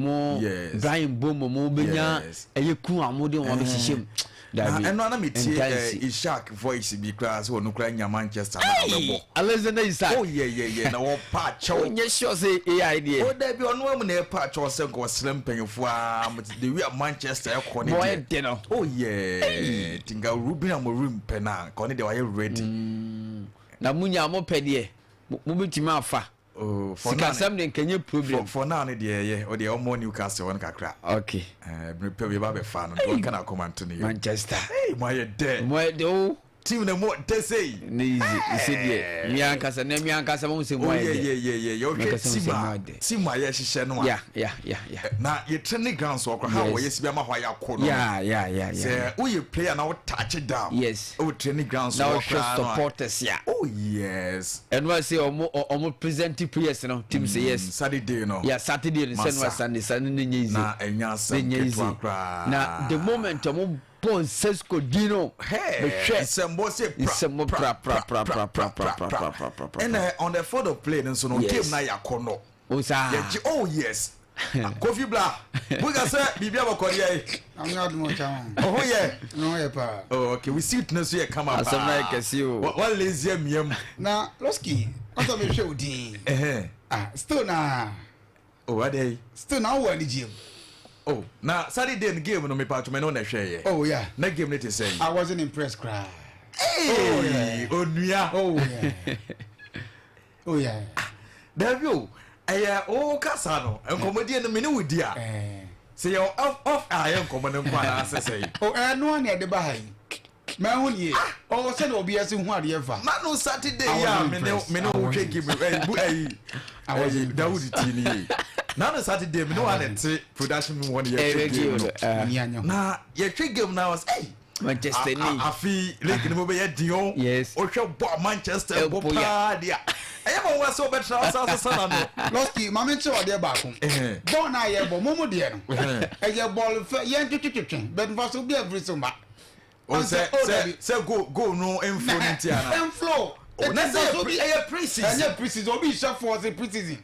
mo, Bryan Mbeumo mo bɛnya ɛyɛ kun a mo de wɔn abɛhyehyɛ mu. Na ɛno ana metie Ishak voice bi koraa sɛ ɔno koraa nya Manchester na ɔbɛbɔ. Alexander Isak. Oh yeah yeah yeah, na wɔpa akyɛw. Onyɛ sure sɛ AI deɛ. Oh dabi, ɔno amu na ɛpa akyɛw sɛ nka ɔsrɛ mpanyinfoɔ a the way a Manchester ɛkɔ ne deɛ. Bɔyɛ de no. Oh yeah, nti nka Ruben Amorim pɛ na nka ɔne deɛ wayɛ ready. Na mo nya mo pɛ deɛ mo bɛtumi afa. Oh, for now. Sikasɛm de nkɛnyɛ problem. For now ne deɛ ɛyɛ ɔdeɛ ɔmɔ Newcastle hɔ no kakra. Okay. Ɛɛ pɛ bi ba bɛfa no nti ɔnka na akoma nto ne yɛ. Manchester. Ee, mo ayɛ dɛ. Mo ayɛ dɛ o. Team na mo dɛ sɛyi. Ne easy ɛsɛ deɛ mi ankasa na mi ankasa mo sɛ mo ayɛ dɛ. Oh yeah yeah yeah yeah, ɔhwɛ team a yɛhyehyɛ no a. Yeah. Na yɛ training ground so ɔkora ha wɔyɛ si bi ama hɔ ayɛ akɔ no. Yeah. Sɛ woyɛ player na wo touch down. Ɛwɔ training ground so na ɔkora ɔhwɛ supporters ya. Oh yes. Ɛnu ase ɔmo present players no team sɛ yes. Saturday no. Yeah, Saturday no sɛ no Sunday Sunday ne nye easy. Na ɛnya asɛm ketewa koraa. Na the moment ɔmo bɔ Sesko din no. Mehwɛ nsɛmbɔ sɛ pra. Nsɛmbɔ pra pra pra pra pra pra pra pra pra pra. Ɛna on the field of play no nso no, game na yɛ akɔ no. O saa. Yɛgye, oh yes. Kofi Bla buka sɛ biribi abɔkɔ deɛ yi. Ame adum ɔkya ho. Ɔho yɛ. Ne ho yɛ paa. Oh okay, we suit no so yɛ kama paa. Asɛm na yɛ kɛse o. Wa lazy amia mu. Na Losky, ɔsɛ mi hwɛ o din. Ah, still na. Oh, adɛ yi. Still na awɔ anigye mu. Oh, na Saturday no game no, mepa atwomɛ no na ɛhwɛ yɛ. Oh yeah. Na game no te sɛ yi. I wasn't impressed koraa. Hey, oh yeah. Onua. Oh yeah. Oh yeah. Dabi o, ɛyɛ o kasa no, nkɔmɔdie no mene wo di a. Sɛ yɛ off off a yɛ nkɔmɔ no nkɔ anaasɛ sɛ yi. Oh, ɛno a na ɛde ba ha yi. Mɛ ho nie. Ɔwɔ sɛ na obi ɛsi hu adeɛ fa. Nanu Saturday yi a mene wo hwɛ game ɛyi bu ɛyi ɛyi Dawud ti ni ye. Nanu Saturday mene wa na te production mu hɔ na yɛhwɛ game no. Na yɛhwɛ game na was ɛyi. Manchester ni. Afi league ni mo bɛ yɛ di o. Yes. O hwɛ bɔ Manchester bɔ paa di a. Ɛyɛ ma wɔn sɛ ɔbɛtena ɔsan sesa na no. Lɔski, maame nkyɛn ɔdeɛ baako. Bɔɔl naa yɛ bɔ mo mo deɛ no. Ɛyɛ bɔɔl fɛ yɛn twetwetwe bɛn fa so bi ɛfiri so ma. Sɛ goal no nflo no nti ana. Nflo. Na sɛ ɛyɛ pre-season. Ɛnyɛ pre-season, obi nhyɛ fɔɔse pre-season.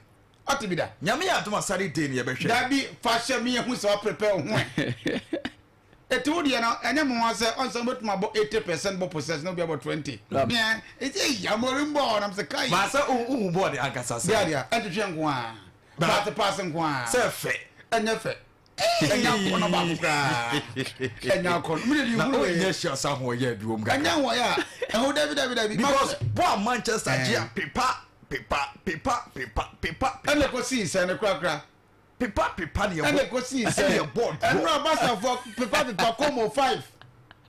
Ɔte bi da. Nyame yɛ adom a Saturday ni yɛbɛhwɛ. Dabi, fa hyɛ mi ehu sɛ ɔprepare ho ɛ. Eti wo deɛ no ɛnyɛ mo ho sɛ ɔnsɛn bɛtuma bɔ 80% bɔ possess na obi abɔ 20. Deɛ eti eyi Amorim bɔɔl nam sɛ kai. Maa sɛ ohun bɔɔl de ankasa sɛ. Deɛ deɛ ɛtwitwi nko a. Paase paase nko a. Sɛ fɛ. Ɛnyɛ fɛ. Ɛnyɛ akɔnɔ baako koraa. Ɛnyɛ akɔnɔ. Mi de di na huru o yɛ. nyɛ sure sa ho yɛ bi wɔm kakra. Ɛnyɛ wɔn yɛ a. Ɛho dabi dabi dabi. Because bɔɔl Manchester gye a pepa pepa pepa pepa pepa. Ɛna ko si nsɛn ne korakora. Pepa pepa ne yɛ bɔ. Ɛna ko si nsɛn. Ɛna yɛ bɔ draw. Ɛnu abasafoɔ pepa pepa komo five.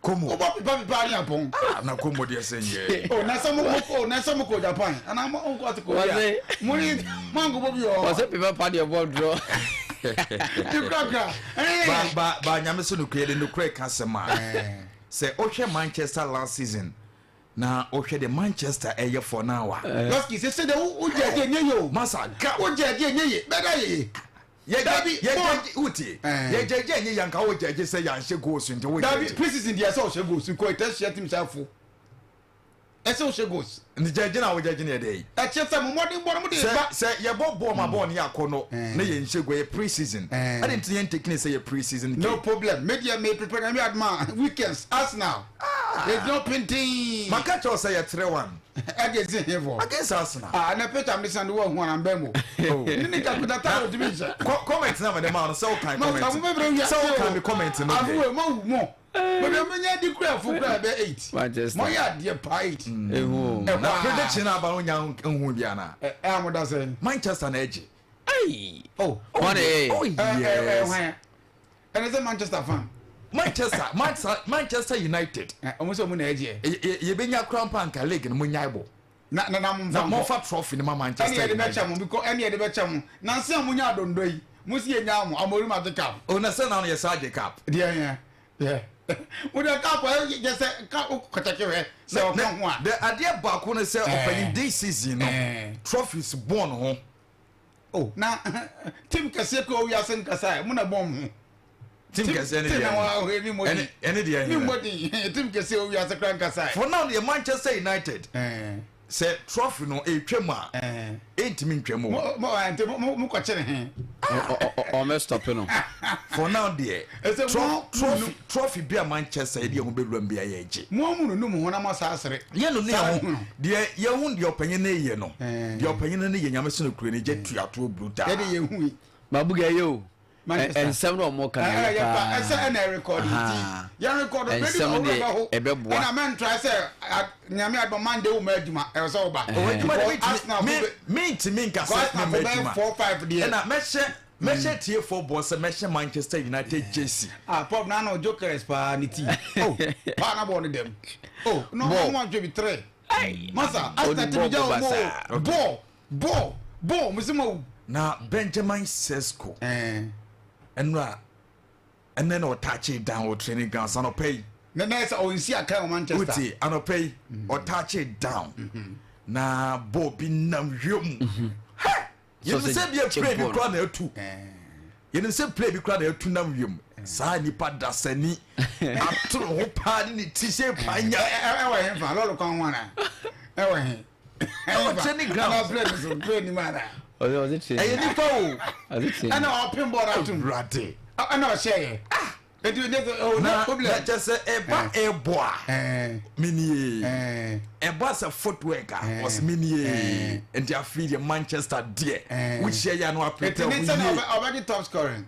Komo. Wobɔ pepa pepa ne apɔn. Ah, na komo deɛ sɛ nyɛ. O na sɛ mo mo o na sɛ mo kɔ Japan ana mo nkɔ ɔte Korea. Mo ni mo anko bɔ bi wɔ hɔ. Wɔsɛ pepa pa deɛ bɔ draw. Ti korakora. Ba ba ba, nyame so nokura de nokura ka asɛm a. Sɛ wohwɛ Manchester last season na wohwɛ de Manchester ɛyɛ for now a. Lɔski sɛ sɛ de wo jɛ ɛdi enye ye o. Masa ga. Wo jɛ ɛdi enye ye bɛɛ da ye ye. Dabi yɛgyɛgye wotie yɛgyɛgye enye yanka wo gyɛgye sɛ yanhyɛ goals nti wo gyɛgye. Dabi pre-season deɛ ɛsɛ ɔhyɛ goals nkɔ ɛtɛ hyɛ team sɛ afo ɛsɛ ɔhyɛ goals. Nti gyɛgye na wo gyɛgye ne yɛ dɛ yi. Ɛkyɛ sɛ mo mmɔden bɔ no mo de ba. Sɛ yɛbɔ bɔɔl ma bɔɔl no yɛ akɔ no na yɛn hyɛ goal yɛ pre-season ɛde nti yɛn tekini sɛ yɛ pre-season game. No problem, me deɛ me prepare na mi aduma weekends Arsenal. Egyina pintin. Maka kyerɛw sɛ yɛ 3-1. Against him for. Against Arsenal. Ah, na Peter mi san de wa hu ana mbɛ mo. Ne kakuta ta o timi nhyɛ. Comment na mede ma no sɛ wo kan comment. Ma mo bebree wi. Sɛ wo kan mi comment no. Afuwe ma wu mo. Bebe mo nya di kura fo kura bɛ 8. Manchester. Mo yɛ adeɛ pa 8. Ehu. Na prediction aba no nya nhu bi ana. Eh, eh, mo da sɛ. Manchester na ɛgye. Ai. Oh. Wɔn e. Oh yes. Ɛne sɛ Manchester fan. Manchester Manchester United. Ɔmo sɛ ɔmo na ɛgyeɛ. Yɛbɛnya kora mpa nka league no mo nyae bɔ. Na mo nfa nkɔ. Na mo fa trophy no ma Manchester United. Ɛne yɛde bɛkyɛ mo because ɛne yɛde bɛkyɛ mo. Nansi a mo nya adondo yi, mo si yɛ nya mo Amorim agye cup. O na sɛ na no yɛ saa agye cup. Deɛ yɛ yɛ. Mo de cup ɛ yɛ sɛ ka o kɔtɛkɛ hɛ sɛ ɔka ho a. The adeɛ baako ne sɛ ɔpanyin this season no trophies bɔn ho. Oh, na team kɛseɛ kura wiase nkasa ɛ mo na bɔn mo ho. Team kɛseɛ ne deɛ ɛne deɛ mi mmɔ din team kɛseɛ wiase kura nkasa ɛ. For now deɛ Manchester United. Sɛ trophy no ɛtwa mu a, ɛntumi ntwa mu o. Mo mo nti mo mo kɔkyere he? Ɔmɛ stop no. For now deɛ, Ɛsɛ mo trophy trophy bi a Manchester yɛde yɛn ho bɛwura mu bi a yɛgye. Mo mu nunu mo ho na mo asa asere. Yɛn nunu yɛn ho. Deɛ yɛhu deɛ ɔpanyin no yɛ no, deɛ ɔpanyin no yɛ nyame so no kure no gye tuatoɔ brutal. Yɛde yɛn hu yi. Mabuga ɛyɛ o. Manchester. Nsɛm na ɔmo ka na ɛyɛ paa. Ɛsɛ ɛna ɛrekɔdi nti yɛn rekɔdi bɛdi Nsɛm ɔwura deɛ bɛ ho ɛbɛboa. ɛna mɛ ntura sɛ nyame adum Monday wo ma adwuma ɛwɔ sɛ ɔba. Ɔwɔ adwuma de Because Arsenal fo mi bɛ mi ntumi nka because sɛ Arsenal mi fo ma bɛyɛ adwuma. 4, 5 deɛ. Ɛna mɛhyɛ mɛhyɛ tiefoɔ bɔ sɛ mɛhyɛ Manchester United jersey. Ah, Pop na no jokers paa ne ti. Oh, paa na bɔ ne dɛm. Oh, no Ball. no one bi three. Masa, Arsenal Ɔde ti mi ball gya bɔ wɔn basaa. o. Ball, ball, ball, mo si ma o. Na Benjamin Sesko ɛnura ɛnɛ na ɔtaakye down wɔ training ground anɔpɛ yi. Ne na sɛ ɔnsi akan wɔ Manchester. Wotie anɔpɛ yi ɔtaakye down na bɔɔl bi nam wiem. Hɛ! Yɛnim sɛ bi play bi kura na atu. Yɛnim sɛ play bi kura na atu nam wiem. Saa nipa dasani atoro ho paa ne ne ti sɛ panya. Ɛwɔ he fa lɔɔre kwan ho ana? Ɛwɔ he? Ɛwɔ training ground. Ɛna play so play ni mu ana? Ɔde train. Ɛyɛ nipa o. Ɔde train. Ɛna ɔpem bɔɔl atum. Awurade. Ɛna ɔhyɛ yɛ. Eti ne sɛ oh Na no problem. na kyɛ sɛ ɛba ɛbɔ a menie. Ɛba sɛ footwork a ɔsɛ menie. Nti afei deɛ Manchester deɛ wohyia yɛ ano Eti apete ne sɛ na wo yie. ɔbɛgye top scoring.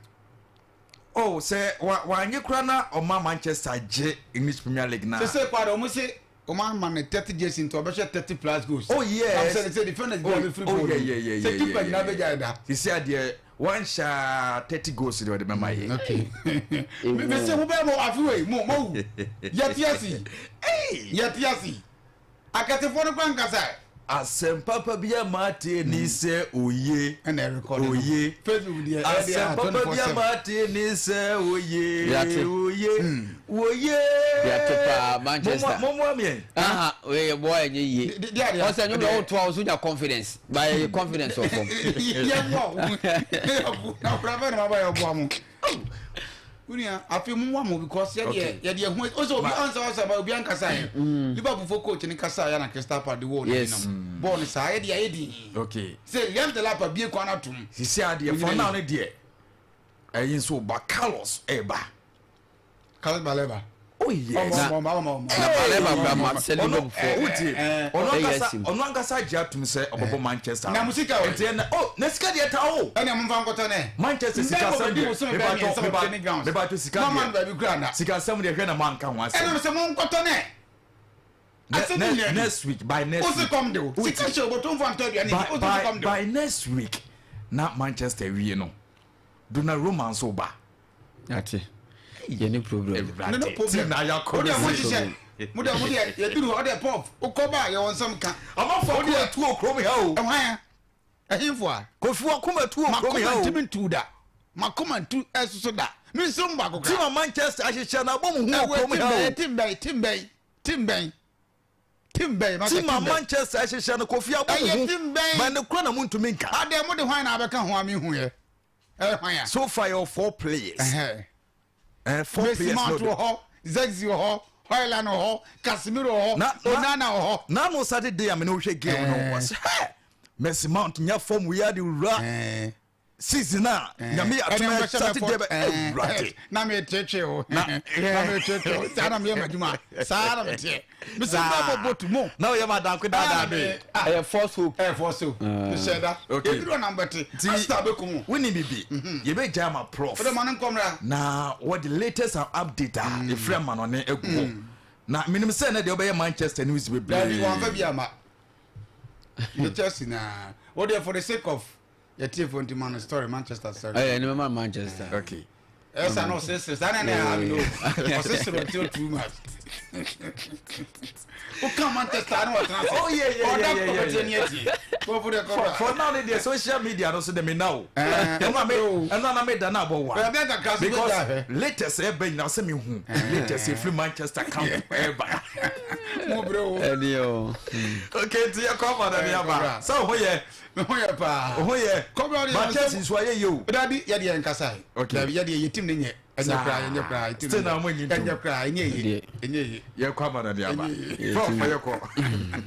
Oh sɛ wa wanye kora na ɔma Manchester gye English Premier League na. Sese kwa de ɔmo se ɔmo ama ne 30 jersey nti ɔbɛhyɛ 30 plus goals. Oh yes. Am sɛ sɛ defenders bi a bɛ free Oh goal. yeah yeah yeah Sɛ yeah. keeper yeah, nyinaa yeah, bɛ gya ɛda. Sisi adeɛ wanhyɛ 30 goals deɛ ɔde bɛma yɛ. Okay. Me se mo bɛ mo afi wei mo mo wu. Yɛte ase. Yɛte ase. Akɛsefoɔ no kora nkasa. Asɛm papa bi a mate ni sɛ oye. Ɛna ɛrekɔde no. Oye. Facebook deɛ ɛde Asɛm a papa bi a 24/7. mate ni sɛ oye. Yate. Oye. Oye. Yate paa, Manchester. Mɔmɔ miɛ. Aha, wei yɛ bɔ ɛnyɛ yie. Di adeɛ. Ɔsɛ nyɛ wɔ to a ɔso nya confidence. Ba yɛ confidence wɔ fam. Yɛ bɔ. Na kura bɛ na ma ba yɛ bɔ mo. Wunia afi mu wa mo because yɛ deɛ yɛ deɛ hu ɔsɛ obi ansa ɔsɛ ba obi ankasa yɛ. Liverpool fo coach ni kasa yɛ na Crystal Palace de wɔɔ ne Yes. nam. Bɔɔl ni saa yɛ deɛ yɛ di. Okay. Sɛ Liam Delap bie kwan atum. Sisi adeɛ for now ne deɛ ɛyi nso ba Carlos ɛba. Carlos Baleba. Oh yes. Na- Ɔmɔ ɔmɔ ɔmɔ. Na Baleba kura ma sɛ Ɔno Liverpool fo. wotie ɔno Ɛyɛ ankasa asim. ɔno ankasa gye atum sɛ ɔbɛbɔ Manchester. Na mo sika o. Nti ɛna oh na sika deɛ ta o. Ɛna mo nfa nkɔtɔ nɛ. Manchester sika Mbɛ asɛm bɔ deɛ bosome bɛɛ mmiɛnsa wɔ training grounds. mebatɔ sika Mama no deɛ baabi kura na. sika asɛm deɛ hwɛ na mo anka ho Ɛna asɛm. mo sɛ mo nkɔtɔ nɛ. Asɛm nyɛ ni. Next week by next O se week kɔm de o. Sika hyɛ o bɔtɔ nfa ntɔ aduane. by O se by kɔm de o. by next week na Manchester wie no Donnarumma nso ba. Ate. Yɛ ne problem. No no Awurade problem. team na ayɛ akɔ O de mo ne se. hyehyɛ. Mo de mo de yɛ duru hɔ o de pop. O kɔ ba yɛ wɔn nsɛm ka. Ɔmafo akoma tu wɔ kurom ha o. Ɛhwan ya? Ɛhinfo a. Kofi wakoma tu wɔ kurom Makoma ha o. ntumi ntu da. Makoma ntu ɛsoso da. Mi nso mu baako Team kora. a Manchester ahyehyɛ na abɔ mu hu wɔ Ɛwɔ kurom tim ha o. bɛn tim bɛn tim bɛn tim bɛn tim bɛn. Masa Team a tim bɛn. Manchester ahyehyɛ no Kofi abɔ Ɛyɛ mu hu. team bɛn. Ba ne kura na mu ntumi nka. Adeɛ mo de hwan na abɛka ho a mi hu yɛ. Ɛyɛ hwan ya? So far yɛ four players. Ɛhɛn. Four Messi players Mount no wɔ hɔ, Zexi wɔ hɔ, Hoyland wɔ hɔ, Casemiro wɔ hɔ, Onana wɔ hɔ. N'ano Saturday a mene wohwɛ game no wɔsɛ hɛ Messi Mount nya form wei ade wura season a nyame yɛ Ɛne atoma mbɛhyɛ Saturday bɛfɔ- bɛ awurade. Na metetwe o. Na- Na metetwe o. Saa na meyɛ m'adwuma. Saa na meteɛ. Mesi mbɛ bɔ botu mo. Na woyɛ ma danko daadaa de. Ɛyɛ false hope. Ɛyɛ fɔ so. Mehyɛ da. Okay. Ebi dɔ na mbɛte. Asta bɛ kum o. Woni bibi yɛbɛgya ama prof. O de ma ne nkɔmra. Na wɔde latest and update a ɛfiri ama no ne agu hɔ. Na menim sɛ ɛnɛ deɛ wobɛyɛ Manchester news Dabi bebree. wɔn fɛ bi ama. Ne Chelsea na. O de for the sake of yɛtie fo nti ma no story Manchester story. Ɛyɛ ne ma Manchester. Okay. Ɛsa na ɔsesere saa na na ɛha mi no ɔsesere ɔtí too much. O kan Manchester ni wɔtena ase. Oh, yeah, yeah, Ɔda yeah, yeah, kɔkɔtɛ ni ɛti. Kɔfo de kɔfo. For now ne deɛ social media no so de me na o. Eh, Ɛno a me oh. ɛno a na me da na abɔ wa. Bɛɛ kakra so bɛ Because gya hwɛ. latest ɛbɛ nyina sɛ me hu latest ɛfiri Manchester camp ɛba. Mo bere o. Ɛni o. Okay nti yɛ kɔ ama na ne aba. kɔbra. Sɛ wo ho yɛ Me ho yɛ paa. wo ho yɛ. Kɔbra de But Chelsea nso ayɛ yie o. Dabi yɛ deɛ nkasa yi. Okay. Dabi yɛ deɛ yɛ team ne nyɛ. Ɛnyɛ Saa. koraa ɛnyɛ koraa. Team Still ne na nyɛ. mo nyi ntom. Ɛnyɛ koraa ɛnyɛ yie. Deɛ. Ɛnyɛ yie. Yɛ kɔ ama na ne aba. Ɛnyɛ Prof yɛ kɔ.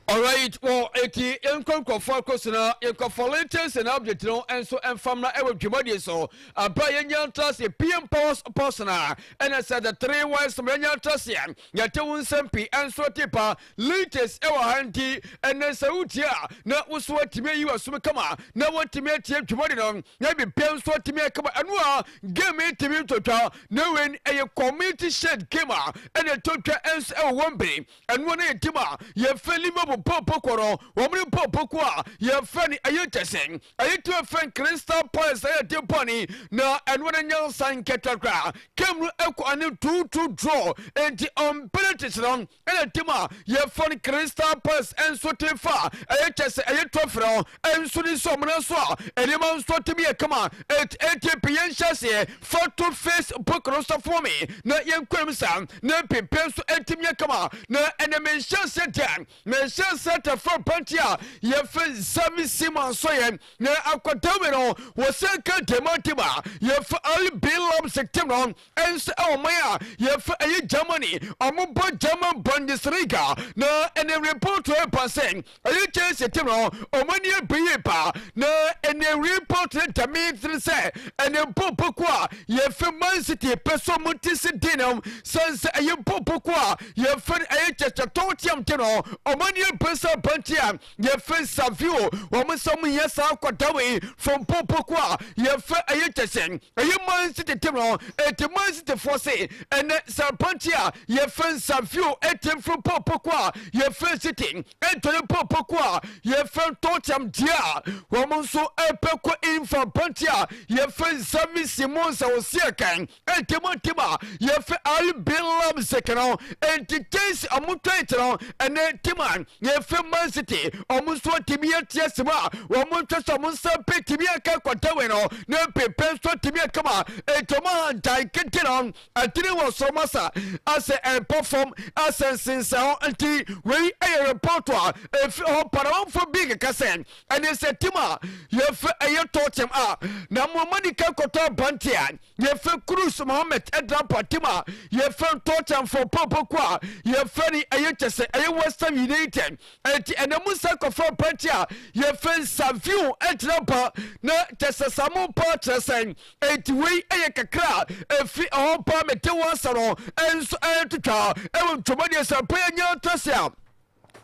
Alright, well, eti yɛnkɔ nkurɔfoɔ akɔ so na yɛnkɔfa latest and update no nso mfa mmra ɛwɔ dwumadie so. Abra yɛnya ntrase PM Powers Personal ɛna sɛ the three wise men yɛnya ntraseɛ yɛte wo nsɛm pii nso te pa latest ɛwɔ ha. Nti ɛnɛ sɛ wotie a, na wo so atumi ayi w'asom kama na woatumi atie dwumadi no na bibia nso atumi akama. Ɛno a game yi tumi ntotwa na wei ɛyɛ Community Shield game a ɛna ɛtotwa nso ɛwɔ Wembley. Ɛno no yɛ team a yɛfrɛ Liverpool pɔpɔkɔ no, wɔn ne pɔpɔkɔ a yɛfrɛ no ɛyɛ kyɛsɛ ɛyɛ team fɛn Crystal Palace, ɛyɛ team pɔni na ɛno no nyansa nkɛtɛ koraa. Game no ɛkɔ ane 2-2 draw, enti on penalties no ɛna team a yɛfrɛ no Crystal Palace nso te fa ɛyɛ kyɛsɛ ɛyɛ trophy no ɛnso ne nso ɔmo nso a nneɛma nso tumi yɛ kama. Atp yɛn hyɛ aseɛ fa to Facebook no so fo mi na yɛn kɔn mu sa na pepe nso ɛtumi yɛ kama. Na ɛnɛ menhyɛ aseɛ deɛ, menhyɛ aseɛ tɛfɛ pɛnti a yɛfɛ Xavi Simons so yɛ na akɔda no wɔsɛ ka dema team a yɛfɛ RB Leipzig team no ɛnso ɛwɔ man a yɛfɛ ɛyɛ Germany, ɔmo bɔ German Bundesliga. Na ɛnɛ report ɛba sɛ ɛyɛ Chelsea team no ɔmo ani abɛyie paa. Na ɛnɛ report no dɛme tiri sɛ ɛnɛ mpɔpɔko a yɛfɛ Man City pɛ so ɔmo ti si di no sɛn sɛ ɛyɛ mpɔpɔko a yɛfɛ no ɛyɛ kyɛkyɛ Tottenham team no ɔmo ani abɛ sɛ abante a yɛfɛ Savio, wɔn nsa mo yɛ saa akɔda from mpɔpɔko a yɛfɛ ɛyɛ kyɛkyɛ ɛyɛ Man City team no. Eti Man City foɔ se ɛnɛ sɛ abante a yɛfɛ Savio ɛte mfiri mpɔpɔko a yɛfɛ City ɛntɔne mpɔpɔko a yɛfɛ Tottenham deɛ a, wɔn nso ɛpɛ kɔ infa abante a yɛfɛ Xavi Simons a wɔsi ɛkan ɛntɛm a yɛfɛ RB Leipzig no. Ɛnti Chelsea ɔmo twɛn no, ɛnɛ team a yɛfɛ Man City ɔmo nso atumi atie sɛm a wɔn ntwa sɛ ɔmo nsa pɛ tumi aka kɔdawe no na pepe nso atumi akama. Ɛnti ɔmo ahantan kete no ɛtene wɔ soro masa asɛ ɛmpa fam asɛ nsensɛn hɔ. Nti wei ɛyɛ report a ɛfi hɔ paramanfo bi keka sɛ ɛne sɛ team a yɛfɛ ɛyɛ Tottenham a na mo ka kɔtɔ abante a yɛfɛ Kudus Mohammed ɛdra pa team a yɛfɛ Tottenham fo pɔpɔko a yɛfɛ ni ɛyɛ kyɛsɛ ɛyɛ West Ham United. Ɛnti ɛnɛ mu nsa kɔfɛ abante a yɛfɛ Savio ɛgyina pa na kyɛsɛ samu pa kyerɛ sɛn. Ɛnti wei ɛyɛ kakra a ɛfi ɛhɔ pa mete wɔn asa no ɛnso ɛtotwa ɛwɔ ntwomani sɛ mpa yɛ nya ntɔse a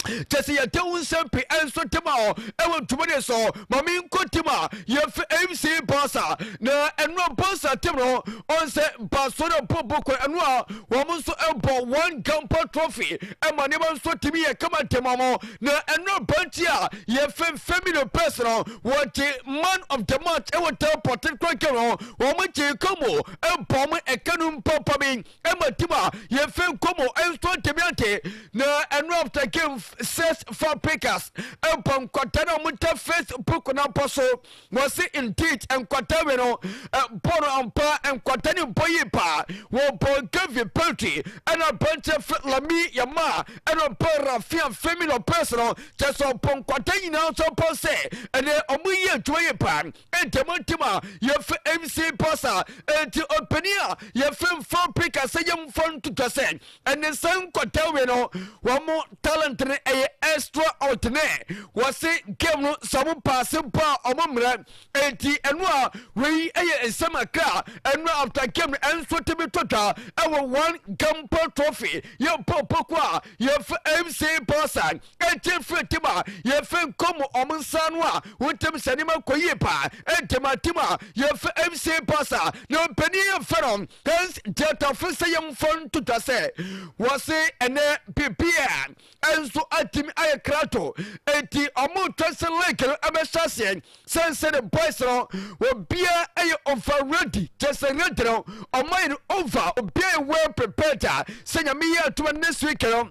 kyɛ sɛ yɛde wo nsɛm pe ɛnso tem a ɛwɔ ntoma ne so. Ma menkɔ team a yɛfɛ MC Barca na ɛno Barca team no ɔn sɛ Barcelona bɔbɔ kɔ ɛno a wɔn nso ɛbɔ Joan Gamper Trophy ɛma nneɛma nso tumi yɛ kama ntɛm mo. Na ɛno abanti a yɛfɛ Fermin Lopez no wɔgye man of the match ɛwɔ that particular game no. Wɔn gye kɔmo ɛbɔ mo ɛka no mpampa bi ɛma team a yɛfɛ nkɔmɔ ɛnso ntɛmi ante. Na ɛno after game Cesc Fabregas ɛbɔ nkwata na ɔmo ta Facebook na mpɔ so wɔsi indeed nkwata wei no bɔ no ampa, nkwata ne bɔ yie paa. Wɔbɔ Gavi, Pedri ɛna aberanteɛ fɛ Lamine Yamal ɛna ɔbɔ Raphinha, Fermin Lopez no kyɛ sɛ ɔbɔ nkwata nyinaa nso bɔ sɛ ɛnɛ ɔmo yie adwuma yie paa ntɛm ntɛm a yɛfɛ MC Barca. Enti ɔpanin a yɛfɛ Fabregas sɛ yɛmfa ntotwa sɛ ɛne sɛ nkɔta wei no wɔn mo talent no ɛyɛ extraordinaire. Wɔse game no sɛ ɔmo paase mpo a ɔmo mmerɛ. Enti ɛno a wei ɛyɛ nsɛm akra ɛno after game no ɛnso tumi to dwa ɛwɔ Joan Gamper Trophy yɛ pɔpɔko a yɛfɛ MC Barca ɛnti firi team a yɛfɛ nkɔm ɔmo nsa no a wontem sɛ nneɛma kɔ yie paa ɛntɛm a team a yɛfɛ MC Barca na mpanin yɛfɛ no Hans Dieter sɛ yɛmfa ntotwa sɛ wɔse ɛnɛ bibia ɛnso atumi ayɛ krato. Enti ɔmo twɛ sɛ league no ɛbɛhyɛ aseɛ sɛnsɛ ne boys no obia ɛyɛ over ready, kyɛ sɛ ready no ɔmo ayɛ no over, obia yɛ well prepared a sɛ Nyame yɛ atuma next week no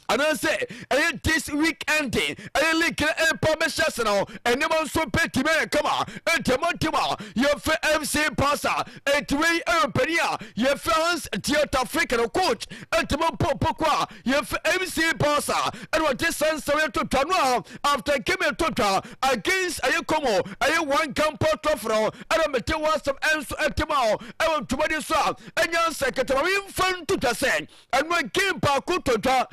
anaasɛ ɛyɛ this week ending ɛyɛ league no ɛmpa bɛhyɛ ase no, ɛnneɛma nso bɛtumi ayɛ kama ntɛmɔntɛm a yɛfɛ MC Barca. Ɛnti wei ɛyɛ mpanin a yɛfɛ Hans Dieter Flick no, coach ɛntɛmɔ mpɔmpɔko a yɛfɛ MC Barca, ɛna ɔde saa nsɛm yɛ to twa no a after game yɛ to twa against ɛyɛ Como ɛyɛ Joan Gamper Trophy no. Ɛna mete wɔ asɛm ɛnso ɛtɛm a ɛwɔ ntoma so a ɛnya nsɛ kɛtɛma memfa ntotwa sɛ ɛno game baako to dwa.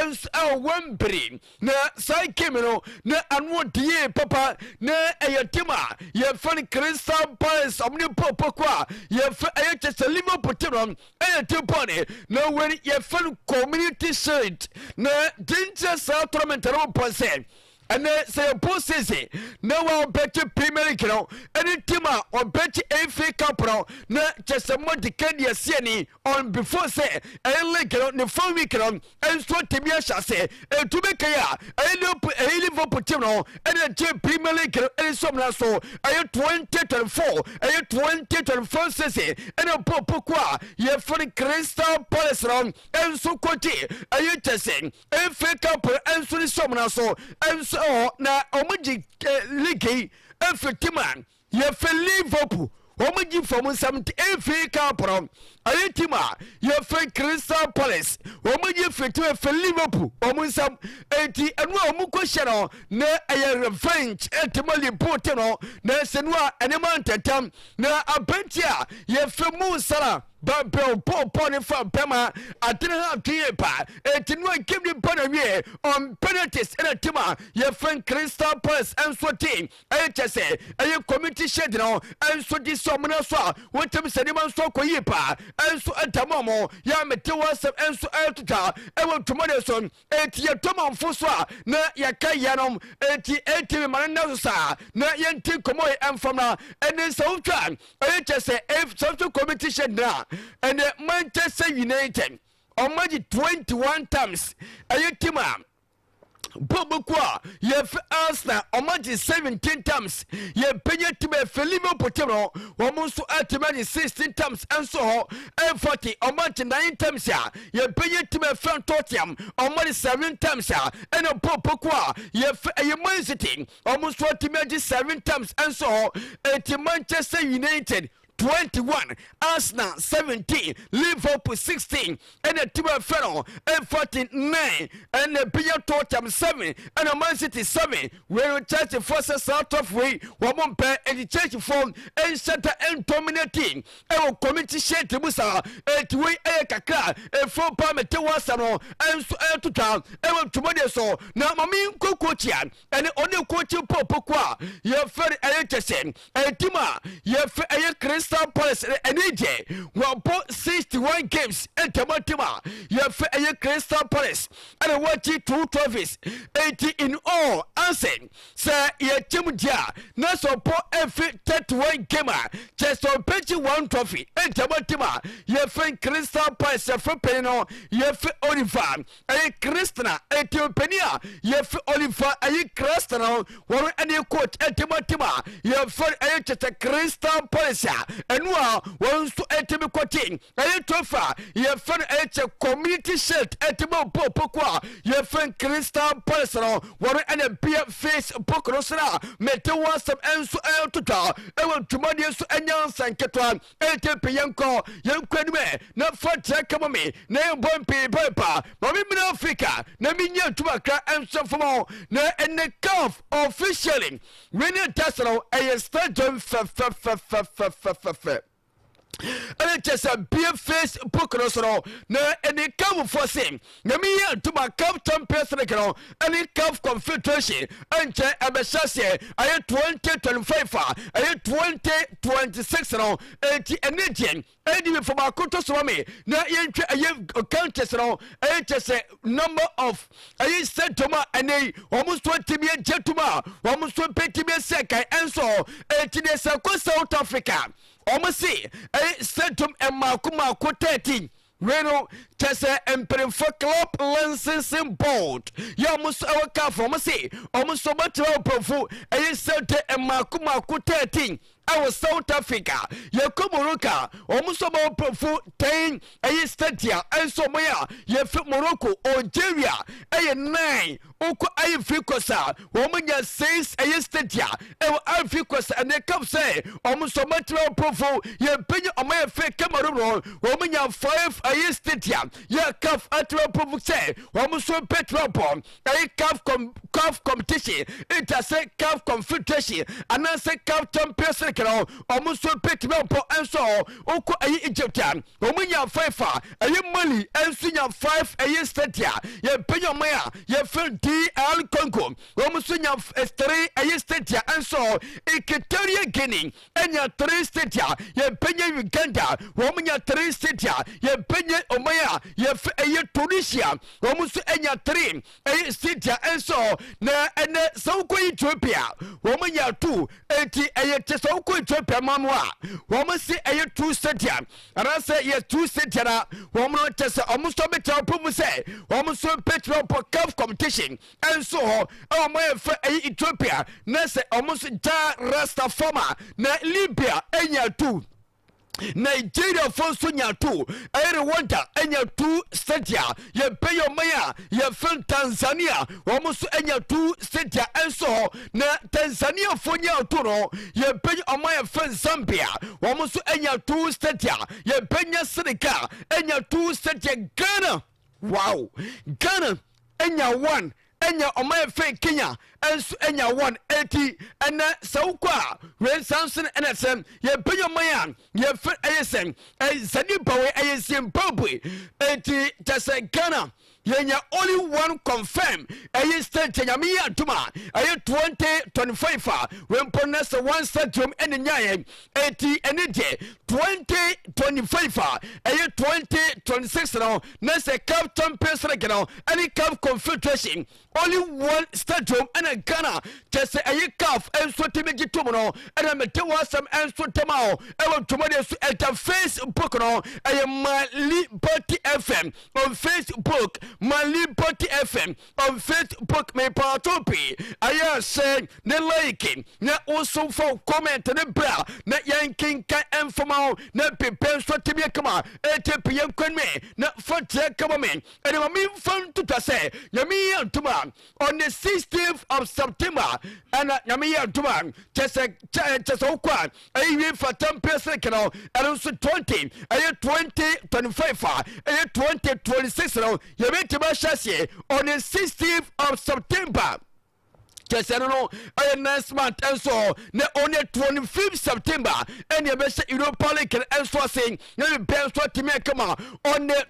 nso ɛwɔ Wembley. Na saa game no na ano ɔde yie papa, na ɛyɛ team a yɛfrɛ no Crystal Palace, ɔmo ne pɔpɔko a yɛfrɛ ɛyɛ kyɛ sɛ Liverpool team no ɛyɛ team bɔne. Na wei yɛfrɛ no Community Shield, na gyenkyerɛ saa tournament no bɔ sɛ ɛnɛ sɛ yɛbɔ season na wa ɔbɛgye Premier League no ɛne team a ɔbɛgye FA Cup no, na kyɛ sɛ mɔde ka deɛ seɛ ni on before sɛ ɛyɛ league no ne fan week no nso tumi ahyɛ ase. Ɛtumi kan a ɛyɛ Liverpool, ɛyɛ Liverpool team no ɛna gye Premier League no ɛne sɔmina so ɛyɛ 2024, ɛyɛ 2024 season, ɛna pɔpɔko a yɛfrɛ no Crystal Palace no nso kɔgye ɛyɛ kyɛ sɛ FA Cup nso ne sɔmina so nso ɛwɔ. Na wɔn gye league yi ɛfiri team a yɛfrɛ Liverpool, wɔn gye fam nsɛm. Nti FA Cup no, ɛyɛ team a yɛfrɛ Crystal Palace, wɔn gye firi team yɛfrɛ Liverpool wɔn nsɛm. Eti ɛnu a wɔn kɔ hyɛ no na ɛyɛ revenge ɛtɛmɛ Liverpool team no, na ɛsɛ nu a ɛnɛma ntɛntɛm na abɛnti a yɛfrɛ Mo Salah babɛl pɔɔpɔɔ ne fa bɛma adene ha adwene pa. Eti nu a game ni ba na wie on penalties, ɛna team a yɛfrɛ Crystal Palace ɛnso te ɛyɛ kyɛ sɛ ɛyɛ Community Shield no ɛnso di sɛ ɔmo so a wɔntɛm sɛ nneɛma nso akɔ yie paa ɛnso ɛda mu. Ɔmo yɛ a mete wɔ asɛm ɛnso ɛretotwa ɛwɔ ntoma de so. Eti yɛtɔ so a na yɛka yɛnom eti eti ma no nna so saa na yɛnti nkɔmɔ yi ɛmfam. Na ɛne sɛ wotwa ɛyɛ kyɛ sɛ sɛ Community Shield na ɛne Manchester United ɔmo agye 21 times, ɛyɛ team a bɔɔbɔku a yɛfɛ Arsenal ɔmo agye 17 times, yɛpɛnya team a ɛfɛ Liverpool team no, wɔn nso atumi agye 16 times nso hɔ. Ɛfɔte ɔmo agye 9 times a yɛpɛnya team a ɛfɛ Tottenham ɔmo agye 7 times a ɛna bɔɔbɔku a yɛfɛ ɛyɛ Man City ɔmo nso atumi agye 7 times nso hɔ. Eti Manchester United 21, Arsenal 17, Liverpool 16, ɛna team a ɛfɛ no ɛfɔte 9, ɛna ebinya Tottenham 7, ɛna Man City 7. Wei no Chelsea fo sɛ saa tɔfo wei wɔn mo mpɛ, ɛnti Chelsea fo ɛnhyɛ da ɛndominate ɛwɔ Community Shield mu saa. Ɛnti wei ɛyɛ kakra efo pa mete wɔ asɛm no ɛnso ɛtotwa ɛwɔ ntoma so. Na maame nkɔ coach a ɛne ɔne coach pɔpɔko a yɛfɛ no ɛyɛ kyɛ sɛ ɛyɛ team a yɛfɛ ɛyɛ Crystal Palace, ɛne gye wɔbɔ 61 games ɛntɛmɔ team a yɛfɛ ɛyɛ Crystal Palace ɛna wɔakyi two trophies. Eti in all ansɛ sɛ yɛkyɛm di a na sɛ ɔpɔ ɛfi 31 game a kyɛ sɛ ɔpɛgye one trophy ɛntɛmɔ team a yɛfɛ Crystal Palace, yɛfɛ panyin no yɛfɛ Oliver ɛyɛ Christina. Ɛti panyin a yɛfɛ Oliver ɛyɛ Christina, wɔn ɛne coach ɛtɛmɔ team a yɛfɛ ɛyɛ kyɛkyɛ Crystal Palace a ɛno a wɔn nso ɛtɛmi kɔte ɛyɛ trophy a yɛfɛ no ɛyɛ kyɛ Community Shield ɛtɛmɔ pɔpɔkɔ a yɛfɛ Crystal Palace no, wɔn ɛna bia Facebook no so na mɛte wɔn asɛm ɛnso ɛtotwa ɛwɔ dwumadie so. Ɛnya nsa nketewa ɛtɛ pe yɛnkɔ yɛnkɔ anim ɛ na fa kyerɛ kama me na yɛmbɔ mpii pɛpa ma me mena Africa na menya adwuma kra ɛnso fam. Na ɛnɛ CAF officially wei ne ɛda no ɛyɛ stadium fɛfɛfɛfɛfɛfɛ ɛne kyɛ sɛ bie Facebook no so no, na ɛne CAFfoɔ se na meyɛ ntoma CAF Champions League no ɛne CAF Confederation ɛnkyɛ ɛbɛhyɛ seɛ ɛyɛ 2025 a ɛyɛ 2026 no. Enti ɛne deɛ ɛdi mi fɔ baako to soma me na yɛntwɛ ɛyɛ countries no ɛyɛ kyɛ sɛ number of ɛyɛ stadium a ɛnɛ yi wɔn nso atumi agye tum a wɔn nso bɛtumi asi akan ɛnso. Eti deɛ sɛ kɔ South Africa, wɔn si ɛyɛ stadium mmaako mmaako 13. Wei no kyɛ sɛ mpanimfoɔ Club Licensing Board yɛ ɔmo nso ɛwɔ CAF, ɔmo se ɔmo nso ɔbɛtena ɔpɔnfo ɛyɛ stadium mmaako mmaako 13 ɛwɔ South Africa. Yɛkɔ Morocco, ɔmo nso ɔmo ɔpɔnfo 10 ɛyɛ stadia ɛnso ɔmo yɛ a yɛfɛ Morocco. Algeria ɛyɛ 9. Wokɔ Ivory Coast a, wɔn nya six ɛyɛ stadia ɛwɔ Ivory Coast. Ɛnɛ CAF sɛ wɔn nso wɔn atumi approve. Yɛn panyin wɔn ayɛ fɛ Cameroon no, wɔn nya five ɛyɛ stadia yɛ CAF atumi approve sɛ wɔn nso bɛtumi abɔ ɛyɛ CAF competition, nta sɛ CAF Confederation anaasɛ CAF Champions League no, wɔn nso bɛtumi abɔ. Nso wokɔ ɛyɛ Egypt a, wɔn nya five a ɛyɛ Mali nso nya five ɛyɛ stadia. Yɛn panyin ɔman a yɛfrɛ DR Congo, wɔn nso nya three ɛyɛ stadia. Nso Equatorial Guinea ɛnya three stadia. Yɛn panyin Uganda, wɔn nya three stadia. Yɛn panyin ɔman a yɛfrɛ ɛyɛ Tunisia, wɔn nso anya three ɛyɛ stadia. Nso na ɛnɛ sɛ wokɔ Ethiopia, wɔn nya two. Eti ɛyɛ kyɛ sɛ wokɔ Ethiopia ma no a, wɔn si ɛyɛ two stadia anaasɛ yɛ two stadia na wɔn no kyɛ sɛ wɔn nso bɛtɛ ɔpɔ mu sɛ wɔn nso bɛtumi ɔpɔ CAF competition ɛnso hɔ ɛwɔ wɔn ayɛ fɛ ɛyɛ Ethiopia na sɛ wɔn nso gya rastafama. Na Libya ɛnya two, Nigeria fo nso nya two, ɛyɛ Rwanda anya two stadia. Yɛbɛyɛ ɔman a yɛfrɛ Tanzania, wɔn nso anya two stadia nso hɔ. Na Tanzania fo nya two no, yɛbɛyɛ ɔman yɛfrɛ Zambia, wɔn nso anya two stadia. Yɛbɛnya Senegal anya two stadia. Ghana, wow, Ghana anya one, ɛnya ɔman yɛfrɛ Kenya nso anya one. Eti ɛnɛ sɛ wokɔ a, wei nsa nso no ɛna sɛ yɛbɛnya ɔman a yɛfrɛ ɛyɛ sɛ ɛsɛde wei ɛyɛ Zimbabwe. Eti kyɛ sɛ Ghana yɛnya only one confirm ɛyɛ state. Nyame yɛ adom a, ɛyɛ 2025 a wei mpo no sɛ one stadium ɛne nyaeɛ. Eti ɛne deɛ 2025 a ɛyɛ 2026 no na sɛ CAF Champions League no ɛne CAF Confederation, only one stadium ɛna Ghana kyɛ sɛ ɛyɛ CAF nso tumi gye tom no. Ɛna mete wɔ asɛm nso tɛm a ɛwɔ dwumadeɛ so ɛda Facebook no, ɛyɛ My Liberty FM on Facebook, My Liberty FM on Facebook. Mepaato pii ɛyɛ sɛ ne like na woso fa comment ne bra na yɛnkenka ɛmfama wo na pepɛ nso tumi kama ɛte pii. Yɛnkwan me na fa tiɛ kama me ɛne ma memfa ntotwa sɛ Nyame yɛ ntom a, on the 16th of September ɛna Nyame yɛ ntom a, kyɛ sɛ kyɛ sɛ wokɔ a, ɛyɛ UEFA Champions League no, ɛno nso 20 ɛyɛ 2025 a ɛyɛ 2026 no, yɛbɛtumi ahyɛ aseɛ on the 16th of September. Kyɛ no ɛyɛ next month nso. Na on 25 September ɛne ɛbɛhyɛ Europa League nso ase na bibia nso atumi akama. On the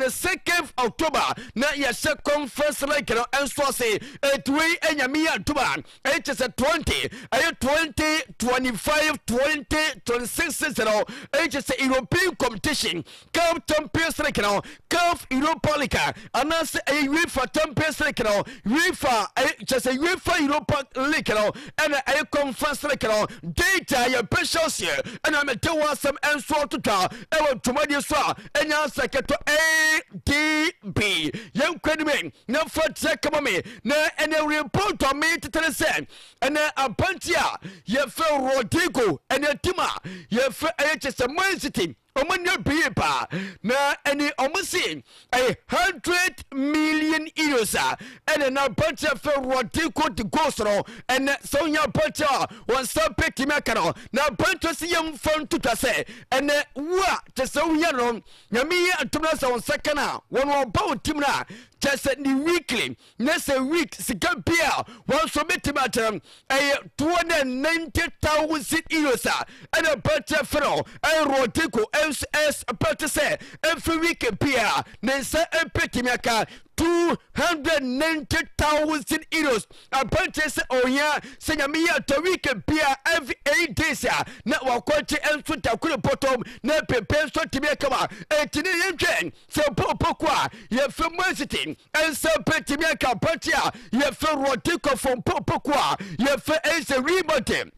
2nd October na yɛhyɛ Conference League no nso ase. Ɛtuwei ɛnyame yɛ adom a, ɛyɛ kyɛ sɛ 20 ɛyɛ 2025 2026 no, ɛyɛ kyɛ sɛ European competition, CAF Champions League no, CAF Europa League anaasɛ ɛyɛ UEFA Champions League no, UEFA ɛyɛ kyɛ sɛ UEFA Europa League no ɛna ɛyɛ Conference League no date a yɛpɛ hyɛ ɛna mete wɔ asɛm ɛnso ɔtotwa ɛwɔ dwumadie so a ɛnya asɛkɛtɔ adb. Yɛnkɔ anim na fa tiɛ kama me na ɛnɛ report a me tetere sɛ ɛnɛ aberanteɛ a yɛfrɛ Rodrigo, ɛnɛ team a yɛfrɛ ɛyɛ kyɛ sɛ Man City, ɔmo nya bie paa na ɛne ɔmo se ɛyɛ €100 million a ɛne na aberanteɛ fɛ Rodrigo de goals no. Ɛnɛ sɛ wonya aberanteɛ a wɔn nsa bɛtumi aka no na aberanteɛ sɛ yɛmfa ntotwa sɛ ɛnɛ wo a kyɛ sɛ wonya no, Nyame yɛ atom no sɛ wo nsa ka no a, wɔn ɔba wo team no a, kyɛ sɛ ne weekly na sɛ week sika bi a wɔn nso bɛtumi akyerɛ ɛyɛ €290,000 a ɛna aberanteɛ fɛ no ɛyɛ Rodrigo ɛnso ɛpɛte sɛ ɛmfi week bi a ne nsa ɛbɛtumi aka €290,000. Aberanteɛ sɛ ohia sɛ Nyame yɛ atɔ week bia every 8 days a na wakɔgye nso dakoro bɔtɔm na pepe nso tumi akama. Ɛnti ne yɛntwɛn sɛ pɔpɔko a yɛfɛ Man City ɛnsa bɛtumi aka aberanteɛ a yɛfɛ Rodrigo from pɔpɔko a yɛfɛ ɛsɛ Real Madrid.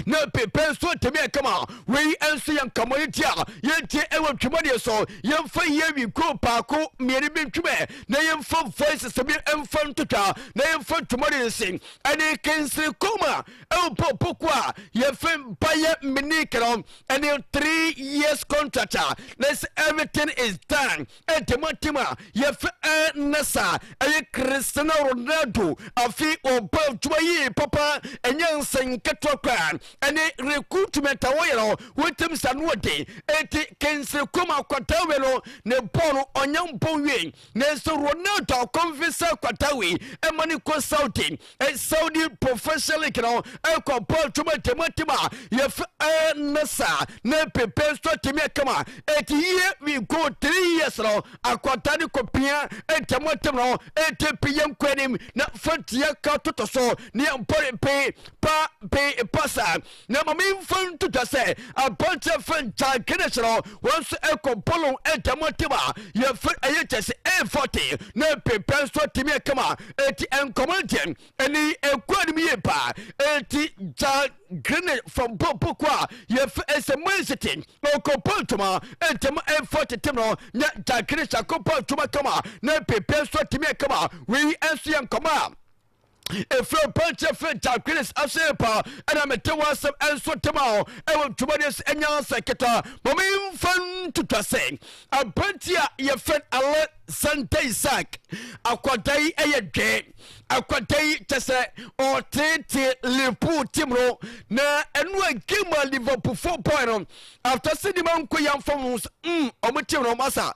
Na pepe nso tumi ɛkama. Wei nso yɛ nkɔmmɔ ti a yɛntie ɛwɔ twumadeɛ so. Yɛmfa yɛ wi ko baako mmienu bi ntwumɛ na yɛmfa voices bi mfa ntotwa na yɛmfa twumadeɛ no se ɛne Kingsley Coman ɛwɔ pɔpɔko a yɛfɛ Bayern Munich no ɛne 3 years contract a na sɛ everything is done. Ɛntɛmɔntɛm a yɛfɛ ɛnasa ɛyɛ Cristiano Ronaldo afi ɔba adwuma yie papa, ɛnyɛ nsɛn ketewa koraa. Ɛne recruitment a wɔyɛ no wɔntɛm sa no ɔden. Eti Kingsley Coman akwatawe no ne bɔɔl no ɔnyɛ mbɔ wie, nanso Ronaldo akɔnfi akwatawe ɛma ne kɔ Saudi Professional League no ɛkɔ bɔɔl twuma ntɛmɔntɛm a yɛfɛ ɛnasa na pepe nso atumi akama. Eti yie we go 3 years no akwata ne kɔpia ntɛmɔntɛm no ete pe yɛn kɔ anim na fatia ka totɔ so ne yɛn mpɔre pe pa pe pa saa. Na ma memfa ntotwa sɛ aberanteɛ fɛ Jack Grealish no wɔn nso ɛkɔ bɔlon ntɛmɔntɛm a yɛfɛ ɛyɛ kyɛ sɛ A40 na pepe nso atumi akama. Eti nkɔmɔ nkyɛn ɛne ɛkɔ anim yie paa. Eti Jack Grealish from bɔbɔkɔ a yɛfɛ ɛsɛ Man City ɔkɔpɔ ntoma ntɛm ɛmfa tetem no na Jack Grealish akɔpɔ ntoma kama na pepe nso atumi akama. Wei nso yɛ nkɔmɔ a efiri pɔnkye firi Jack Grealish ase pa ɛna mete wɔ asɛm ɛnso tem a ɛwɔ ntoma de ɛnya asɛ ketewa. Mɔmi nfa ntutwa sɛ aberanteɛ a yɛfrɛ Alexander Isak, akwadaa yi ɛyɛ dwɛ. Akwadaa yi kyɛ sɛ ɔtete Liverpool team no na ɛno a game a Liverpool fo boy no after sɛ nneɛma nkɔ yɛn fam ɔmo team no ɔmo asa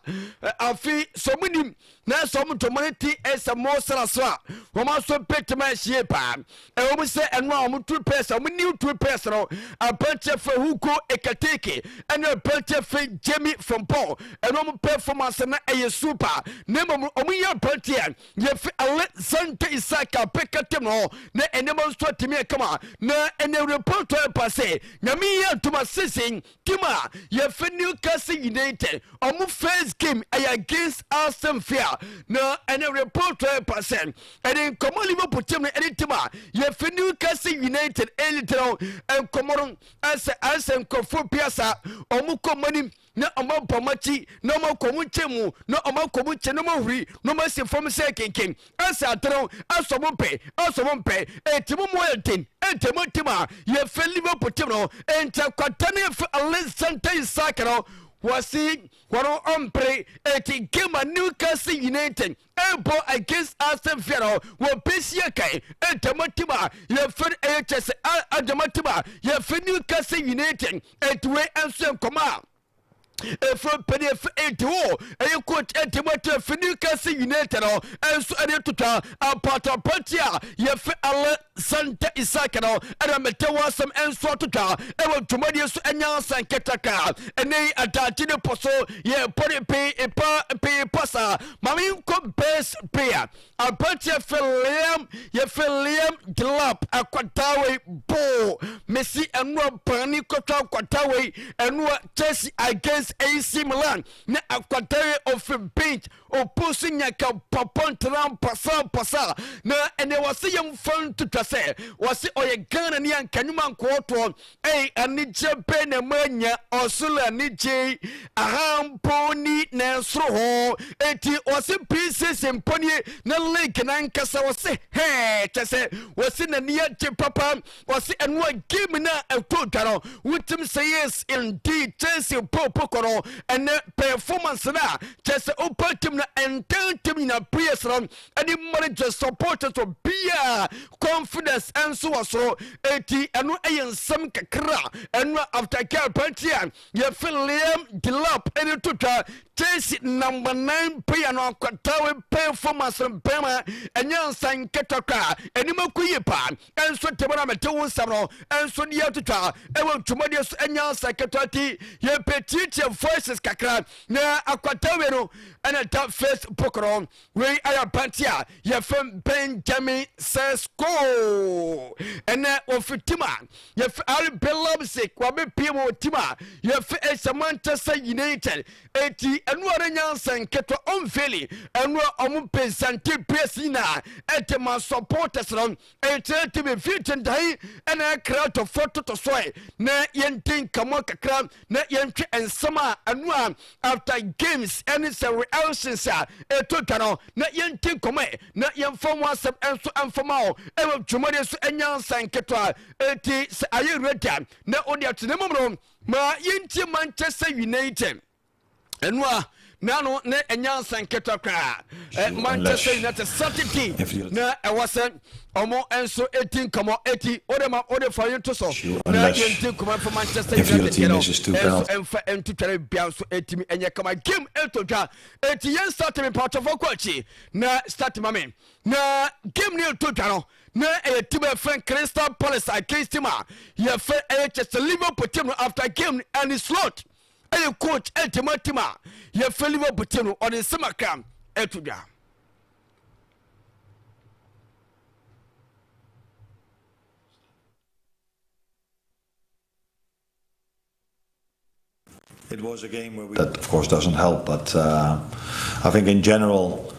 afi sɛ ɔmo nim na sɛ ɔmo ntɔmɔ no ti ɛsɛ mo sara so a wɔn aso bɛtuma ahyie paa. Ɛwɔ mu sɛ ɛno a wɔn two pairs, wɔn new two pairs no, aberanteɛ fɛ Hugo Ekitike ɛne aberanteɛ fɛ Jamie Frimpong, ɛno wɔn performance na ɛyɛ super. Na mmom wɔn yɛ aberanteɛ yɛfɛ Alexander Isak apɛka tɛm no na nneɛma nso atumi ɛkama. Na ɛnɛ report ɛpa sɛ Nyame yɛ ntoma sisi team a yɛfɛ Newcastle United, ɔmo first game ɛyɛ against Aston Villa. Na ɛnɛ report ɛpa sɛ ɛne nkɔmɔ Liverpool team no ɛne team a yɛfɛ Newcastle United ɛne no nkɔmɔ no ɛsɛ nkɔfo piasa ɔmo kɔ ɔmo anim na ɔmo abɔ ɔmo akyi na ɔmo akɔ ɔmo nkyɛn mu na ɔmo akɔ ɔmo nkyɛn na ɔmo ahuri na ɔmo asi fam sɛ kenken ɛsɛ atere ɛsɛ ɔmo mpɛ ɛsɛ ɔmo mpɛ eti mu mu yɛ den ɛntɛm team a yɛfɛ Liverpool team no nkyɛn kwata ne yɛfɛ Alexander Isak no wɔsi wɔn ɔmpere. Eti game a Newcastle United ɛbɔ against Aston Villa no wɔ bɛsia kan ɛntɛm team a yɛfɛ ɛyɛ kyɛ sɛ adama team a yɛfɛ Newcastle United. Eti wei nso yɛ nkɔmɔ a efo mpani efe eti hɔ ɛyɛ coach eti mo eti efe Newcastle United no ɛnso ɛde totwa apatapati a yɛfɛ Alexander Isak no ɛna mɛtɛ wɔ asɛm ɛnso atotwa ɛwɔ dwumadie so. Ɛnya asan ketaka ɛnɛ yi adagye ne pɔ so yɛ pɔde pii pa pii pa saa. Maame nkɔ best player, aberanteɛ fɛ Liam, yɛfɛ Liam Delap. Akwadaa boo mesi ɛnoa paani kɔtwa akwadaa wei ɛnoa Chelsea against AC Milan na akwadaa ofi bench opo so nyaka papa ntena mpasa mpasa. Na ɛnɛ wɔse yɛmfa ntotwa sɛ wɔse ɔyɛ Ghana ne ankanwuma nkɔɔtoɔ. Ɛy anigye bɛn na mu anya ɔsoro anigye aha mpo ni na ɛsoro hɔ. Eti wɔse pre-season mpo nie na league na nkasa wɔse hɛɛ kyɛ sɛ wɔse n'ani agye papa. Wɔse ɛno a game na ɛkɔ dwa no wotim sɛ yes indeed, Chelsea popo kɔ no ɛnɛ performance no a kyɛ sɛ wopa team no ɛntɛntɛm nyina players no ɛde manager supporters obiaa confidence ɛnso wɔ soro. Eti ɛno ɛyɛ nsɛm kakra ɛno after care pɛnti a yɛfɛ Liam Delap ɛne to twa Chelsea number 9 player no. Akwatawe performance no bɛrima ɛnyɛ nsan nkɛtɔ koraa, anim akɔ yie paa. Ɛnso tɛmɛ na mɛte wo nsɛm no ɛnso de atotwa ɛwɔ dwumadie so. Ɛnya nsa ketewa ti yɛpɛ tietie voices kakra na akwatawe no ɛna da Facebook no. Wei ayɛ abante a yɛfɛ Benjamin Sesko, ɛnɛ wɔfi team a yɛfɛ RB Leipzig, wɔbɛpie mu wɔ team a yɛfɛ ɛsɛ Manchester United. Eti Ɛno ara nyansa nketewa ɔmfeli ɛno a ɔmo pesante players nyinaa ɛde ma supporters no. Ɛkyerɛ tv fiti dan ɛna ɛkra tɔfoɔ totɔ soɛ na yɛnti nkɔmmɔ kakra na yɛntwe nsɛm a ɛno a after games ɛne sɛ reactions a ɛtɔ dwa no, na yɛnti nkɔmmɔ na yɛmfa ho asɛm nso mfama o ɛwɔ dwumadie so. Ɛnyansa nketewa eti sɛ ayɛ ready a na wode ato ne mmom no ma yɛntie Manchester United. Ɛno a nano ne ɛnyansa nketewa koraa, Manchester United Saturday na ɛwɔ sɛ ɔmo nso eti nkɔmɔ, eti o de ma o de fa yɛn to so na yɛn ti nkɔmɔ nfa Manchester United yɛ no ɛnso ɛnfa ɛntutware bia nso etimi ɛnyɛ kama. Game ɛtɔ dwa, eti yɛn start mi mpatwɔfo kɔ akyi na start ma mi na game ne ɛtɔ dwa no na ɛyɛ team a yɛfrɛ Crystal Palace against team a yɛfrɛ ɛyɛ kyɛ sɛ Liverpool team no. After game, Arne Slot ɛyɛ coach ɛntɛma team a yɛfrɛ Liverpool team no, ɔde nsɛm akra ɛto dwa. It was a game where we. That of course doesn't help, but I think in general,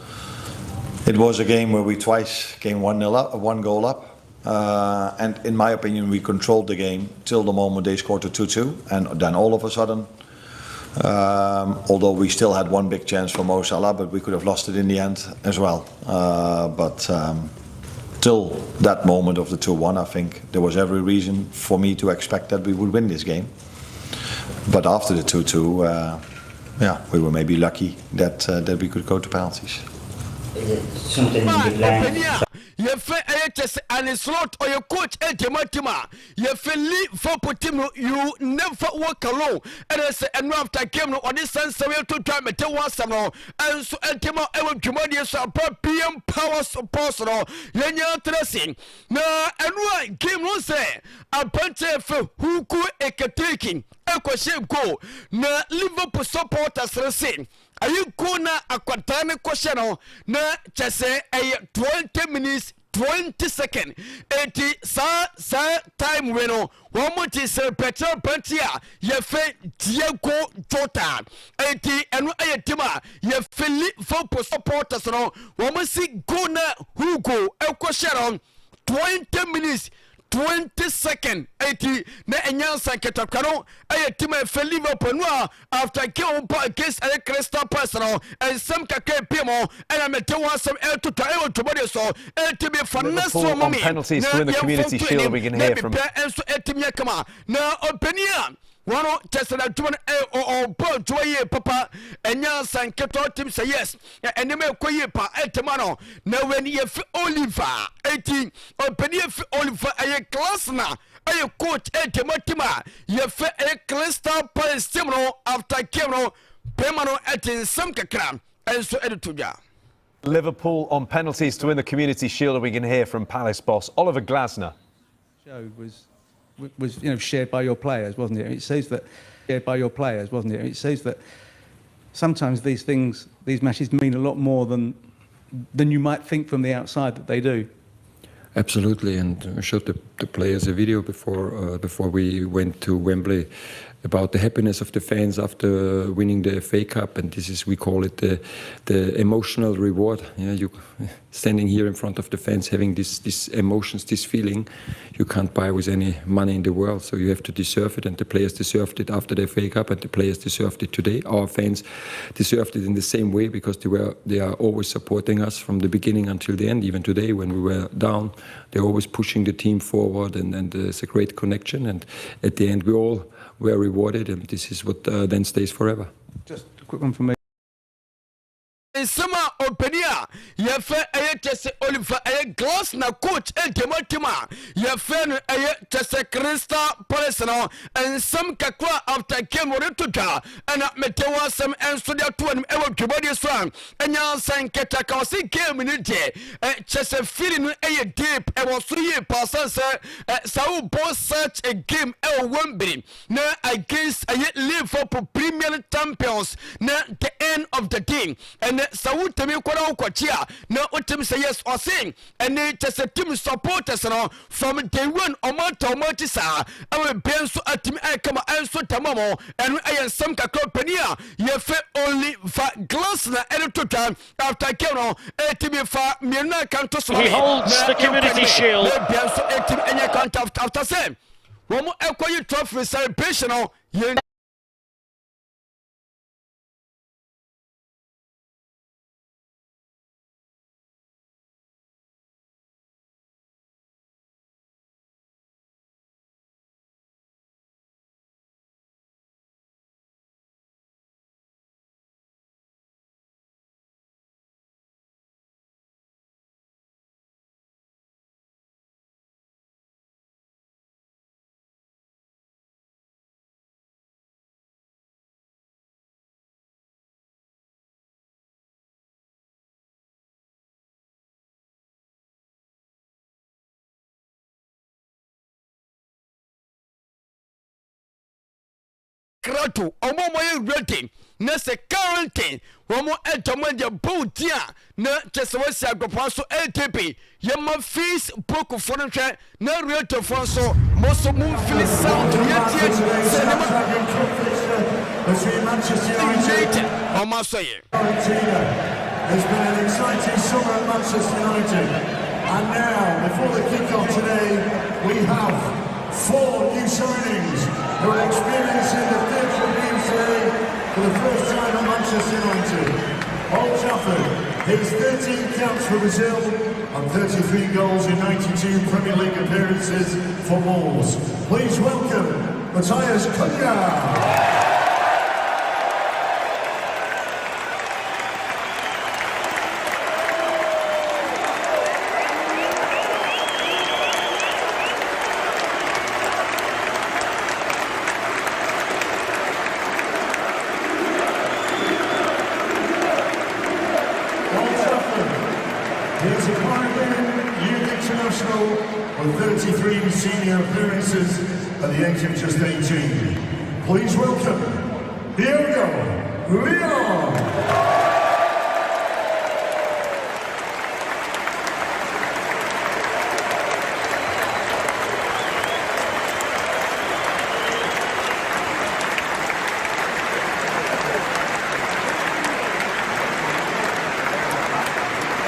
it was a game where we twice came 1-0 up, one goal up. And in my opinion, we controlled the game till the moment they scored the 2-2, and then all of a sudden, although we still had one big chance for Mo Salah, but we could have lost it in the end as well. But till that moment of the 2-1, I think there was every reason for me to expect that we would win this game. But after the 2-2, yeah, we were maybe lucky that we could go to penalties. Is it something you've learned? Ɔpanin a yɛfɛ ɛyɛ kyɛ sɛ Arne Slot, ɔyɛ coach ɛgyema team a yɛfɛ Liverpool team no, "You never walk alone." Ɛna sɛ ɛno after game no ɔde sansɛm yɛto twa mɛte ho asɛm no ɛnso ɛntɛm a ɛwɔ dwumadie so apa PM Power Sports no yɛnya tena se na ɛno a game no sɛ aberanteɛ yɛfɛ Hugo Ekitike ɛkɔhyɛ goal na Liverpool supporters no se ayi goal na akwadaa no kɔhyɛ no na kyɛ sɛ ɛyɛ 20 minutes 20 second, eti saa time wei no wɔn mo ti sɛ pɛkyerɛ pɛnti a yɛfɛ Diogo Jota, eti ɛno ɛyɛ team a yɛfɛ Liverpool supporters no wɔn mo si goal na Hugo ɛkɔhyɛ no 20 minutes 20 second, eti na ɛnya nsa nketakwa no ɛyɛ team a ɛfɛ Liverpool no a after game mpo against ɛyɛ Crystal Palace no nsɛm kakra pie mu ɛna mete ho asɛm ɛtotɔ ɛwɔ dwumadi so ɛti bi fa Liverpool on penalties to win the Community Shield. We can hear from na nso ɛtumi yɛ kama na ɔpanin a wɔn kyɛ sɛ n'adwuma no ɔbɔ adwuma yie papa, ɛnya nsa nketewa tim sɛ yes, ɛnneɛma ɛkɔ yie pa ɛtɛma no na wɛni yɛfi Oliver, eti ɔpanin yɛfi Oliver ɛyɛ Glasner, ɛyɛ coach ɛtɛma team a yɛfɛ ɛyɛ Crystal Palace team no. After game no bɛrima no ɛte nsɛm kakra ɛnso ɛde to dwa. Liverpool on penalties to win the Community Shield, and we can hear from Palace boss Oliver Glasner. Showed was shared by your players, wasn't it? It says that shared by your players, wasn't it? It says that sometimes these things, these matches mean a lot more than you might think from the outside that they do. Absolutely, and we showed the players a video before we went to Wembley about the happiness of the fans after winning the FA Cup, and this is, we call it the emotional reward. Yeah, you standing here in front of the fans, having this emotions, this feeling, you can't buy with any money in the world. So you have to deserve it, and the players deserved it after the FA Cup, and the players deserved it today. Our fans deserved it in the same way because they are always supporting us from the beginning until the end. Even today, when we were down, they're always pushing the team forward, and there's a great connection. And at the end, we all were rewarded, and this is what then stays forever. Just a quick one from me. Nsɛm a ɔpanin a yɛfɛ ɛyɛ kyɛ sɛ Oliver ɛyɛ Glasner, coach ɛntɛma team a yɛfɛ no ɛyɛ kyɛ sɛ Crystal Palace no, nsɛm kakra after game wɔde to dwa ɛna mete wɔ asɛm ɛnso de ato anim ɛwɔ dwumadie so a ɛnya nsɛn nkɛtɛ ka ɔse game no deɛ kyɛ sɛ feeling no ɛyɛ deep, ɛwɔ so yie paa sɛ sɛ wobɔ such a game ɛwɔ Wembley na against ɛyɛ Liverpool, Premier Champions, na the end of the day ɛnɛ sɛ wotumi kɔ na wokɔkye a na wotumi sɛ yes ɔse ɛne kyɛ sɛ team supporters no from day one ɔmo ata ɔmo akyi saa ɛwɔ bia nso atumi ɛkama ɛnso dama mo ɛno ɛyɛ nsɛm kakra panin a yɛfɛ Oliver Glasner ɛde to dwa after game no ɛtumi fa mmienu na kanto so He holds the Community Shield. Na bia nso ɛtumi ɛnyɛ kanta after sɛ wɔn ɛkɔyi trophy celebration no yɛn Krato ɔmo a wɔyɛ ready na sɛ currently wɔn ɛtɔ mo deɛ bɔ ti a na kyɛ sɛ wɔasi agorɔpɔn so ATP yɛma fees book fo no hwɛ na radio fo nso mo so mo mfili sound yɛtie sɛ nneɛma United ɔmo asɔ yɛ. It's been an exciting summer at Manchester United. And now, before the kick-off today, we have four new signings who are experiencing the theatre of dreams today for the first time at Manchester United. Old Trafford, his 13 caps for Brazil and 33 goals in 92 Premier League appearances for Wolves. Please welcome Matthias Cunha. Old Trafford. He's a Caribbean youth international with 33 senior appearances at the age of just 18. Please welcome Diego Leon.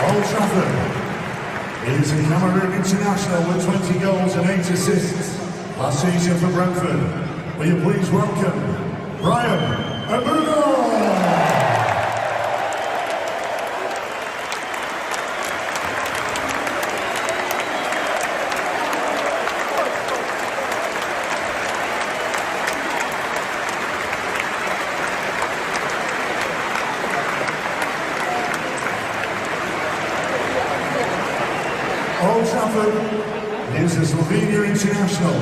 Old Trafford is a Cameroon international with 20 goals and 8 assists last season for Brentford. Will you please welcome Brian Mbeumo? Old Trafford is a Slovenia international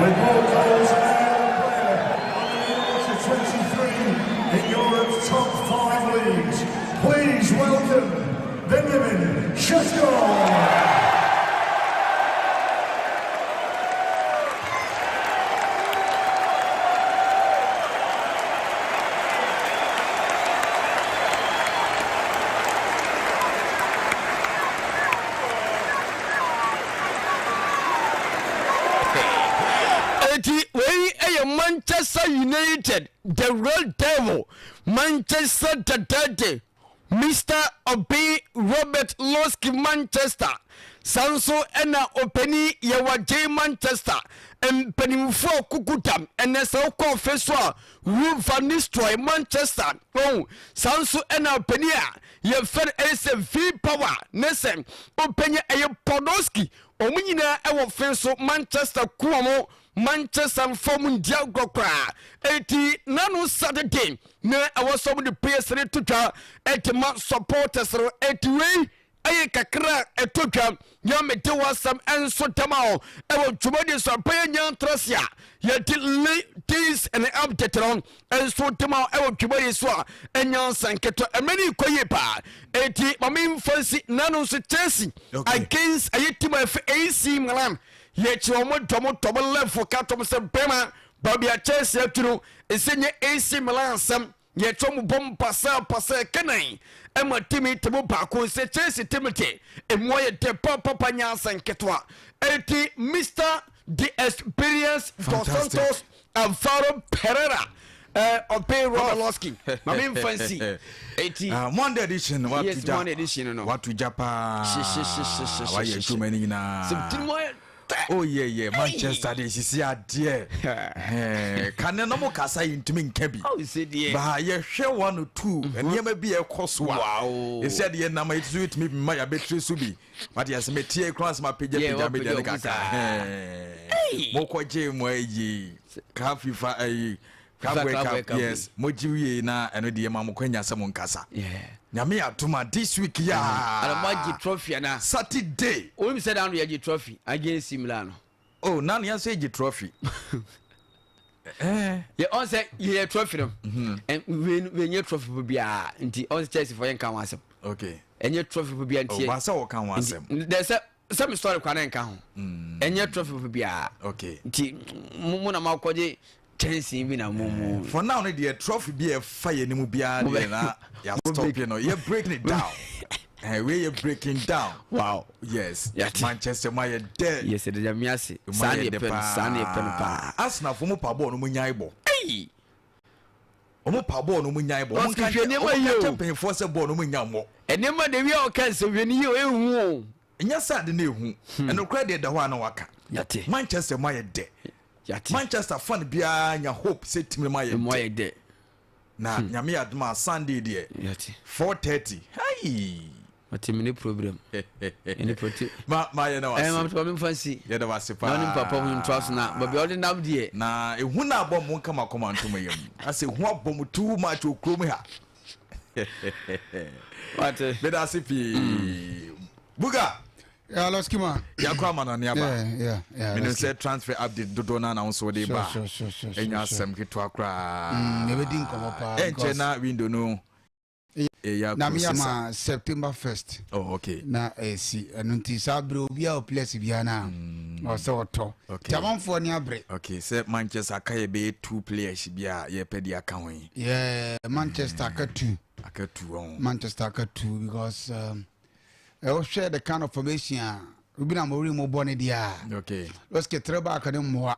with more goals than any other player under the age of 23 in Europe's top five leagues. Please welcome Benjamin Sesko. Eti wei yɛ Manchester United the Red Devil Manchester dadaade Mister Obi Robert Losky Manchester saa nso ɛna ɔpani yɛwagye Manchester mpanimfoɔ kukutam ɛnɛ sɛ wokɔ ɔfe so a Ruud van Nistelrooy Manchester oh saa nso ɛna ɔpani a yɛfɛ no ɛyɛ sɛ V Power ne sɛ ɔpanya ɛyɛ Podolski wɔn nyinaa ɛwɔ fe so Manchester ku wɔn Manchester mfa wɔn ndi agorɔ koraa eti nano Saturday na ɛwɔ sɛ wɔn de players no to dwa ɛde ma supporters no eti wei ɛyɛ kakra a ɛtɔ dwa yɛ mede w'asɛm nso dama o ɛwɔ dwumadi so abɛyɛ nya ntrase a yɛde ladies and update no nso dama o ɛwɔ dwumadi so a ɛnya nsɛnketewa ɛmɛ ne kɔ yie paa eti maame nfa nsi nano nso Chelsea against ɛyɛ team a ɛfɛ AC Milan yɛkyi wɔn dɔm dɔm lɛfo ka tɔm sɛ bɛrima baabi a Chelsea aturu ɛsɛ nyɛ AC Milan asɛm. Yɛtɔ mu bɔm pasaa pasaa kanan ɛma timi temu baako sɛ Chelsea timi te emu ayɛ dɛ papapa nyɛ asɛn ketewa. Eti Mr. The Experience Dos Santos Alvaro Pereira ɔpe Rodolowski ma me nfa nsi eti ah, Monday edition watu yes, gya Monday edition no watu gya paa wayɛ adwuma no nyinaa sɛ tiri mu ayɛ Oh yeah yeah Manchester de sisi adeɛ kane no mo kasa yi ntumi nka bi oh, ba yɛhwɛ one or two mhm. nneɛma bi ɛkɔ so a ɛsi adeɛ nam ɛti so yɛtumi ma yɛabɛtiri so bi wate ase metie kora sɛ mapagyapagya medeɛ no kakra mokɔgye mo ayi ka fifa ayi Club Cup yes mogye wie na ɛno deɛ ma mo kwanya sɛ mo nkasa nyame adom a this week ya ana moagye trophy ana Saturday wonim sɛ da no yɛgye trophy against Milan no oh na no yɛn nso yɛgye trophy eh. yɛ ɔn sɛ yɛyɛ trophy no wɛnyɛ trophy po biara nti ɔn sɛ Chelsea fo yɛnka ho asɛm okay ɛnyɛ trophy po biara nti oh, sɛ wɔka ho asɛm dɛ sɛ sɛ me sɔre kwa na nka ho mm. ɛnyɛ trophy po biara okay nti mo na moakɔgye kyɛnsee bi na mo mo. Eh, for now no deɛ trophy bi a ɛfa yɛn anim biara deɛ na yɛ stop no yɛ breaking it down. Eh, we yɛ breaking down. Wow. Yes. Yati. Manchester ma yɛ dɛ. Yes, ɛdɛ nyame ase. Saa ne yɛ pɛ no, saa ne yɛ pɛ no paa. Arsenal fo mo pa bɔɔl no mo nyae bɔ. Hey. Ɔmo pa bɔɔl no mo nyae bɔ. Ɔmo nka nkyɛn mpanyinfoɔ sɛ bɔɔl no mo nya mmɔ. Nneɛma de wi a ɔka nsɛm hwɛ ne yie o ehu o. Nyɛ sɛ ade no ehu. Ɛnokorɛ deɛ ɛda hɔ a na waka. Yate. Manchester mu ayɛ dɛ. Yate. Manchester fan biara nya hope sɛ team no mu ayɛ dɛ. Mu ayɛ dɛ. Na hmm. Nyame yɛ adom a Sunday deɛ. Yate. 4:30. Hey. Mate me ne problem. Ɛne pɔte. Ma ma yɛ na wase. Ɛɛ ma ma fa nsi. Yɛ na wase paa. Na ɔne papa mu ntoa so na baabi a ɔde nam deɛ. Na ehu na abɔ mu nka ma kɔma ntom yɛ mu. Asɛ ehu abɔ mu too much wɔ kurom ha. Wate. Meda ase pii. Mm. Buga. Yeah, Losky man. Yakɔ amanɔne aba. Yeah, yeah, yeah. Menim sɛ transfer update dodoɔ no na wo nso wode ba. Sure, Ɛnya asɛm ketewa koraa. Yɛbɛdi nkɔmmɔ paa. Ɛnkyɛ na window no ɛyɛ Na meyɛ ma September 1st. Oh, okay. Na ɛsi ɛno nti saa berɛ obiara wɔ players biara no a ɔsɛ ɔtɔ. Okay. Nti amanfoɔ ne abrɛ. Okay, sɛ Manchester aka yɛ bɛyɛ two players bi a yɛpɛ de aka ho yi. Yeah, Manchester aka two. Aka two ɔn. Manchester aka two because um, wohwɛ the kind of formation a obi na Mourinho mu bɔ ne deɛ a. Okay. Lɔsike three back ne mmoa.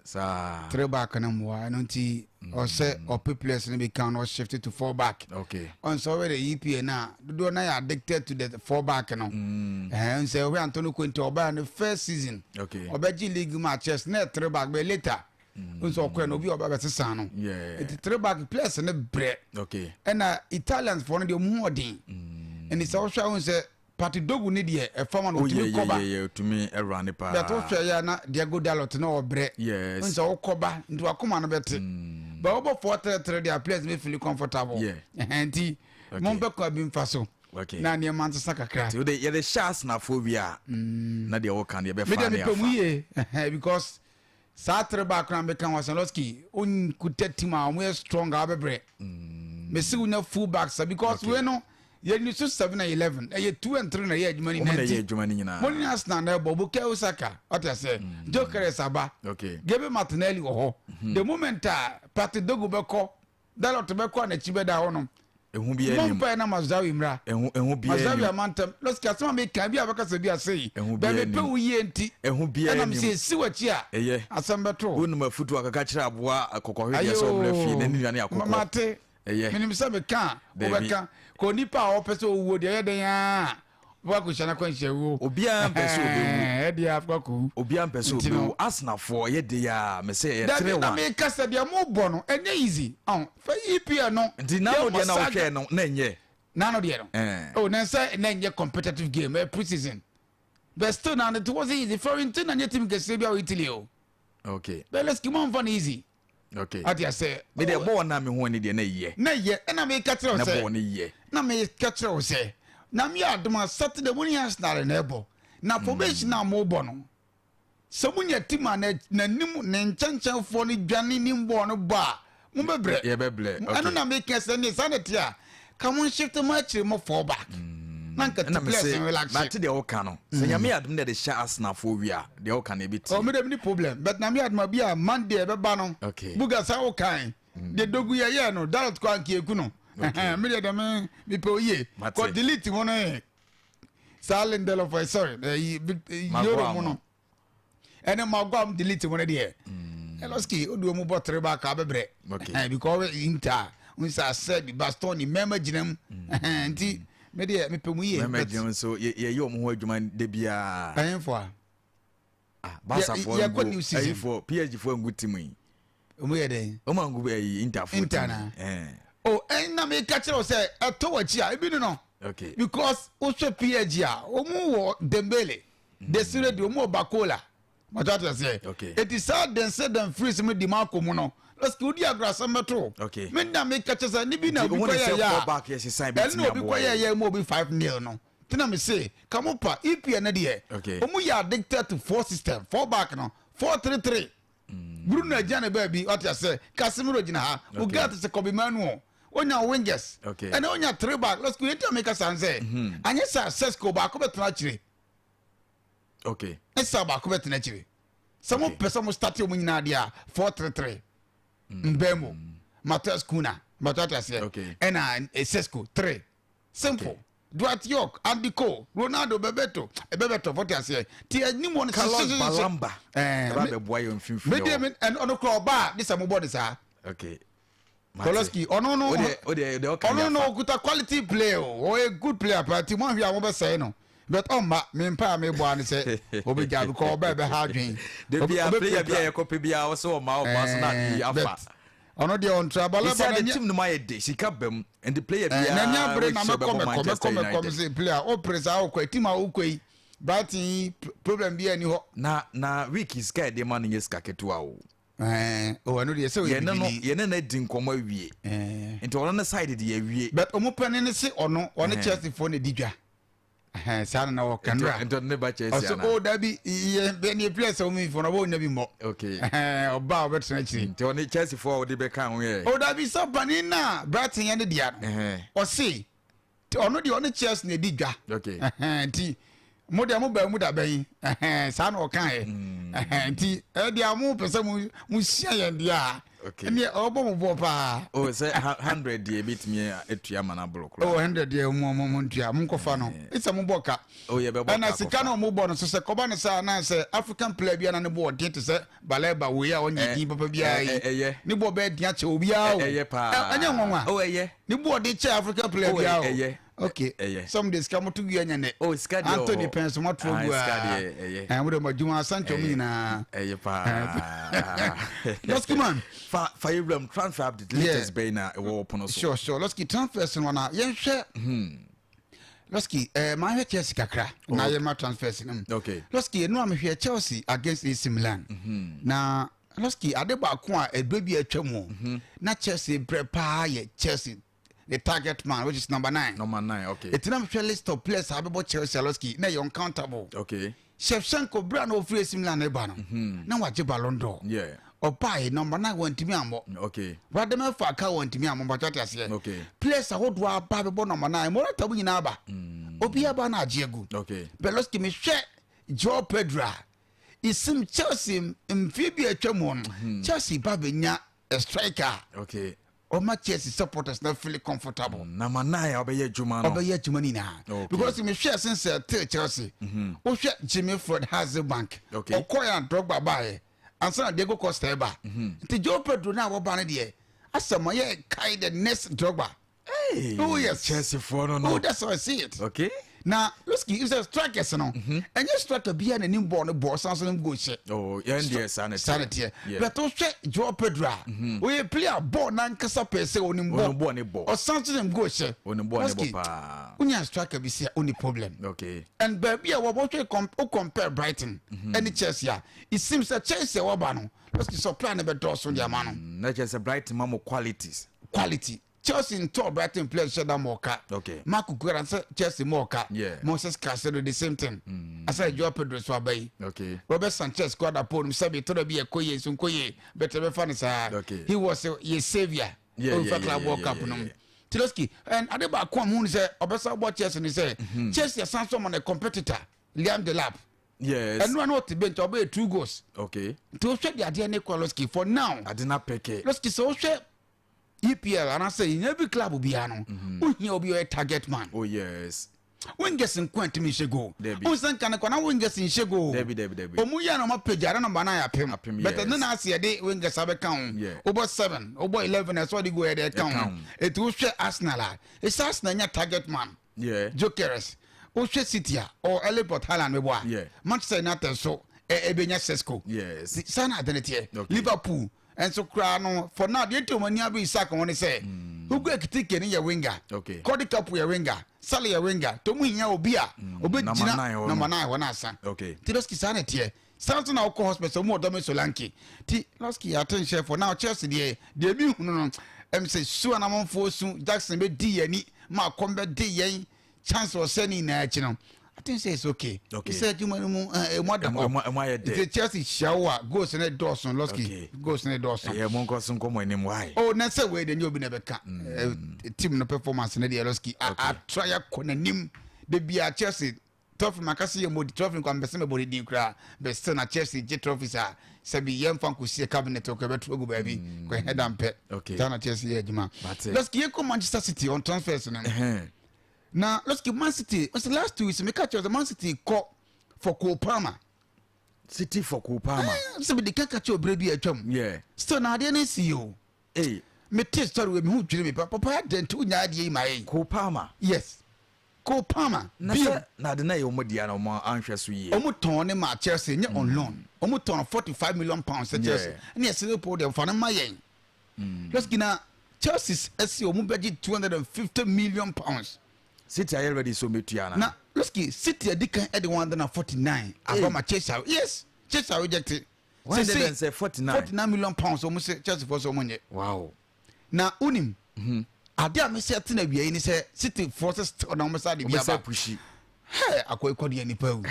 Saa. Three back ne mmoa ɛno nti ɔsɛ ɔpe players no bi kan na ɔshift to four back. Okay. Ɔnsɛ ɔwɛ the EPA na dodoɔ na yɛ addicted to the four back no. Ɛhɛn sɛ ɔhwɛ Antonio Conte ɔbaa ne first season. Okay. Ɔbɛgye league mu a Chelsea na yɛ three back but later. Nso ɔkɔɛ no obi a ɔba bɛsesa no. Yeah. Nti three back players ne brɛ. Okay. Ɛna Italians foɔ no deɛ ɔmo ho ɔden. Ɛni sɛ ɔhwɛ ahun sɛ Pati Dogu ne deɛ ɛfa ma no Oh ɔtumi yeah yeah kɔba. yeah yeah otumi ɛwura ne paa. But wohwɛ yɛ na Diego Dalot na ɔbrɛ. Yes. Nso wokɔba nti wakoma no bɛte. But wobɔ 4-3-3 deɛ players bɛ feel comfortable. Yeah. Ɛhɛn nti Okay. mompɛ kwan bi mfa so. Okay. Na nneɛma nsesa kakra. Nti wode yɛde hyɛ Arsenalfoɔ wie a na deɛ wɔka no Me yɛbɛfa deɛ ne mepɛ mu afa. yie ɛhɛn because saa tere baako na meka ho asɛm Lɔski wonkuta team a wɔyɛ strong a wobɛbrɛ. Mesi wonya full back sa because wei no yɛni so 7 and 11 ɛyɛ 2 and 3 na ɛyɛ adwuma no Wɔn na nyinaa ɛyɛ nti adwuma no nyinaa. mo ne Arsenal na ɛbɔ Bukayo Saka ɔte aseɛ Gyökeres aba Okay. Gabriel Martinelli wɔ hɔ the moment a Partey Dogu bɛkɔ Dalot bɛkɔ a n'akyi bɛda hɔ no Ehu biara mo nim. mpae na Mazraoui mmra Ehu ehu biara Mazraoui nim. amantam Lɔski asɛm a meka bi a bɛka sɛ bi ase Ehu biara bɛmepɛ nim. wo yie nti Ehu biara ɛnam nim. sɛ ɛsi w'akyi a Ɛyɛ. asɛm bɛto wo. Wonum afutu akaka kyerɛ aboa kɔkɔhwe deɛ sɛ ɔmmerɛ fie na ne nua ne akokɔ. mate Ɛyɛ. menim sɛ meka a Dabi. wobɛka ka onipa a ɔpɛ sɛ ɔwuo deɛ ɛyɛ dɛn a wobɛkɔ akɔhyia no akwanhyia wuo Obiara mpɛ sɛ ɔbɛwu. ɛdeɛ akɔ akɔwu Obiara mpɛ sɛ Nti no- ɔbɛwu. Arsenalfoɔ ɛyɛ de a mɛ sɛ ɛyɛ dabi 3 na 1. meka sɛ deɛ mobɔ no ɛnyɛ easy ɔn fa EPL no Nti nano yɛmmɔ deɛ na saga- wohwɛɛ no na ɛnyɛ. nano deɛ no Eh. oh na sɛ na ɛnyɛ competitive game ɛyɛ pre-season but still na it wasn't easy Fiorentina nyɛ team kɛseɛ bi a wɔ Italy o Okay. but let's keep on fun easy Okay. ate asɛ Me deɛ bɔɔl na me ho ani deɛ na ɛyɛ. na yɛ ɛna meka kyerɛ wo Na sɛ bɔɔl no yɛ. na meka kyerɛ wo sɛ na meyɛ adom a Saturday mo ne Arsenal na ɛbɔ na formation a mobɔ no sɛ monya team a n'anim ne nkyɛnkyɛnfoɔ no dwane nim bɔɔl no bɔ a mobɛbrɛ Yɛbɛbrɛ. Okay. ɛno na meka sɛ ne saa na te a ka mo nhyeft mo akyiri mo fall back na nka Ɛna ti me players se relax mate deɛ woka no. Sɛ Nyame yɛ adom na yɛde hyɛ Arsenalfoɔ wie a deɛ woka no Oh, ɛbɛtie. me dem ni problem but na me adoma bi a Monday ɛbɛba no Okay. buga sa wo kan De Dogu yɛ yɛ no Dalot kɔ anka eku no. Me deɛ dɛm mepɛ oyie. Kɔ delete mu no yɛ. Saa Lindelof ɛ sorry ɛyi Yoro mu no. Ɛne Maguire mu delete mu no deɛ. Eloski odi wɔn bɔ tere baaka abɛbrɛ. Okay. Because Inter nsa asɛ bi Bastoni mɛɛma gyina mu. Nti me deɛ mepɛ mu yie. Mɛɛma gyina mu nso yɛ yɛ wɔn ho adwuma de biara. Ɛyɛnfo a. Ah, Barca foɔ ngu ɛyi foɔ PSG foɔ ngu team yi. Ɔmo yɛ dɛn? Ɔmo angu ɛyi Inter foɔ team. Inter na. O ɛnna mi ka kyerɛ o sɛ ɛtɔ wɔ akyi a ebi ni no. Okay. Because wohwɛ PSG a ɔmo wɔ Dembele, Desire di ɔmo wɔ Barcola. Mɔtɔ ati aseɛ. Okay. Eti saa Dense Dumfries mu di Marco mu no. Lɔsiki odi agorɔ asɛm bɛto. Okay. Mi na mi ka kyerɛ sɛ ne bi na obi kɔ yɛ yɛ a. Ɛnna obi kɔ yɛ yɛ mu obi 5-0 no. Tina mi se kamo pa EPL ne deɛ. Okay. Ɔmo yɛ addicted to four system, four back no, 4-3-3. Bruno agya ne baabi ɔte ase, Casemiro gyina ha, Ugarte sɛ Kobbie Mainoo, onya wingers, ɛna onya three back. Let's go. Yɛn ti a mi kasa nsɛ, anyɛ sɛ Sesko baako bɛ tena akyire. Okay. Ɛsɛ baako bɛ tena akyire. Sɛ mo pɛ sɛ mo start wɔn nyinaa deɛ a, 4-3-3. Mbeumo, Matheus Cunha, bàtà ɔte aseɛ, ɛna Sesko three. Simple. Dwight Yorke, Andy Cole, Ronaldo, Bebeto, Bebeto, fɔte aseɛ. Ti anim wɔn Carlos Balamba. Ɛba bɛ boa yɛn mfimfini. Mi de mi ɔno kura ɔbaa de sɛ mo bɔ de saa. Okay. Koloski ɔno no ɔno no okuta quality player o, ɔyɛ good player paa, ti mo ahwɛ a mo bɛ sɛɛ no, but ɔmma mi mpa a mi bɔ ani sɛ obi gya bi kɔ ɔbɛ bɛ ha adwene. Debi a player bi a yɛ kɔ pe bi a ɔsɛ ɔma ɔma so na adi afa. Ɔno deɛ ɔntra balaba na nye team no ma yɛ de sika bɛm nti player biara n'ani abere na mɛkɔ mɛkɔ mɛkɔ mɛkɔ mɛ player o pere saa ɔkɔ team a ɔkɔ yi Brighton yi problem bi ani hɔ. Na week sika yɛ de ma no nyɛ sika ketewa o. Ɛɛ o ɛno deɛ sɛ ɔyɛ bibini. Yɛne no adi nkɔmɔ awie. Nti ɔno ne side de yɛ awie. But ɔmo pɛ ne ne se ɔno ɔne Chelsea foɔ na di dwa. Saa na wɔ kanura. Nti ɔno ne ba Chelsea ana. Ɔsɛ o dabi yɛ bɛ ne players a wɔn mi fɔ no ɔbɛ onya bi mbɔ. Okay. Ɔba a ɔbɛtena akyire. Nti ɔne Chelsea foɔ a ɔde bɛka ho yɛ. O dabi sɛ panin na Brighton yɛ ne dea no. Ɔse ɔno deɛ ɔne Chelsea na edi dwa. Okay. Nti mo deɛ mo bɛn mu da bɛn saa na ɔka yɛ. Nti ɛdeɛ mo pɛ sɛ mo mo sua yɛn deɛ a. Ɛnneɛ ɔbɔ mo bɔ paa. O sɛ 100 deɛ ebetumi atua ma n'aboro koraa. O 100 deɛ mo mo mo ntua mo nkɔfa no. Esa mo bɔ ka. O yɛ bɛ bɔ ka Ɛna sika na ɔmo bɔ no so sɛ kɔba ne saa na sɛ African player bi ana ne bɔ ɔden te sɛ Baleba wei a ɔnyɛ din papa biara yi. Ɛyɛ. Ne bɔ bɛɛ din akyɛ obiara o. Ɛyɛ paa. Ɛnyɛ nwanwa. O ɛyɛ. Ne bɔ ɔden kyɛ African player biara o. Ɛyɛ. Okay. Ɛyɛ. Some de sika mo to gu ɛnyɛ nɛ. O sika deɛ wɔ hɔ. Anthony pɛn so mo ato gu aa. Sika deɛ ɛyɛ. Ɛɛ mo de mo adwuma Sancho mo nyinaa. Ɛyɛ paa. Losky man. Fa yɛ wuram transfer update latest bɛyi na ɛwɔ ɔpono so. Sure, Losky transfers no na yɛnhwɛ. Losky maa hwɛ Chelsea kakra na yɛ ma transfers no mu. Okay. Losky enu a mehwɛ Chelsea against AC Milan. Na Losky ade baako a ɛbɛ bi atwa mu. Na Chelsea brɛ paa yɛ Chelsea the target man, which is number 9. Number 9, okay. It's not a list of players available Chelsea Losky. Now you're uncountable. Okay. Shevchenko brand of free AC Milan ebano. Now what you Ballon d'Or. Yeah. Opa number 9 went to me ambo. Okay. Vladimir Falcao went to me ambo but what say. Okay. Players who do a baby number 9. More tabu in aba. Obi aba na jiegu. Okay. But Losky me share Joe Pedro. It seems Chelsea mfibia twemon. Chelsea baby nya a striker. Okay. Oma Chelsea supporters not feeling comfortable. Number 9 obeye juma no. Obeye juma ni na. Because me share since till Chelsea. O share Jimmy Floyd Hasselbaink. Okay. Okoya and Drogba buy. And so Diego Costa ba. Nti Joe Pedro na wo ba ne de. Asem ye kai the next Drogba. Hey. Oh yes. Chelsea for no no. Oh, that's how I see it. Okay. Now, look, you say strikers no. And you striker be an nim ball no ball sans no go share. Oh, yeah, yeah, sanity. Sanity. But to share Joe Pedro. We play a ball nan kasa per se onim ball. Ball ne ball. Or sans them go share. Onim ball ne ball pa. Unya striker be say only problem. Okay. And baby we we compare Brighton and Chelsea. It seems that Chelsea wa ba no. Let's supply ne be doors on their man. Na Chelsea Brighton ma mo qualities. Quality. Chelsea in top Brighton players shut down more car. Okay. Marco Guerra said Chelsea more car. Yeah. Moses Caicedo the same thing. I said Joao Pedro so abai. Okay. Robert Sanchez scored a pole. Sabi told be a koye so koye. But be funny sir. Okay. He was a savior. Yeah. Club World Cup no. Tiloski and Adeba Kwam say Obesa about Chelsea ni say Chelsea Samson on a competitor Liam Delap. Yes. And no one to bench obey 2 goals. Okay. To share the idea Losky for now. Adina Peke. Losky so share. EPL anaasɛ in every club biara no, wohia obi a ɔyɛ target man. Oh yes. Wingers nko antumi nhyɛ goal. Dabi. Wohu sɛ nka no kɔ na wingers nhyɛ goal. Dabi dabi dabi. Ɔmu yɛ na ɔmo apagya na nɔmba no ayɛ apem. Apem, But yes. ɛno na ase yɛde wingers abɛka ho. Wobɔ 7, wobɔ 11 ɛsɛ ɔde goal yɛde ɛka Ɛka ho. ho. Eti wohwɛ Arsenal a, ɛsɛ Arsenal nya target man. Gyökeres. Wohwɛ City a, ɔwɔ Erling Braut Haaland bɛbɔ a. Manchester United nso ɛbɛnya Sesko. Yes. Saa na ade no teɛ. Okay. Liverpool nso koraa no, for now deɛ nti wɔn ani abere Isak ho ne sɛ, Hugo Ekitike ne yɛ winger. Okay. Cody Gakpo yɛ winger. Salah yɛ winger. Nti wɔn hia obi a Number obɛgyina 9 hɔ no. number 9 hɔ no asa. Okay. Nti Losky saa na ɛteɛ. Saa nso na wokɔ hospital sɛ wɔn wɔ Dominic Solanke. Nti Losky ate nhyɛ for now Chelsea deɛ deɛ mi hunu no ɛm sɛ su anamonfoɔ su Jackson bɛdi yɛn ani ma akɔm bɛdi yɛn chance ɔsɛ ne nyinaa akyi no, I think say it's okay. Okay. Sɛ adwuma no mu ɛmu ada hɔ. Ɛmu ayɛ dɛ. Nti Chelsea hyia wo a goals ne dɔɔso Losky. Okay. Goals ne dɔɔso. Ɛyɛ mo nkɔ so nkɔ mo anim why? Oh na sɛ wei de nye obi na ɛbɛka. Team no performance ne deɛ Losky atra yɛ kɔ n'anim. De bia Chelsea trophy makasi yɛ mo di trophy nkwa mbɛsɛ mɛbɔ ne din koraa but still na Chelsea gye trophies a sɛbi yɛmfa nkɔsie cabinet kɔ ɛbɛto agu baabi kɔ ɛhɛ da mpɛ. Okay. Saa na Chelsea yɛ adwuma. Mate. Losky yɛkɔ Manchester City on transfers no. Na Losky Man City ɔsɛ last 2 weeks meka kyerɛ sɛ Man City kɔ for Cole Palmer. City for Cole Palmer. Sɛ mede ka ka kyerɛ obere bi a atwam. Still na adeɛ no si o. Hey. Mete story wei me ho dwiri me pa papa adɛn nti wonya adeɛ yi ma yɛn. Cole Palmer. Yes. Cole Palmer. Na sɛ na ade na yɛ ɔmo dea na ɔmo anhwɛ so yie. Ɔmo tɔn ne ma Chelsea nye on loan. Ɔmo tɔn £45 million sɛ Chelsea. Ɛne ɛsɛ Liverpool deɛ fa no ma yɛn. Losky na Chelsea ɛsi ɔmo bɛgye £250 million. City ayɛ ready so metua na. Na Losky City adi kan ɛde 149 aba ma Chelsea. Yes, Chelsea reject it. 149. £49 million ɔmo sɛ Chelsea fɔ sɛ ɔmo nyɛ. Wow. Na unim. Ade a mesi ate na wia yi ni sɛ City fɔ sɛ still na ɔmo sa de bi Ɔmo sɛ aba. pushi. Hey, akɔ ekɔ deɛ nipa wu.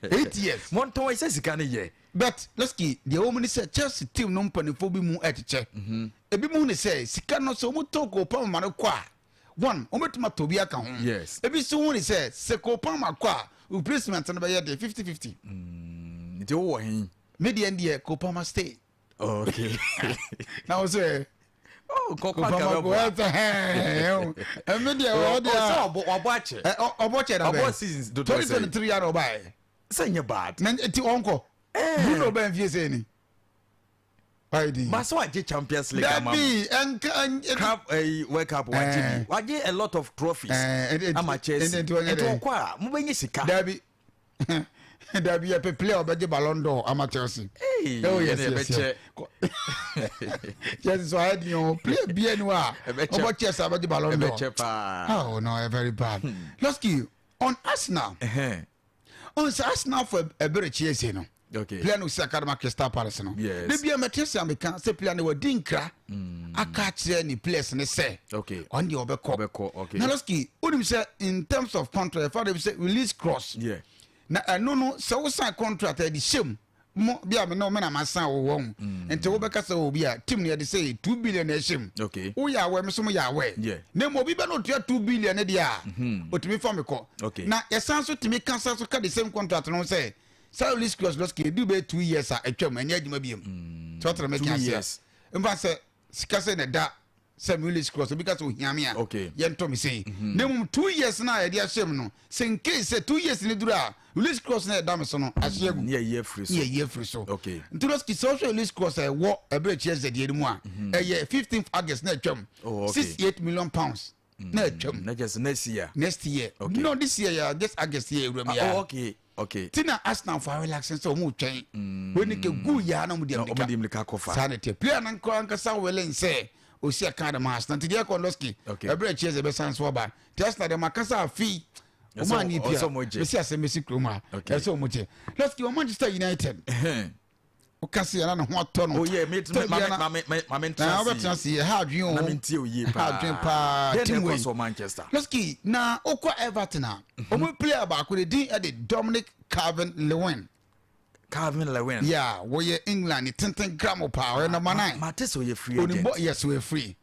8 years. Mɔntɔn sɛ sika ne yɛ. But Losky deɛ wɔn mu ni sɛ Chelsea team no mpanimfoɔ bi mu ɛkyekyɛ. Ebi mu ni sɛ sika no sɛ wɔn tɔ Cole Palmer ma no kɔ a one wɔn bɛtumi atɔ bi aka ho. Yes. Ebi nso hu ni sɛ sɛ Cole Palmer kɔ a replacement no bɛyɛ de 50-50. Nti wowɔ hin? Me deɛ deɛ Cole Palmer stay. Okay. Na wɔ sɛ. Oh, kɔkɔ Cole Palmer aka go bɛboa. ɛsɛ ɛmi deɛ wɔ deɛ. Ɔsɛ ɔbɔ ɔbɔ akyɛ. Ɛ ɔbɔ kyɛ na bɛ. Ɔbɔ seasons dodoɔ sɛ. 2023 yà na ɔba yɛ. Sɛ nyɛ bad. Na nti ɔnkɔ. Bruno bɛ nfie sɛ ni. Why di? Ba sɛ wagye Champions League ama mo. Dabi ɛnka. Cup ɛyi World Cup wagye bi. Wagye a lot of trophies. Ama Chelsea. Nti wɔnyɛ Nti dɛ. ɔkɔ a mo bɛ nye sika. Dabi. Dabi yɛ pe player ɔbɛgye Ballon d'Or ama Chelsea. Hey, Oh yes ɛna yes ɛbɛkyɛ. yes. Chelsea so ayɛ di o player bia ni wa. Ɛbɛkyɛ. Ɔbɔ Chelsea abɛgye Ballon d'Or. Ɛbɛkyɛ paa. Oh no, very bad. Losky on Arsenal. On sɛ Arsenal for ɛbɛrɛ Chelsea no. Okay. Player no si Academy Crystal Palace no. Yes. De bia mɛte sɛ ameka sɛ player no wadi nkra. Aka akyerɛ ne players ne sɛ. Okay. Ɔn deɛ ɔbɛkɔ. Ɔbɛkɔ, okay. Na Losky onim sɛ in terms of contract ɛfa de bi sɛ release clause. Yeah. Na ɛno no sɛ wo sign contract ɛde hyɛm mo bi a me ne me na ma sign wɔ wɔn. Nti wobɛka sɛ obi a team no yɛde sɛ 2 billion na ɛhyɛm. Okay. Woyɛ awɛ me so mo yɛ awɛ. Na mmom obi bɛ no otua 2 billion ne deɛ a otumi fa me kɔ. Okay. Na yɛsan so tumi kasa so ka the same contract no sɛ saa release clause Losky edu bɛ 2 years a atwam ɛnyɛ adwuma biem. Sɛ ɔtɛrɛ mɛ Two kí years. aseɛ. Nfa sɛ sika sɛ na ɛda sɛ mi release clause obi ka sɛ ohia mi a. Okay. Yɛntɔ mi sɛn. Na mmom 2 years na yɛde ahyɛ mu no sɛ in case sɛ 2 years ne duru a release clause na ɛda mi so no ahyɛ agu. Ne yɛ yi afiri so. Ne yɛ yi afiri so. Okay. Nti Losky sɛ ɔhwɛ release clause a ɛwɔ ɛbɛrɛ kyerɛ sɛ deɛ no mu a ɛyɛ 15th August na atwam. Oh, okay. £68 million na atwam. Na kyerɛ sɛ next year. Next year. Okay. No, this year yɛ just August year ewura mu Ah, yɛ. oh, okay. Okay. Ti na Arsenal fa relax sɛ ɔmo twɛn. Wei ni ke gu yaa na ɔmo di Na ɔmo di mirika kɔfa. Saa na teɛ player no nkɔ ankasa willing sɛ osi aka de ma Arsenal nti deɛ ɛkɔ Losky. Okay. Ɛbrɛ kyerɛ sɛ ɛbɛsan so aba. Ti Arsenal deɛ ma kasa afi. Ɛsɛ Ɔmo ani pia. ɔsɛ ɔmo gye. Mesi asɛm bɛsi kurom ha. Okay. Ɛsɛ ɔmo gye. Losky wɔ Manchester United. Wokasi yɛn na ne ho atɔ no. Oh yeah, me Tɛ ma bia na- ma ma ma me na ntena wobɛtena ase yɛ ha adwene o. Na me ntie o yie Ha paa. adwene paa. Then Team ɛkɔ wei. so Manchester. Losky na okɔ Everton a ɔmo player baako de din ɛde Dominic Calvert-Lewin. Calvert-Lewin. Yeah, wɔyɛ England ne tenten gram paa, ɔyɛ number 9. Ma te sɛ ɔyɛ free agent. Onibɔ yes, ɔyɛ free.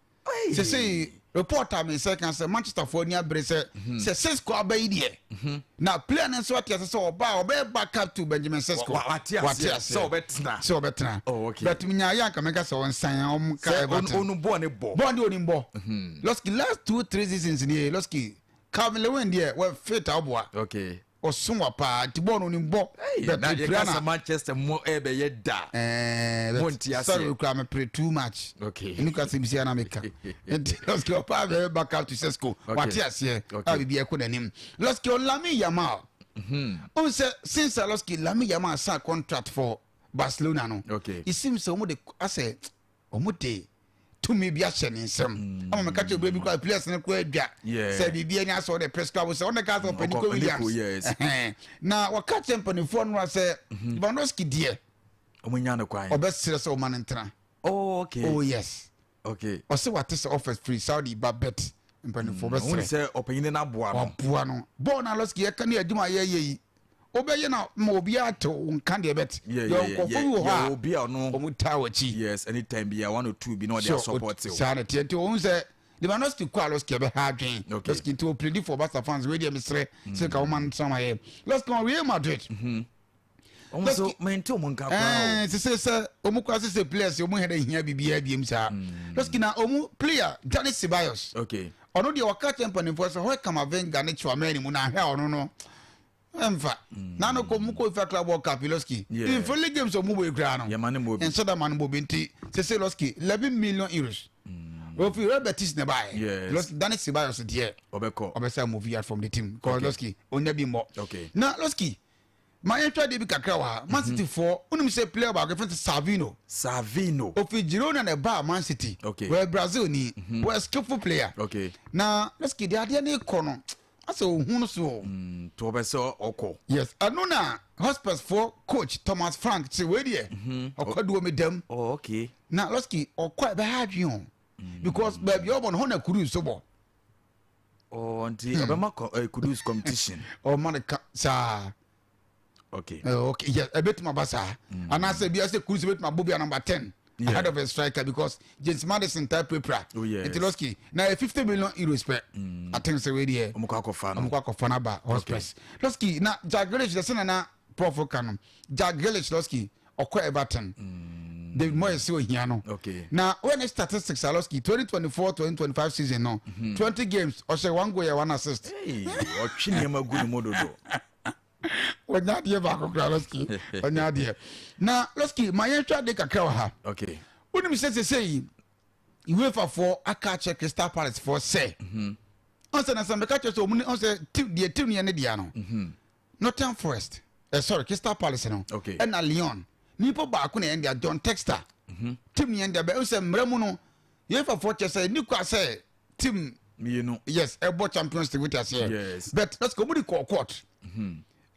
Sesei report a me nsa ka sɛ Manchester foɔ ani abere sɛ sɛ Sesko aba yi deɛ na player no nso ate ase sɛ ɔba a ɔbɛyɛ backup to Benjamin Sesko. Wate aseɛ sɛ ɔbɛtena. Sɛ ɔbɛtena. Oh, okay. But nya ayɛ anka mɛka sɛ ɔnsan ɔm ka Everton. Sɛ ɔnu bɔɔ ne bɔ. Bɔɔ ne onim bɔ. Lɔski last 2, 3 seasons nie Lɔski Calvin Lewin deɛ wɔ fit aboa. Okay. Ɔso wa paa nti bɔɔl no onim bɔ. But na yɛka sɛ Manchester mo ɛbɛyɛ da. Ɛɛ mo nti aseɛ. Sorry okura me pere too much. Okay. Ɛnu ka sɛ bisia na meka. Nti Lɔski ɔpaa bɛyɛ back up to Sesko. Wate aseɛ. A bibi ɛkɔ n'anim. Lɔski Lamine Yamal. Ɔn sɛ since Lɔski Lamine Yamal sign contract for Barcelona no. Okay. It seems sɛ wɔn de asɛ wɔn de tumi bi ahyɛ ne nsam ama meka kyerɛ obi bi kora players no kora adwa sɛ biribi anya sɛ ɔde prescribe sɛ ɔne ka sɛ ɔpɛ Nico Williams na wɔka kyerɛ mpanimfoɔ no sɛ Lewandowski deɛ ɔmo no kwan ɔbɛsrɛ sɛ ɔma no ntena. Oh, okay. Oh yes. Okay. Ɔsɛ wate sɛ offers firi Saudi ba bet mpanimfoɔ bɛsrɛ sɛ ɔpanyin no aboa no waboa no bɔɔl no Alɔski yɛka ne adwuma yɛyɛ yi wobɛyɛ na ma obiara te wo nka deɛ bɛt yɛ nkurɔfoɔ bi wɔ hɔ a obi a ɔno ɔmo taa w'akyi. Yes, anytime bi a one or two bi na ɔde asupɔte o. Saa na teɛ nti ohun sɛ Lewandowski kɔ a Lewandowski ɛbɛha adwen. Lewandowski nti o plead for Barca fans wei deɛ mesrɛ sɛ ka wɔma no tena ma yɛ. Lewandowski wɔn Real Madrid. Wɔn so mente wɔn nka koraa o. Ɛɛ sese sɛ wɔn kura sese players wɔn hɛrɛ hia biribiara biem saa. Lewandowski na wɔn player Dani Ceballos. Okay. Ɔno deɛ ɔka kyerɛ mpanimfoɔ sɛ hɔ Camavinga ne Tchouameni mu na ahwɛ a ɔno no ɛnfa na no kɔ mu kɔ ifa club world cup Losky Yeah. in friendly games ɔmu bɔ ekura no Yɛma ne mmɔ bi. nhyɛ da ma no bɔ bi nti sese Losky 11 million euros ofi Real Betis na baayɛ. Yes. Losky Dani Ceballos deɛ ɔbɛkɔ. Ɔbɛsɛ move yard from the team because Losky onya bi mmɔ. Okay. Na Losky ma yɛn hwɛ adeɛ bi kakra wɔ ha. Man City foɔ, wonim sɛ player baako yɛfrɛ no Savino. Savino. Ofi Girona na ɛbaa Man City. Okay. Wɔyɛ Brazil ni. Wɔyɛ skillful player. Okay. Na Losky deɛ adeɛ ne kɔ no asɛ ohun no so o. Nti ɔbɛ sɛ ɔkɔ. Yes, ɛno na Hotspurs foɔ coach Thomas Frank sɛ wei deɛ ɔkɔdoɔ mi dɛm. Oh, okay. Na Losky ɔkɔ a ɛbɛha adwene o because baabi a ɔbɔ no hɔ na Kudus so bɔ. Oh, nti ɔbɛma Kudus competition. Ɔma no ka saa. Okay. Okay, yes, ɛbɛtumi aba saa anaasɛ bi sɛ Kudus bɛtumi abɔ bi a number 10 ahead of a striker because James Maddison taa pirapira. Oh, yes. Nti Losky na yɛ 50 million euros pɛ. I think sɛ wei deɛ ɔmo kɔ akɔfa no. Ɔmo kɔ akɔfa no aba Hotspurs. Losky na Jack Grealish deɛ sɛ nana prof ka no, Jack Grealish Losky ɔkɔ Everton, David Moyes sɛ ohia no. Okay. Na wɔn ne statistics a Losky 2024-2025 season no, 20 games ɔhyɛ one goal yɛ one assist. Hey, ɔtwe nneɛma gu ne mu dodo. Ɔnya adeɛ baako kora Losky ɔnya adeɛ. Na Losky ma yɛnhwɛ adeɛ kakra wɔ ha. Okay. Wonim sɛ sɛsɛ yi UEFA foɔ aka akyerɛ Crystal Palace foɔ sɛ ɔnsɛ na sɛ mɛka kyerɛ sɛ ɔmu ne ɔnsɛ team deɛ team no yɛ ne dea no, Nottingham Forest, sorry, Crystal Palace no Okay. ɛna Lyon nipa baako na yɛn dea John Textor team no yɛn dea bɛ ɔnsɛ mmerɛ mu no UEFA foɔ kyerɛ sɛ ni kɔ sɛ team mmienu. Yes, ɛbɔ Champions League wote aseɛ. Yes. But let's go, ɔmu de kɔ court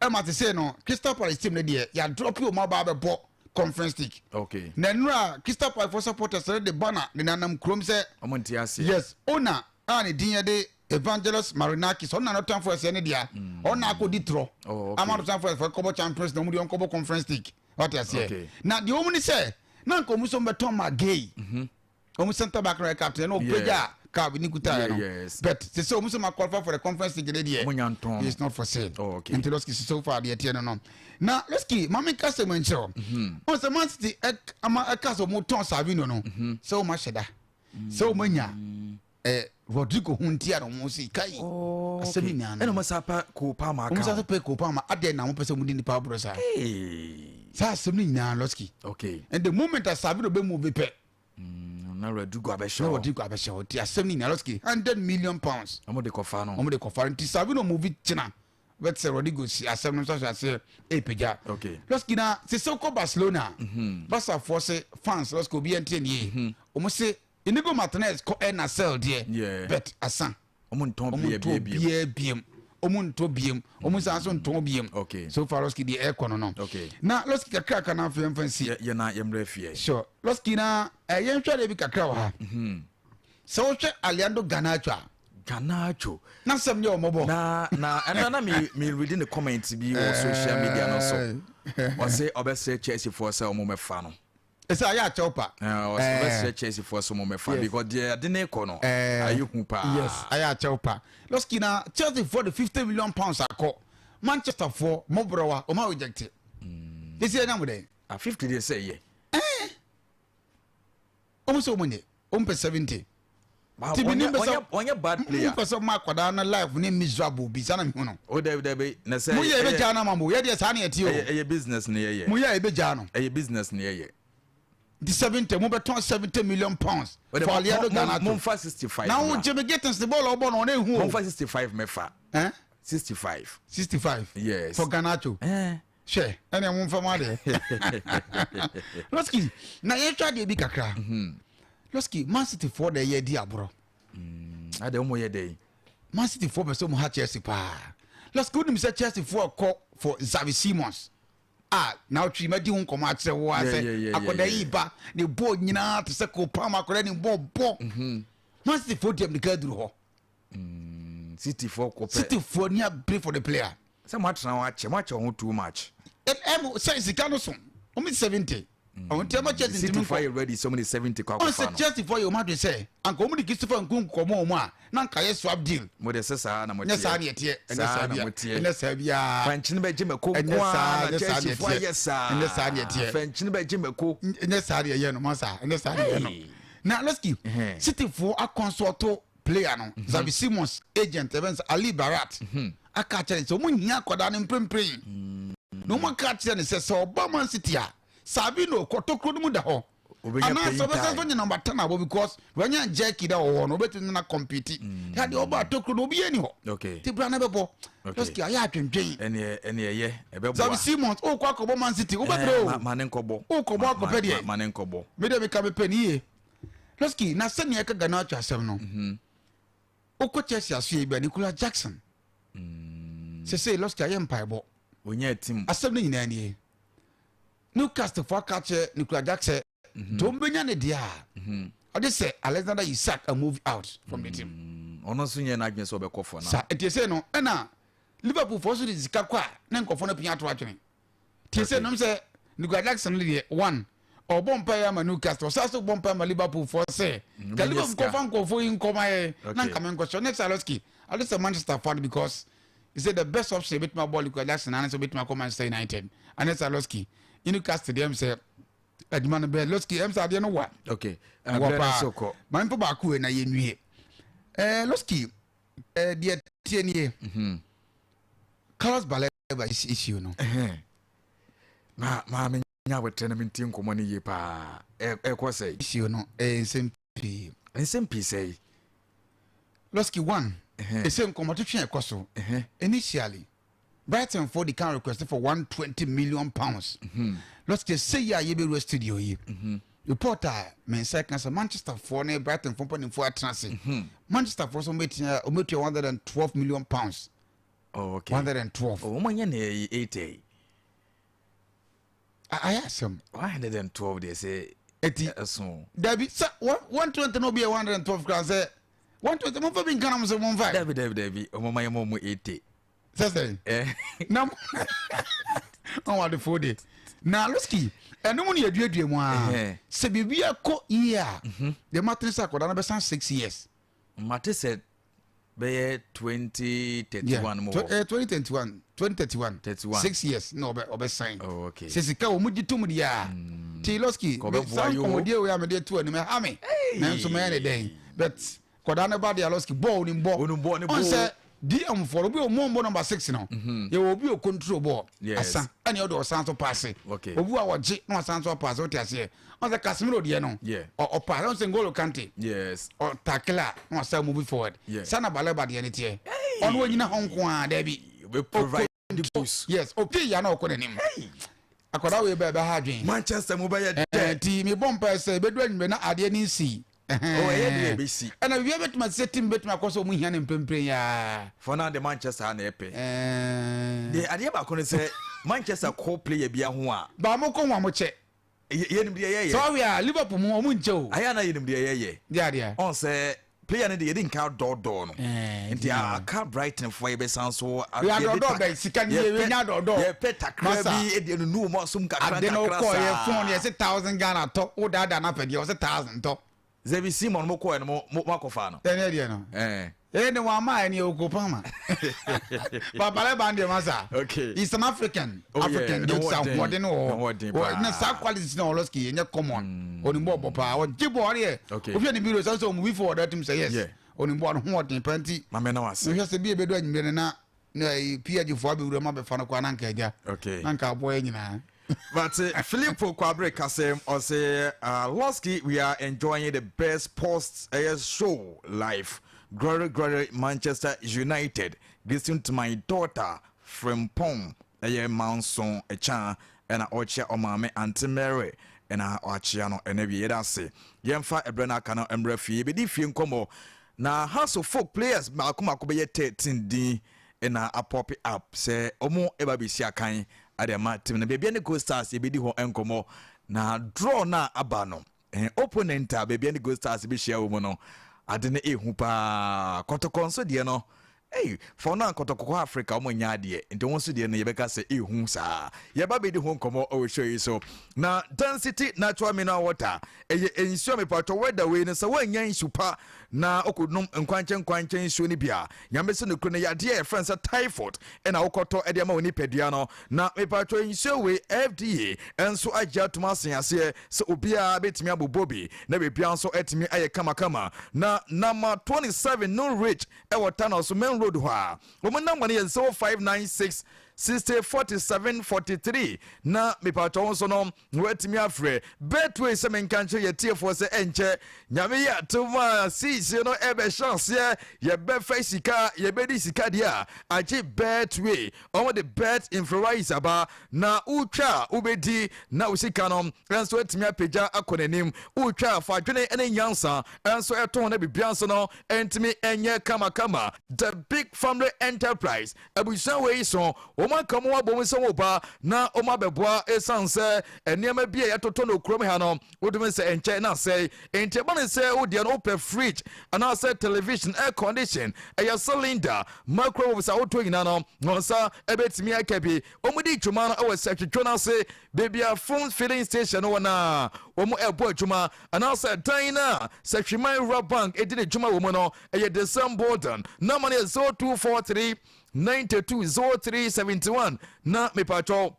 ɛma te sɛ no Crystal Palace team no deɛ yɛadrop ɔmu aba abɛbɔ Conference League. Okay. Na nnura Crystal Palace for supporters no de banner ne nanam kurom sɛ ɔmo nte aseɛ. Yes, owner a ne din yɛ de Evangelos Marinakis, ɔno na Nottingham Forest yɛ ne dea, ɔno na akɔdi torɔ Oh, okay. ama Nottingham Forest fɔ kɔbɔ Champions na ɔmo de ɔnkɔbɔ Conference League wate aseɛ. Okay. Na deɛ ɔmo ni sɛ na nka ɔmo nso bɛtɔn ma gay ɔmo centre back no yɛ captain na ɔpagya cup ne kuta yɛ no. Yeah. But sɛ sɛ ɔmo nso ma qualify for the Conference League ne deɛ Ɔmo nya ntɔn no. it's not for sale. Oh, okay. Nti Losky so far deɛ teɛ no na Losky maame nka sɛ mo nkyerɛ ɔn sɛ Man City ama ɛka sɛ ɔmo tɔn Savino no sɛ ɔmo ahyɛ da sɛ ɔmo anya Rodrigo ho nti a na ɔmo si kai Oh, asɛm okay. nyinaa no. Ɛna ɔmo sa pa Cole Palmer aka ɔmo sa ho. so pɛ Cole Palmer adeɛ na ɔmo pɛ sɛ ɔmo di nipa aboro saa. Hey. Saa asɛm no nyinaa Losky. Okay. And the moment a Savino bɛ move pɛ Na Rodrigo abɛhyɛ na hɔ. Rodrigo abɛhyɛ hɔ nti asɛm no nyinaa Losky £100 million. Ɔmo de kɔfa no. Ɔmo de kɔfa no nti Savino move kyena bɛte sɛ Rodrigo si asɛm no nso ahyɛ aseɛ ɛpagya. Okay. Losky na sɛ sɛ wokɔ Barcelona, Barcafoɔ se fans Losky obi ɛntie ne yie ɔmo se Inigo Martinez kɔ ɛna sell deɛ Yeah. but asa Ɔmo ntɔn ɔmo player ntɔ bie biem. biaa biem, ɔmo ntɔ biem, ɔmo nsan so ntɔn biem. Okay. So far Losky deɛ ɛkɔ no. Okay. Na Losky kakraka na afei mfa nsi. Yɛ na yɛmmerɛ fie. Sure, Losky na yɛnhwɛ deɛ bi kakra wɔ ha sɛ wohwɛ Alejandro Garnacho a Garnacho. Na sɛm nyɛ ɔmɔbɔ. Na ɛna na me reading the comment bi wɔ social media no so. Ɔsɛ ɔbɛsɛ Chelsea foɔ sɛ ɔmo mɛfa no. Ɛsɛ ayɛ akyɛw pa. Ɔbɛsrɛ Chelsea foɔ so mo mɛfa because deɛ ade ne kɔ no ayɛ hu paa. Yes, ayɛ akyɛw pa. Lɔski na Chelsea foɔ de £50 million akɔ Manchester foɔ mɔborɔwa ɔma reject. Sisi ɛnya mo dɛn? Ah, 50 deɛ sɛ yɛ. Ɔmo sɛ ɔmo nyɛ, ɔmo pɛ 70. Ti bi ni mpɛ sɛ ɔnyɛ bad player. Mpɛ sɛ ɔmo akwadaa na life ne miserable bi sanni mi hu no. O dabi dabi na sɛ. Mo yɛ ebe gyaa no ama mo yɛ deɛ saa na yɛ ti o. Ɛyɛ business ni yɛ yɛ. Mo yɛ ebe gyaa no. Ɛyɛ business ni yɛ yɛ. Nti 70 mo bɛ tɔn £70 million for Alejandro Garnacho. Mo nfa 65. Na wo Jamie Gittens ne bɔɔl ɔbɔ no ɔno ehu o. Mo nfa 65 mɛfa. Eh? 65. 65. Yes. For Garnacho. Eh. Hwɛ ɛna mo nfa mo adeɛ. Lɔski na yɛn hwɛ adeɛ bi kakra. Lɔski Man City foɔ na ɛyɛ di aborɔ. Ade wɔn yɛ dɛ. Man City foɔ bɛ sɛ wɔn ha Chelsea paa. Lɔski wonim sɛ Chelsea foɔ kɔ for Xavi Simons a na ɔtwi ma di ho nkɔmɔ akyerɛ wo a sɛ akɔda yi ba ne bɔɔl nyinaa te sɛ Cole Palmer akɔda ne bɔɔl bɔ. Man City foɔ di amirika aduru hɔ. City foɔ kɔ pɛ. City foɔ ni abere for the player. Sɛ mo atena hɔ akyɛ, mo akyɛ ho too much. Ɛm sɛ sika no so, wɔn 70. Ɔn ti ɛma Chelsea ntumi nkɔ. City foɔ yɛ ready sɛ wɔn de 70 kɔ akɔfa no. Ɔn sɛ Chelsea foɔ yɛ wɔn adwene sɛ anka wɔn de Christopher Nkunku kɔ mɔ wɔn a na anka yɛ swap deal. Mo de sɛ saa na mo teɛ. Nyɛ saa na yɛ teɛ. Saa na mo teɛ. Ɛnyɛ saa biara. Fɛnkyini bɛ gye mɛko nkoa na Chelsea foɔ ayɛ saa. Ɛnyɛ saa na yɛ teɛ. Fɛnkyini bɛ gye mɛko. Ɛnyɛ saa na yɛ yɛ no masa. Ɛnyɛ saa na yɛ no. Na Lɔski City foɔ akɔnsɔɔto player no mhm. Xavi Simons agent ɛbɛn sɛ Ali Barat mhm. aka akyerɛ ne sɛ wɔn nyia akwadaa no mprempren mm. na wɔn aka akyerɛ ne sɛ sɛ ɔba Man City a Xavi no kɔ tokuro no mu da hɔ anaasɛ ɔbɛsɛ so nye number 10 abɔ because wɔanya jerky da wɔwɔ no ɔbɛtumi nana compete mm. ya deɛ ɔba tokuro no obi ani hɔ ti bra na bɛbɔ lɔski ayɛ adwendwen Xavi Simons wokɔ akɔbɔ Man City wobɛbrɛ o wokɔbɔ akɔpɛ deɛ mede meka mepɛ ne yie. Lɔski, na sɛnea ɛka Garnacho asɛm no, mhm. wokɔ Chelsea aso yɛ bia Nicolas Jackson. Sese Lɔski ayɛ mpaebɔ. Onye tim. Asɛm no nyinaa nie. Newcastle fo aka kyerɛ Nicolas Jackson mhm. nti wɔn bɛnya ne deɛ a mhm. ɔde sɛ Alexander Isak a move out from the team. Ɔno nso nyɛ n'adwene sɛ ɔbɛkɔ fɔ na. Sa ɛti sɛ no ɛna Liverpool fo nso de sika kɔ a ne nkɔfo no pia ato atwene. Tie sɛ nom sɛ Nicolas Jackson no deɛ one ɔbɔ mpa yɛ ama Newcastle ɔsan so bɔ mpa ama Liverpool fɔ sɛ mm, ka Liverpool kɔfa nkɔfo yi nkɔma yɛ na nka me nkɔhyɛ ne Saloski ade sɛ Manchester fa no because he said the best option ebetumi abɔ Nicolas Jackson anasɛ obetumi akɔ Manchester United ane Saloski Newcastle deɛ m sɛ adwuma no bɛɛ Loski ɛm sɛ adeɛ no wa okay wɔ paa maame mpo baako wei na yɛnwie ɛɛ Loski ɛɛ deɛ tie nie mhm. Carlos Baleba issue no. Ma maame nya abotire na menti nkɔmmɔ no yie paa. Ɛkɔ sɛe. Issue no ɛyɛ nsɛm pii. Nsɛm pii sɛe. Lɔski one. Ɛsɛ nkɔmmɔtwetwe ɛkɔ so. Initially, Brighton for the can request for £120 million. Lɔski sɛ yi a yɛbɛwura studio yi. Mm-hmm. Report a me nsa ka sɛ Manchester foɔ ne Brighton foɔ mpanimfoɔ atena ase. Mm-hmm. Manchester foɔ so wɔbɛtua wɔbɛtua £112 million. Oh, okay. 112. Oh, wɔn nyɛ na ɛyɛ 80. Ayɛ asɛm. 112 deɛ sɛ. Eti. Ɛso. Dabi sɛ 120 na obi yɛ 112 kura sɛ 120 mo nfa bi nka na mo sɛ mo nfa. Dabi dabi dabi wɔn ma yɛ mo mo 80. Sɛ sɛ. Eh. Na wɔn adefo de na loski ɛno mu na yɛduadua mu a sɛ biribi akɔ yie a mhm. deɛ matene sɛ akɔda no bɛsan 6 years. Mate sɛ bɛyɛ 2031 mu hɔ. 2021 2031 31 6 years na ɔbɛ ɔbɛ sign. Oh, okay. Sɛ sika wɔn gye tom deɛ a. Ti lɔski saa nkɔmɔdie wei a mede to anim ɛha me. Nanso mɛyɛ ne dɛn but kɔdaa ne ba deɛ lɔski bɔɔl ni bɔ. Onu bɔ ne bɔ. Ɔn sɛ dm fɔ obi o mo mbɔ number 6 no. Mhm. Yɛ wɔ obi o control bɔɔl. Asa ɛna ɔde ɔsan so paase. Okay. Obi wa wɔgye na ɔsan so paase o te aseɛ. Ɔn sɛ Casemiro deɛ no. Ɔpaase ɔn sɛ N'Golo Kante. Yes. Ɔtakila na ɔsan move forward. Yeah. Sana Baleba deɛ ne teɛ. Ɔno onyina hɔ nko ara dɛbi. Provide goals. Yes, opie ya na ɔkɔ n'anim. Akwadaa wei bɛɛ bɛha adwene. Manchester mu bɛyɛ dɛ. Nti mi bɔ mpa sɛ ebedu anwummerɛ na adeɛ ne nsi. Ɛyɛ deɛ ebesi. Ɛna wia bɛtuma sɛ team bɛtuma akɔ sɛ ɔmo hia ne mprempren yaa. For now de Manchester na ɛpɛ. De adeɛ baako ne sɛ Manchester kɔ player bi ho a. Baa mo kɔ ho a mo kyɛ. Yɛnim deɛ yɛyɛ. Sɛ ɔwɛ a Liverpool mu ɔmo nkyɛ o. Ayɛ na yɛnim deɛ yɛyɛ. Deɛ adeɛ. Ɔn sɛ. Player no de yɛde nka dɔɔdɔɔ no nti aka Brighton foɔ yɛbɛsan so. Yɛadɔɔdɔɔ bɛn sika ni yɛnya dɔɔdɔɔ. Yɛpɛ takra bi de nunu wɔn asom kakra ade no kakra kɔ yɛ saa. Phone yɛsɛ 1,000 Ghana tɔ wo daadaa no apɛ deɛ ɔsɛ 1,000 tɔ. Xavi Simon mo kɔɛ no, mo akɔfa no. Ɛne deɛ no ɛne wɔn ama ɛne oko pama babalɛ ban deɛ ma sa. He's an African. African Ne deɛ ho sa ɔden. ahoɔden no Ne ho wɔ ɔden hɔ paa. Na saa qualities na ɔlɔski ɛnyɛ common. Onim bɔ paa, ɔgye bɔ ɔdeɛ. Wohwɛ ne video sɛ ɔmo wi forward atum sɛ yes, onim bɔ no ho ɔden paa nti. Maame na wase. Nhwɛ sɛ bi ebedu anwummerɛ no na PSG foɔ abɛwura mu abɛfa no kɔ ananka agya na nka aboɔ yɛ nyinaa. But Filippo Kwabre Kasem ɔsɛ Losky, we are enjoying the best post show life. Glory, glory, Manchester United. Listen to my daughter Frimpong ɛyɛ Manson Ɛkyan ɛna ɔkyia ɔmaame Auntie Mary ɛna ɔakyia no ɛna wie. Yɛda ase. Yɛmfa ɛbrɛ no aka no mmerɛ fie, yɛbɛdi fie nkɔmmɔ na Hearts of Oak players mako mako bɛyɛ 13 din ɛna apop up sɛ ɔmo ɛba bɛsi akan ade ama team no Bibiani ne Gold Stars. Yɛbɛdi hɔ nkɔmmɔ na draw no a aba no, opponent a Bibiani ne Gold Stars bɛhyia wɔ mu no, ade no ɛhu paa. Kɔtɔkɔ nso deɛ no, ei, fa no a Kɔtɔkɔ Africa ɔmo nyɛ adeɛ nti wɔn nso deɛ no yɛbɛka sɛ ɛhu saa. Yɛba bɛdi ho nkɔmmɔ ɛwɔ show yi so. Na Density Natural Mineral Water ɛyɛ nsuo a mepatɔ weather wei no sɛ woanya nsu pa na wokɔnom nkwankyɛn nkwankyɛn nsuo no bi a, Nyame sɛ nokuro no, yadeɛ a yɛfrɛ no sɛ typhoid ɛna wokɔtɔ ɛde ama wo nipadua no. Na mepatɔ nsuo wei, FDA nso agye atom asen aseɛ sɛ obiara bɛtumi abobɔ bi na biribiara nso atumi ayɛ kamakama. Na number 27 no Ridge ɛwɔ Tano so main road hɔ a, wɔn number no yɛ 0596 60 47 43 na mepatɔ wo nso no wɔatumi afrɛ. Betway sɛ menka nkyerɛ yɛtiefoɔ sɛ ɛnkyɛ Nyame yɛ atom a siisie no ɛbɛhyɛ aseɛ, yɛbɛfa sika, yɛbɛdi sika deɛ a agye Betway. Ɔmo de bet influence aba na wotwa a wobɛdi na wo sika no nso atumi apagya akɔ n'anim. Wotwa a, fa adwene ne nyansa nso ɛto ho na biribia nso no ɛntumi ɛnyɛ kamakama. The Big Family Enterprise abusua wei so wɔn aka wɔn abɔ mu sɛ wɔn ba na wɔn abɛboa, ɛsiane sɛ nneɛma bi a yɛtotɔ no kurom ha no, wotumi sɛ nkyɛn na asɛe. Nti ɛba ne sɛ wodeɛ no wopɛ fridge anaasɛ television, air condition, ɛyɛ cylinder, microwave sɛ wotɔ nyinaa no, wɔn nsa ɛbɛtumi aka bi. Wɔn di dwuma no ɛwɔ sɛtwitwo no ase baabi a phone filling station no wɔ na wɔn ɛbɔ adwuma, anaasɛ dan no a Sɛhwiman Rural Bank ɛdi ne dwuma wɔ mu no, ɛyɛ the same building. Number no yɛ 0243 92 03 71 na mepatwɔ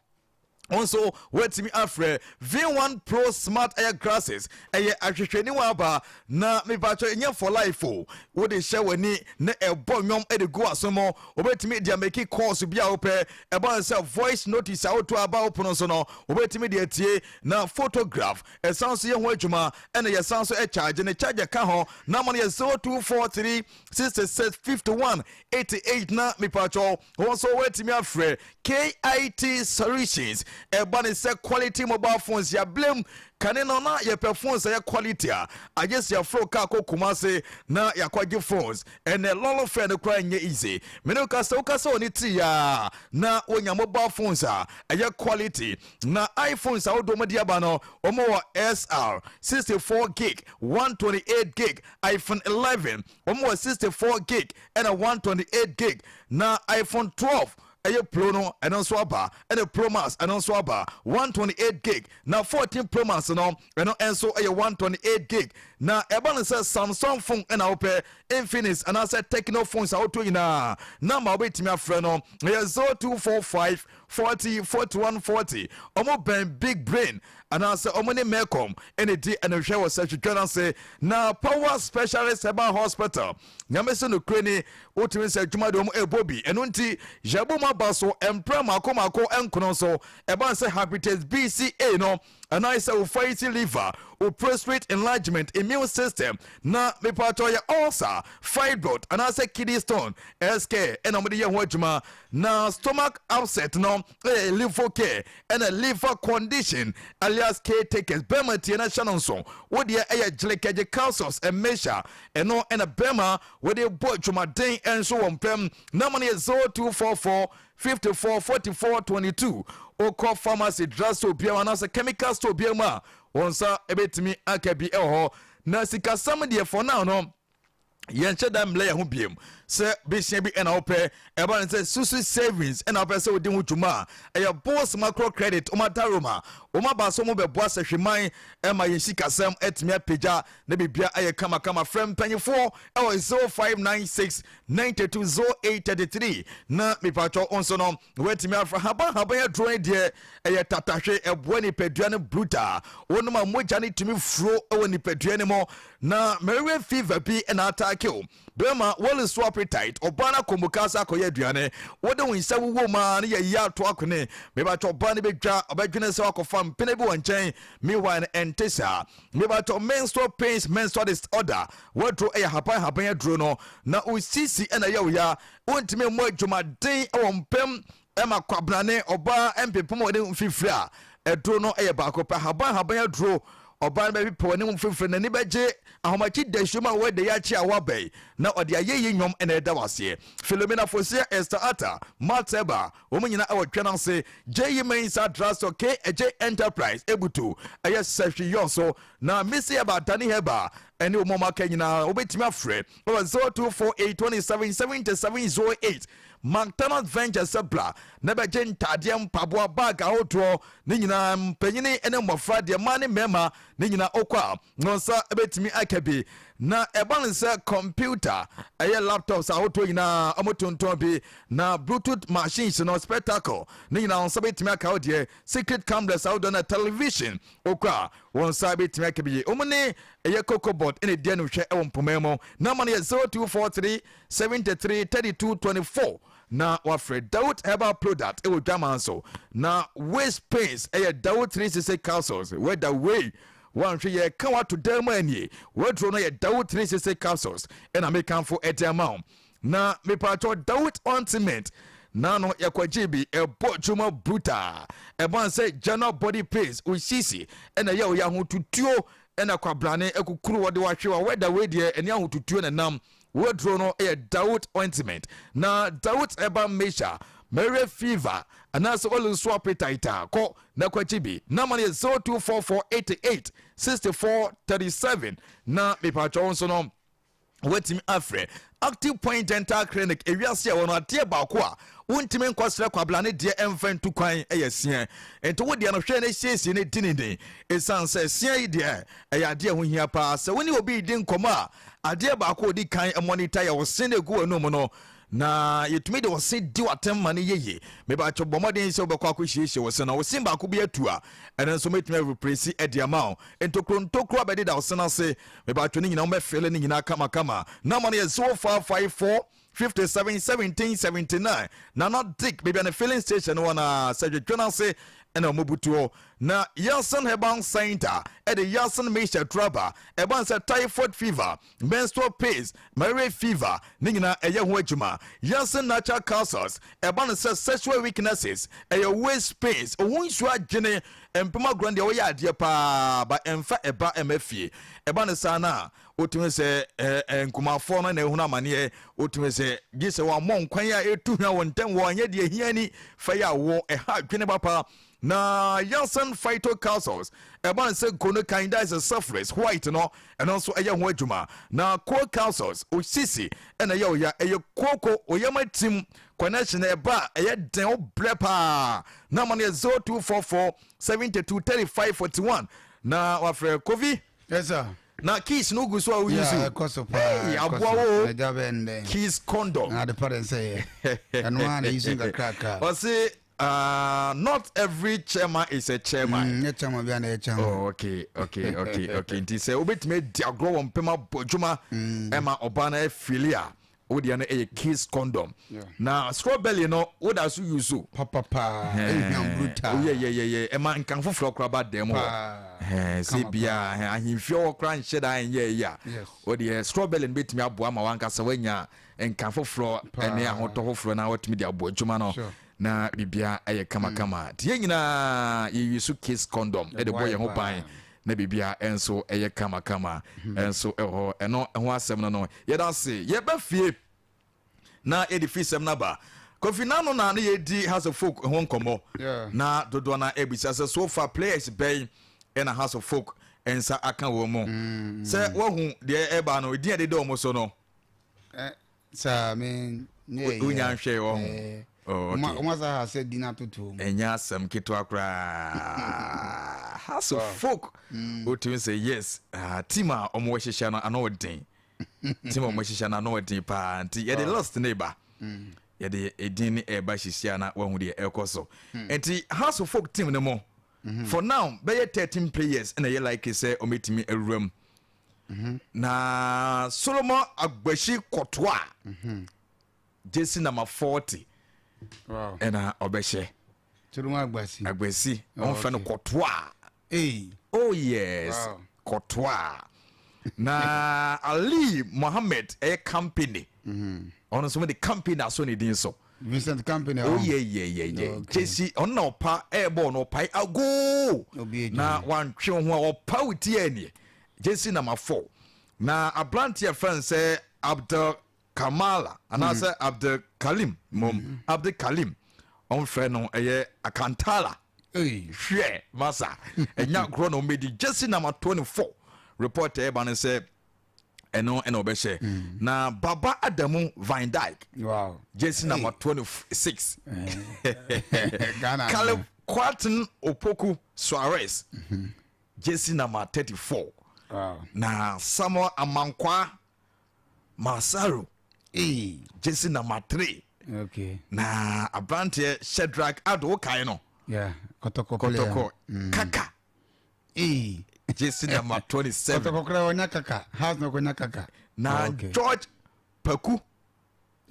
nso wɔatumi afrɛ. V1 Pro Smart ɛyɛ glasses, ɛyɛ ahwehwɛniwa aba na mepatwɔ ɛnyɛ for life o. Wode hyɛ w'ani na ɛbɔ nnwom de gu aso mu, wobɛtumi de amake calls bi a wopɛ. Ɛbɔ no sɛ voice notice a woto aba wo pono so no, wobɛtumi de atie na photograph ɛsan so yɛ ho adwuma, ɛna yɛsan so ɛcharge ne charger ka ho. Na ma no yɛ 0243 66 51 88 na mepatwɔ wɔn nso wɔatumi afrɛ. KIT Solutions, ɛba ne sɛ quality mobile phones yɛablem kane no na yɛpɛ phones ɛyɛ quality a, agye sɛ yɛforo kaa kɔ Kumase na yɛakɔgye phones. Ɛnɛ lɔlɔ fɛ no koraa nyɛ easy. Mene woka sɛ woka sɛ ɔne tiri a na wonya mobile phones a ɛyɛ quality. Na iPhones ahodoɔ mu de aba no, wɔn wɔ SR 64 gig, 128 gig, iPhone 11, wɔn wɔ 64 gig ɛna 128 gig, na iPhone 12 ɛyɛ Pro no, ɛno nso aba, ɛna Pro Max ɛno nso aba 128 gig, na 14 Pro Max no, ɛno nso ɛyɛ 128 gig. Na ɛba no sɛ Samsung phone ɛna wopɛ, Infinix anaasɛ Tecno phones a wotɔ nyinaa, number wobɛtumi afrɛ no ɛyɛ 0245 40 41 40. Ɔmo bɛn Big Brain anaasɛ ɔmo ne Melcom ɛna di ɛnohwɛ wɔ sɛ twitwa no ase. Na Power Specialist Herbal Hospital, Nyame sɛ nokure ni, wotumi sɛ adwuma de ɔmo ɛbɔ bi. Ɛno nti yɛbɔ mu aba so mprɛ mako mako nkono so. Ɛba sɛ hepatitis BCA no anaasɛ wo fatty liver, wo prostate enlargement, immune system, na mepatɔ yɛ ulcer, fibroid anaasɛ kidney stone, SK ɛna wɔde yɛ ho adwuma. Na stomach upset no ɛyɛ Liver Care, ɛna liver condition alias caretakers. Bɛrima tie na hyɛ no nso, wodeɛ ɛyɛ gyelekɛgye calcius ɛmɛhyia ɛno ɛna bɛrima wɔde bɔ adwumaden nso wɔ mpɛm. Na ma no yɛ 0244 54 44 22. Wokɔ pharmacy, drug store biara anaasɛ chemical store biara mu a, wɔn nsa bɛtumi aka bi wɔ hɔ. Na sikasɛm deɛ, for now no. Yɛnhyɛ da mmlɛ yɛn ho biom. Sɛ besia bi na wopɛ, ɛba no sɛ susu savings na wopɛ sɛ wodi ho dwuma a, ɛyɛ Boss Macro Credit wɔn adaroma. Wɔn aba so wɔbɛboa sɛhweman ma yɛn sikasɛm atumi apagya na biribia ayɛ kamakama. Frɛ mpanyifoɔ wɔ 0596 92 0833 na mipatwɔ wo nso no woatumi afra haban haban aduro no deɛ ɛyɛ tatahwe ɛboa nipadua no brutal. Wonom a mogya no tumi furo wɔ nipadua no mu Na merewe fever bi na ataake wo. Bɛrima, wɔle so appetite, ɔbaa no akɔ mukaase akɔyɛ aduane. Wode wo nsa wuwɔ mu ara ne yɛyi ato akone. Mebatɔ ɔbaa no bɛdwa, ɔbɛdwene sɛ wakɔfa mpena bi wɔ nkyɛn. Meanwhile no ɛnte saa. Mebatɔ menstrual pains, menstrual disorder, waduro ɛyɛ haban haban aduro no. Na wo sisi na ɛyɛ wo ya, wontumi mmɔ adwumaden wɔ mpam Ɛma kwabena ne ɔbaa mpempem wɔn anim mfimfini a aduro no yɛ baako pɛ. Haban haban aduro, ɔbaa no bɛpepa wɔn anim mfimfini, n'ani bɛgye ahomakye dasuo mu a wɔada yi akye a wɔaba yi, na ɔde ayɛyi nnwom na ɛda wo aseɛ. Philomena Fosia, Esther Atta, Matt Eba, wɔn nyinaa wɔ twɛn ase. J.E. Mensah Drugstore, K. Adjei Enterprise, Ebutu, ɛyɛ Sahwi Yɔn so, na Missy Herbal, Danny Herbal, ɛne wɔn a wɔaka nyinaa wobɛtumi afrɛ wɔ 0248 27 77 08. McDonald's Ventures sɛ bra na bɛgye ntaadeɛ, mpaboa, bag ahodoɔ ne nyinaa, mpanyini ne mmɔfra deɛ, mmaa ne mmarima ne nyinaa wokɔ a wɔn nsa bɛtumi aka bi. Na ɛba no sɛ kɔmputa, ɛyɛ laptops ahodoɔ nyinaa wɔtontɔn bi, na bluetooth machines no, spectacle ne nyinaa wɔn nsa bɛtumi aka wo deɛ, secret cameras ahodoɔ na television wokɔ a wɔn nsa bɛtumi aka bi. Wɔn ne ɛyɛ cocoa board ɛna ɛdi animhwɛ ɛwɔ mpoma mu. Namba no yɛ 0243 73 32 24 na wafrɛ Dawood herbal product ɛwɔ dwaman so. Na waist pains ɛyɛ Dawood 360 capsules. Wɛda wei wanhwɛ yɛ ka wato dan mu anie waduro no yɛ Dawood 360 capsules ɛna mekamfo ɛde ama wo. Na mepatwɔ Dawood ointment na no yɛkɔgye bi ɛbɔ dwuma brutal. Ɛban sɛ general body pains osisi ɛna ɛyɛ ɔyɛ ahotutuo ɛna kwabrane ɛkukuru wɔde wahwe wa wɛda wei deɛ ɛne ahotutuo na nam. Woduro no yɛ Dawood ointment. Na Dawood herbal mixture, malaria fever anaasɛ olu nso appetite a, kɔ na kɔgye bi. Namba no yɛ 0244 88 64 37. Na mepatwa wo nso no, woatumi afrɛ Active Point Dental Clinic. Ewiase a ɛwɔ no, adeɛ baako a wontumi nkɔsrɛ kwabla ne deɛ ɛmfa ntu kwan yɛ seɛ. Nti wo deɛ no hwɛ na siesie ne di ne den. Ɛsiane sɛ seɛ yi deɛ ɛyɛ adeɛ ɛho hia paa. Sɛ wo ne obi redi nkɔmmɔ a, adeɛ baako a ɔdi kan monitor yɛ wo se na ɛgu w'anum no. Na yɛtumi de wo se di w'atɛm ma no yɛ yie. Mebakyɛ bɔ mmɔden sɛ wobɛkɔ akɔsiesie wo se no. Wo se baako bi atu a, ɛno nso mɛtumi areplace de ama wo. Ntokuro ntokuro abɛdeda wo se no ase. Mebakyɛ ne nyinaa wɔbɛfele ne nyinaa kamakama. Namba no yɛ 0554 57 17 79. Nana Dick, baabi a ne filling station wɔ no ara, sɛ dwedwe no ase ɛna wɔn butuo. Na Yasin Herbal Center ɛde Yasin Mixture Traba, ɛban sɛ typhoid fever, menstrual pains, malaria fever, ne nyinaa ɛyɛ ho adwuma. Yasin Natural Capsules, ɛba no sɛ sexual weaknesses, ɛyɛ waist pains, ohun nsuo adwene, mpem agorɔ deɛ wɔyɛ adeɛ paa, ba ɛmfa ɛba ɛma fie. Ɛba no saa na wotumi sɛ ɛɛ nkumafoɔ no na ehunu amaneɛ, wotumi sɛ gye sɛ wɔammɔ nkwan a etu hwa wɔn ntam wɔ anyɛ deɛ hia ni fa yɛ awoɔ ɛha adwene papa. Na Janssen Phyto Capsules ɛba no sɛ gonokind syphilis white no ɛno nso ɛyɛ ho adwuma. Na Co Capsules osisi ɛna ɛyɛ ɔya ɛyɛ kooko oyam atim connection ɛba a ɛyɛ den wobrɛ paa. Na ama no yɛ 0244 72 35 41 na wafrɛ Kofi. Yes sir. Na keys no gu so a woyi so. Yeah, ɛkɔ so paa. Hey, ɛkɔ aboa so. wo. Ɛgya bɛn dɛn. Keys condom. Na ade pa de nsɛ yɛ. Ɛno ara na yi so nkakraka. Ɔse not every chairman is a chairman. Nyɛ chairman bi a na ɛyɛ chairman. Oh, okay, okay, okay, okay. Nti sɛ wobɛtumi adi agorɔ wɔ mpem abɔ adwuma ɛma ɔbaa no afili a, wo deɛ no ɛyɛ kiss condom. Na strawberry no woda so use o. Papapaa, ɛhwam brutal. Oyɛyɛyɛyɛ ɛma nkan foforɔ koraa ba dɛm hɔ. Sɛ bia ahemfie hɔ koraa nhyɛ da nyɛ yi a, wo deɛ strawberry no bɛtumi aboa ma wankasa woanya nka foforɔ ne ahotɔ foforɔ na watumi de abɔ adwuma no na biribia ɛyɛ kamakama. Nti yɛn nyinaa yɛyi so kiss condom de bɔ yɛn ho ban na biribia nso ɛyɛ kamakama nso ɛwɔ hɔ. Ɛno ho asɛm no no yɛda ase. Yɛba fie na yɛde fi sɛm no aba. Kofi Nano na ne yɛdi House of Folk ho nkɔmmɔ na dodoɔ no abisa sɛ so far players bɛn ɛna House of Folk nsa aka wɔn mu. Sɛ wahu deɛ ɛba no, ɛdin a ɛdeda wɔn so no. Eh, saa me nyɛ Wonya nhwɛe wɔ ho. Oh, okay. Wɔn asa ha sɛ di na toto mu. Ɛnyɛ asɛm ketewa koraa. House of Folk. Wotumi sɛ yes, ah, team a wɔn hyehyɛ no ano ɔden. Team a wɔn hyehyɛ no ano ɔden paa. Nti yɛde list ne ba. Yɛde edin ne ɛba hyehyɛ na wɔahu deɛ ɛkɔ so. Nti House of Folk team no mo. For now, bɛyɛ 13 players na ɛyɛ likely sɛ wɔbɛtumi awura mu. Na Solomon Agbasi Kɔtoa, jersey number 40 ɛna ɔbɛhyɛ. Solomon Agbasi. Agbasi, wɔn fɛ no Kɔtoa. Hey. Oh yes, Wow. Kɔtoa. Na Ali Mohammed ɛyɛ company. Ɔno nso de company aso ne din so. Vincent Company. Oh yeah. Jersey ɔno na ɔpa ɛɛbɔ no ɔpae agoo. Na wantwe ho a ɔpa wo ti ɛnie. Jersey number 4. Na aberanteɛ fɛn sɛ Abdul Kamala anaasɛ Abdul Kalim mom Abdul Kalim ɔmfrɛ no ɛyɛ Akantala. Hwɛ masa ɛnya agorɔ na ɔmbɛdi jersey number 24 report ɛba no sɛ ɛno ɛna ɔbɛhyɛ. Na Baba Adamu Van Dijk, wow. jersey number 26. Ghana. Caleb Quartin Opoku Suarez, jersey number 34. Na Samuel Amankwa Masaro, Hey. jersey number 3. Na aberanteɛ Shadrach Ado wokae no. Yeah. Kotoko player. Kotoko Kaka. Hey. Jersey number 27. Kotoko kura onya kaka. House no konya kaka. Na Oh, okay. George Paku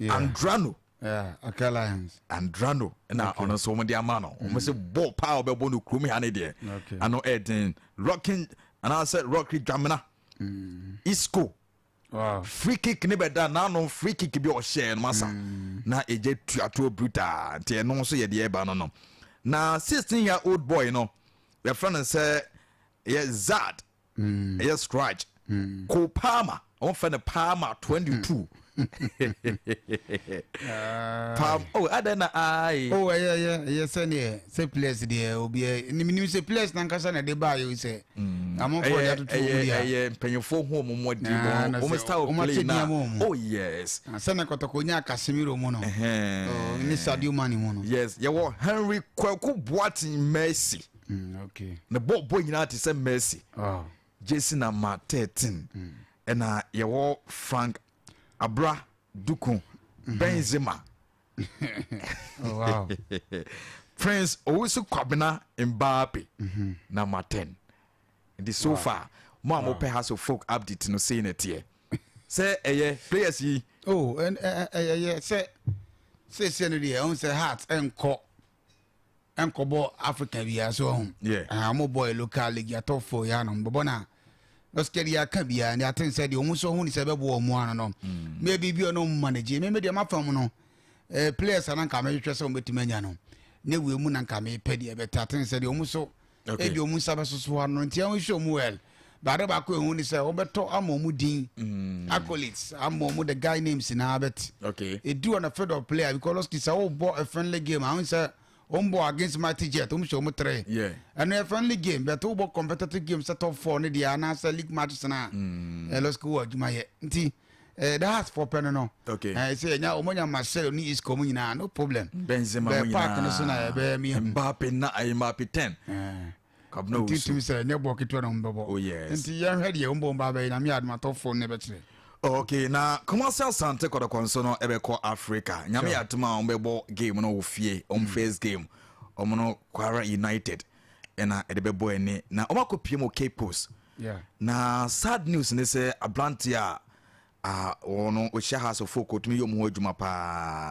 Andrano. Yeah, Accra Lions. Andrano na ɔno nso wɔn de ama no. Wɔn sɛ bɔɔl paa a ɔbɛbɔ no kurom ha ne deɛ. Ano ɛden rocking anaasɛ rocky dwamena. Isco. Wow. Free kick ne bɛda n'ano, free kick bi a ɔhyɛɛ no masa. Na egye tuatoɔ brutal nti ɛno nso yɛ deɛ ɛba no. Na 16 year old boy no yɛfrɛ no sɛ ɛyɛ Zad. Ɛyɛ scratch. Cole Palmer, wɔn fɛ no Palmer 22. Palm oh adan na ayi. Oh, ɛyɛ sɛdeɛ sɛ players deɛ obi nim sɛ players nankasa na ɛde baa yɛ sɛ amanfoɔ de atoto wɔn ɛyɛ deɛ. Ɛyɛ mpanyinfoɔ ho wɔn mmɔden Ah, na wɔn sɛ style wɔn play akyɛ na nneɛma wɔn. Oh yes. Ah, sɛnɛ Kɔtɔkɔ nya Casemiro mu no. Ɛhɛn. Oh, ne Sadio Mane mu no. Yes, yɛwɔ Henry Kwaku Boateng Messi. Ne bɔɔl bɔ nyinaa te sɛ Messi. Oh. Jersey number 13. Ɛna yɛwɔ Frank Abra Duku Benzema. Oh, wow. Prince Owusu Kwabena Mbappe, number 10. Nti so far mo a mopɛ House of Folk update no, sei na ɛteɛ sɛ ɛyɛ players yi. Oh, ɛyɛ sɛ seesie no deɛ ɔhu sɛ Heart ɛnkɔbɔ Africa biara so ɔhu. Ah, ɔmo bɔ yɛ local league yɛatɔ fo yɛ anom bɔbɔ na lɔsikɛ deɛ aka biara ne aten sɛ deɛ ɔmo nso ɔhu ne sɛ ɛbɛboa ɔmo ano no maybe bi ɔno ɔmo manage me deɛ mafa mu no players a na nka mehwehwɛ sɛ ɔmo bɛtumi anya no ne wei mu na nka mepɛ deɛ bɛta aten sɛ deɛ ɔmo so ebi ɔmo nsa bɛsoso ano nti ɛho hwɛ ɔmo well baade baako ehu ni sɛ ɔbɛtɔ ama ɔmo din accolades ama ɔmo the guy names na abɛt edu on the field of play because lɔski sɛ ɔbɔ a friendly game ahun sɛ ɔmo bɔ against Mighty Jet, ɔmo hyɛ ɔmo three. Ɛno yɛ friendly game, but ɔbɔ competitive game sɛ top four ne deɛ anaasɛ league matches na lɔski wɔ adwuma yɛ nti the Hearts fɔ pɛ no sɛ ɛnya ɔmo nya Marcelo ne Isco mu nyinaa, no problem. Benzema bɛɛ mu park no so na nyinaa. ɛbɛyɛ mi. Mbappe na ɛyɛ Mbappe 10. Kwabena nti Owusu. tumi sɛ ɛnyɛ bɔ ketewa na ɔmo bɛbɔ. Oh yes. Nti yɛnhwɛ deɛ ɔmo bɔ ɔmo ba bɛyɛ na mi adumatɔ fo ne bɛkyerɛ. Okay, na Kumasi Asante Kɔtɔkɔ nso no ɛbɛkɔ Africa. Nyame yɛ atom a wɔbɛbɔ game no wɔ fie. Wɔn first game wɔn no Kwara United ɛna ɛde bɛbɔ ani na wɔn akɔ pie mu Cape Coast. Na sad news ne sɛ aberante a wɔn no ɔhyia Hearts of Oak otumi yɛ ɔmo ho adwuma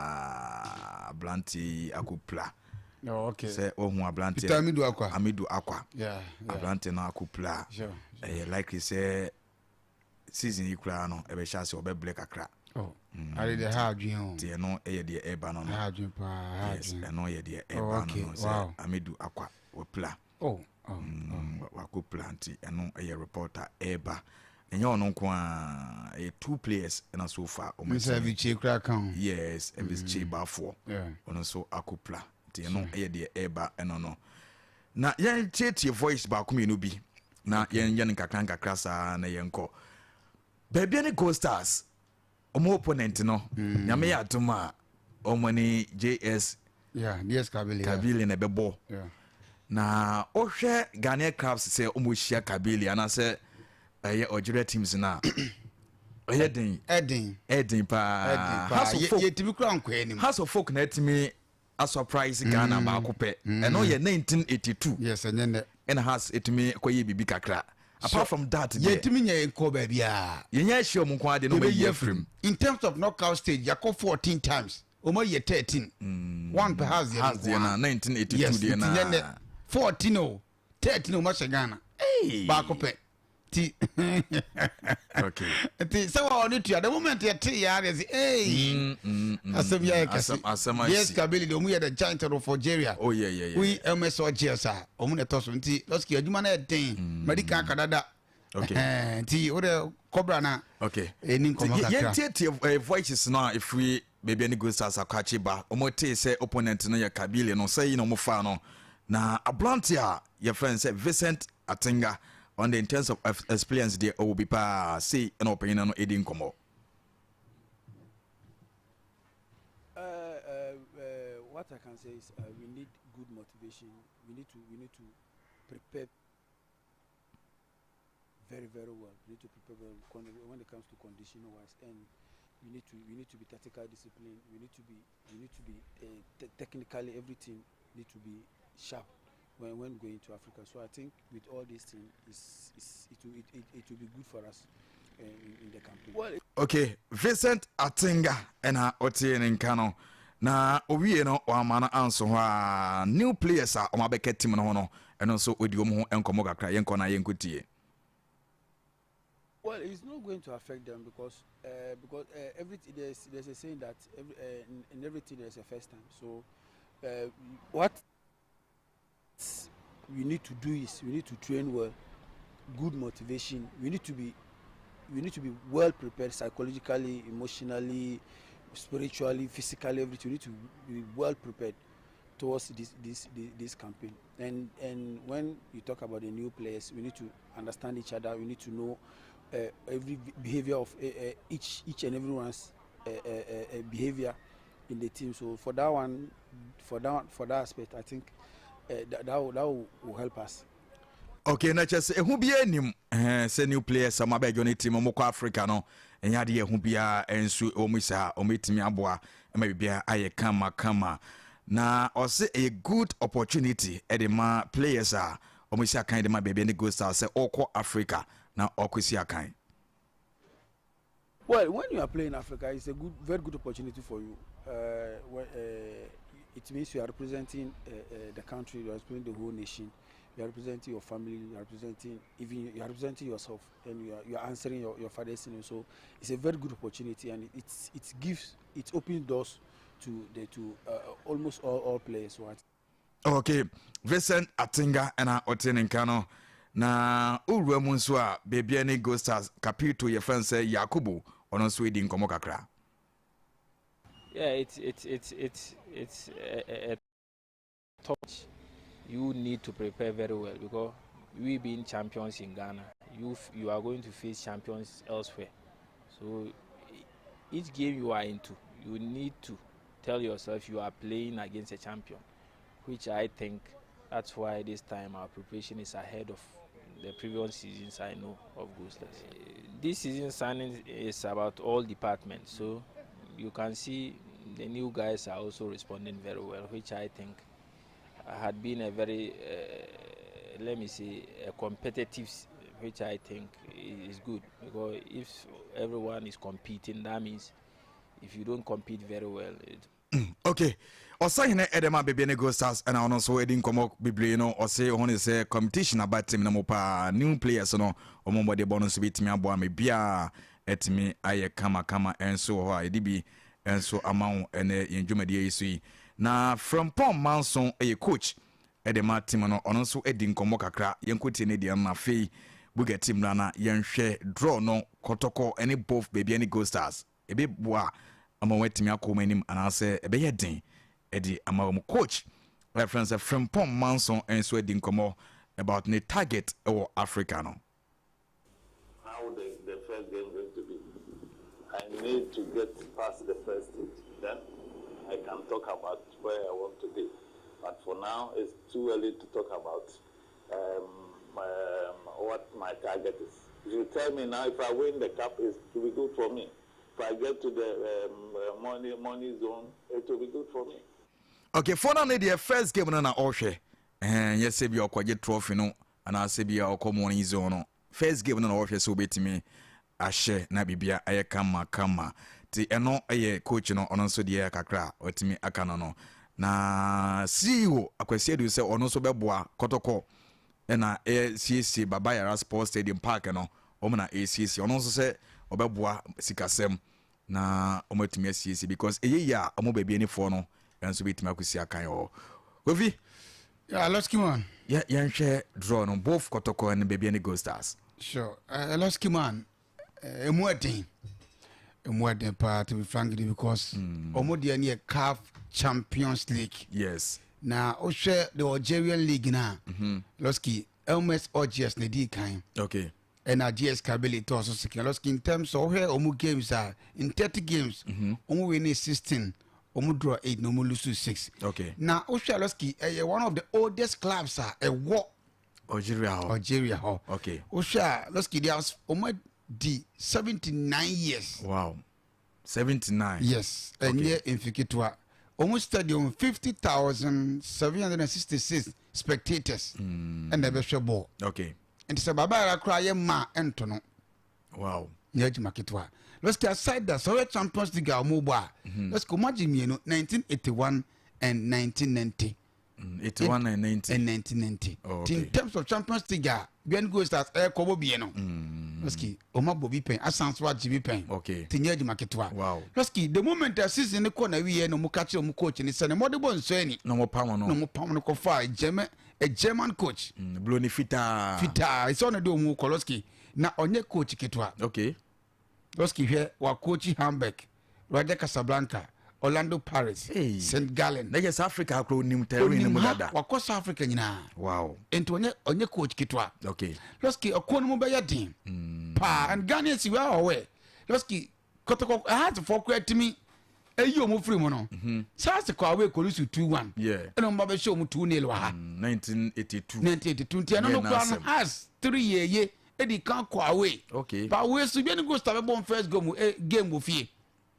paa, aberante yi akɔpira. Oh, okay. Sɛ wɔhu aberante Peter Amidu Akwa. Amidu Akwa. Aberante no akɔpira. Ɛyɛ likely sɛ season yi koraa no ɛbɛhyɛ ase ɔbɛbrɛ kakra. Oh, ade deɛ ha adwene o. Nti ɛno ɛyɛ deɛ ɛreba no. Ha adwene paa, ha Yes, adwene. ɛno yɛ deɛ Oh, ɛreba no sɛ Amidu Akwa wɔpira. Oh. Wakɔpira nti ɛno ɛyɛ reporter ɛreba. Ɛnyɛ ɔno nko a, ɛyɛ two players ɛna so far ɔmo Mr. atumi- Vichie kura ka ho. Yes, Elvis Chie Bafoɔ. Ɔno nso akɔpira nti ɛno ɛyɛ deɛ ɛreba ɛno no. Na yɛn tietie voice baako mmienu bi na yɛn yɛ no nkakra nkakra saa na yɛnkɔ baabi ne Gold Stars. Ɔmo opponent no, Nyame yɛ adom a, ɔmo ne JS Yeah, DS Kabylie. Kabylie na ɛbɛbɔ. Na wohwɛ Ghanaian clubs sɛ ɔmo hyia Kabylie anaasɛ ɛyɛ Algeria teams no a, ɛyɛ den. Ɛden. Ɛden paa. Ɛden paa. Hearts of Oak. Yɛtumi kura nkɔ anim. Hearts of Oak na ɛtumi asurprise Ghana baako pɛ. Ɛno yɛ 1982. Yes, ɛnyɛ nnɛ. Ɛna Hearts ɛtumi kɔyɛ biribi kakra. Apart from that deɛ. Yɛtumi nya yɛn kɔ baabiara. Yɛnya ahyia ɔmo nko ara deɛ na ɔmo ayi afiri mu. In terms of knockout stage, yɛakɔ 14 times. Ɔmo ayi yɛ 13. One pɛ Hearts deɛ no Hearts deɛ nko ara. na 1982 Yes, deɛ nti na. nyɛ nnɛ. 14 o, 13 ɔmo ahyɛ Ghana. Baako pɛ. Ti. Okay. Nti sɛ wa ɔne tua the moment yɛ te yɛ adeɛ sɛ ee. Asɛm yɛ ayɛ kɛse. Asɛm asi. Yes, Kabylie deɛ ɔmo yɛ the giant of Algeria. Oh yeah yeah yeah. Woyi MS Algiers a ɔmo na ɛtɔ so nti lɔski adwuma no yɛ den. Madi kan aka dada. Okay. Nti wo deɛ kɔbra na. Okay. Ɛni nkɔmɔ kakra. Yɛn tietie voices no a efiri baabi a ne Gold Stars akɔ ba. Ɔmo tee sɛ opponent no yɛ Kabylie no sɛ yi na ɔmo fa no. Na aberante a yɛfrɛ no sɛ Vincent Atinga on the in terms of experience deɛ ɔwɔ bi paa sei ɛna ɔpanyin no ɛdi nkɔmmɔ. What I can say is we need good motivation. We need to prepare very, very well. We need to prepare very well when it comes to conditioning wise, and we need to be tactical discipline. We need to be technically, everything need to be sharp when going to Africa. So I think with all these things, it's, it, will, it will be good for us in the campaign. Well, Okay, Vincent Atinga ɛna ɔte ne nka no na owie no wama no anso hɔ a new players a ɔmo abɛka team no ho no, ɛno nso ɔdi wɔn ho nkɔmmɔ kakra. Yɛnkɔ na yɛnkɔ tie. Well, it's not going to affect them because everything, there's a saying that in everything there's a first time. So what we need to do is we need to train well, good motivation. We need to be well prepared psychologically, emotionally, spiritually, physically, everything. We need to be well prepared towards this campaign. And when you talk about the new players, we need to understand each other. We need to know every behavior of each and everyone's behavior in the team. So for that one, for that aspect, I think that will help us. Okay, na kyerɛ sɛ ɛho biara nim sɛ new players a mabɛdwo ne team ɔmokɔ Africa no, ɛnyɛ adeɛ ɛho biara nso wɔ mu saa. Ɔmɛtumi aboa ma biribiara ayɛ kama kama na ɔse ɛyɛ good opportunity ɛde ma players a ɔmo si akan de ma baabi ne Gold Stars sɛ ɔkɔ Africa na ɔkɔ si akan. Well, when you are playing Africa, it's a good, very good opportunity for you. Well, it means you are representing the country, you are representing the whole nation, you are representing your family, you are representing even you are representing yourself, and you are answering your father's name. So it's a very good opportunity, and it gives it opens doors to almost all players. So I Okay, Vincent Atinga ɛna ɔte ne nka no. Na owura mu nso a beebi ne Gold Stars capito yɛfrɛ no sɛ Yakubu, ɔno nso edi nkɔmmɔ kakra. Yeah, it's a touch. You need to prepare very well because we being champions in Ghana, you are going to face champions elsewhere. So each game you are into, you need to tell yourself you are playing against a champion, which I think that's why this time our preparation is ahead of the previous seasons I know of Gold Stars. This season signing is about all departments, so you can see the new guys are also responding very well, which I think had been a very, let me say, a competitive, which I think is good because if everyone is competing, that means if you don't compete very well, it Okay, ɔsahene ɛde ma baabi ne Gold Stars ɛna ɔno nso ɛdi nkɔmmɔ bebree no, ɔse ɔho ne sɛ competition aba team no mu paa. New players no ɔmo mmɔde bɔ no nso bɛtumi aboa ma biaa ɛtumi ayɛ kamakama. Ɛnso wɔ hɔ a yɛde bi ɛnso ama wo ɛnɛ yɛn dwumadie yi so yi. Na Frimpong Manso ɛyɛ coach ɛde ma team no, ɔno nso ɛdi nkɔmmɔ kakra. Yɛnkɔtie ne deɛ no na afei buga team no ana yɛnhwɛ draw no, Kɔtɔkɔ ɛne both baabi ne Gold Stars ɛbɛboa ama wɔatumi akɔ wɔn anim anaasɛ ɛbɛyɛ den ɛde ama wɔn. Coach ɛfrɛ no sɛ Frimpong Manso nso adi nkɔmmɔ about ne target ɛwɔ Africa no. How the first game going to be. I I need to get past the first stage. Then I can talk about where I want to be. But for now, it's too early to talk about um, um, what my target is. If you tell me now, if I win the cup, it will be good for me. If I get to the um, uh, money money zone, it will be good for me. Okay, for now, the first game no na ɔhwɛ ɛhɛn yɛ sɛ bi ɔkɔgye trophy no anaasɛ bi a ɔkɔ money zone no first game no na ɔhwɛ sɛ obetumi ahyɛ na biribia ayɛ kama kama ti ɛno yɛ coach no ɔno nso deɛ kakra a ɔtumi aka no no na CEO Akwasi Adu sɛ ɔno nso bɛboa kɔtɔkɔ ɛna ɛsiesie Baba Yara Sports Stadium park no wɔn na ɛsiesie ɔno nso sɛ ɔbɛboa sikasɛm na wɔn atumi asiesie because ɛyɛ yie a wɔn baabi anifoɔ no nso bɛtumi akɔsi akan wɔ Kofi. Yeah, Losky man. Yeah, yɛnhwɛ draw no both Kɔtɔkɔ ne baabi ne Gold Stars. Sure. Losky man, emu ɛden. Emu ɛden paa to be frank with you because ɔmo deɛ ne yɛ CAF Champions League. Yes. Na wohwɛ the Algerian League na. Losky, MS Algiers na di kan. Okay. Ɛna GS Kabylie tɔɔ so second. Losky in terms of wohwɛ ɔmo games a in 30 games, ɔmo win ne 16, ɔmo draw 8 na ɔmo lose 6. Okay. Na wohwɛ Losky ɛyɛ one of the oldest clubs a ɛwɔ Algeria hɔ. Algeria hɔ. Okay. Wohwɛ a Losky de ɔmo di 79 years. Wow. 79. Yes, ɛnyɛ mfe ketewa. Ɔmo stadium 50,766 spectators ɛna ɛbɛhwɛ bɔɔl. Okay. Nti sɛ baba yɛrɛ koraa yɛ mmaa ɛnto no. Wow. Nyɛ adwuma ketewa. Losky aside that sɛ ɔyɛ Champions League a ɔmo bɔ a. Losky ɔmo agye mmienu 1981 and 1990. 81 and 90. And 1990. Oh, okay. In terms of Champions League a Bian Gold Stars ɛkɔ bɔ bie no. Losky ɔmo abɔ bi pɛn asan so agye bi pɛn. Okay. Ti nyɛ adwuma ketewa. Wow. Losky the moment a season ne kɔ na wie na ɔmo ka kyerɛ ɔmo coach ne sɛ ne mɔde bɔ nsɔ ani. Na ɔmo pam no. Na ɔmo pam no kɔ fa German a German coach. Bloni fitaa. Fitaa ɛsɛ ɔno de ɔmo kɔ Losky na ɔnyɛ coach ketewa. Okay. Losky hwɛ wa coach Hamburg, Raja Casablanca, Orlando Pirates, Hey. St Gallen. Na yɛ South Africa akora onim terrain no mu Onim ha dada. wakɔ South Africa nyinaa. Wow. Nti ɔnyɛ ɔnyɛ coach ketewa. Okay. Losky ɔko no mu bɛyɛ den paa and Ghanaians we are aware. Losky kɔtɔkɔ ahasefoɔ koraa tumi eyi ɔmo firi mu no. SARS kɔ away kɔ lose 2-1. Yeah. Ɛna ɔmo ba bɛhyɛ ɔmo 2-0 wɔ ha. 1982. 1982 nti ɛno no Yeah, koraa no n'asɛm. has three yeye edi kan kɔ away. Okay. But away so Biani Gold Star bɛbɔ first game game wɔ fie.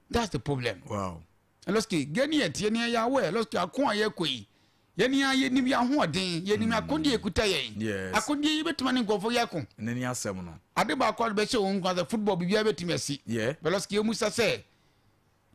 That's the problem. Wow. Losky Ghanaian tie ne yɛ aware Losky ako a yɛkɔ yi yɛni a yɛnim yɛ ahoɔden yɛnim akodeɛ ekuta yɛn. Yes. Akodeɛ yi bɛtuma ne nkɔfo yɛ ko. Ne ni asɛm no. Ade baako a bɛhyɛ wɔn nkwa sɛ football biribiara bɛtumi asi. Yeah. But Losky emu sa sɛ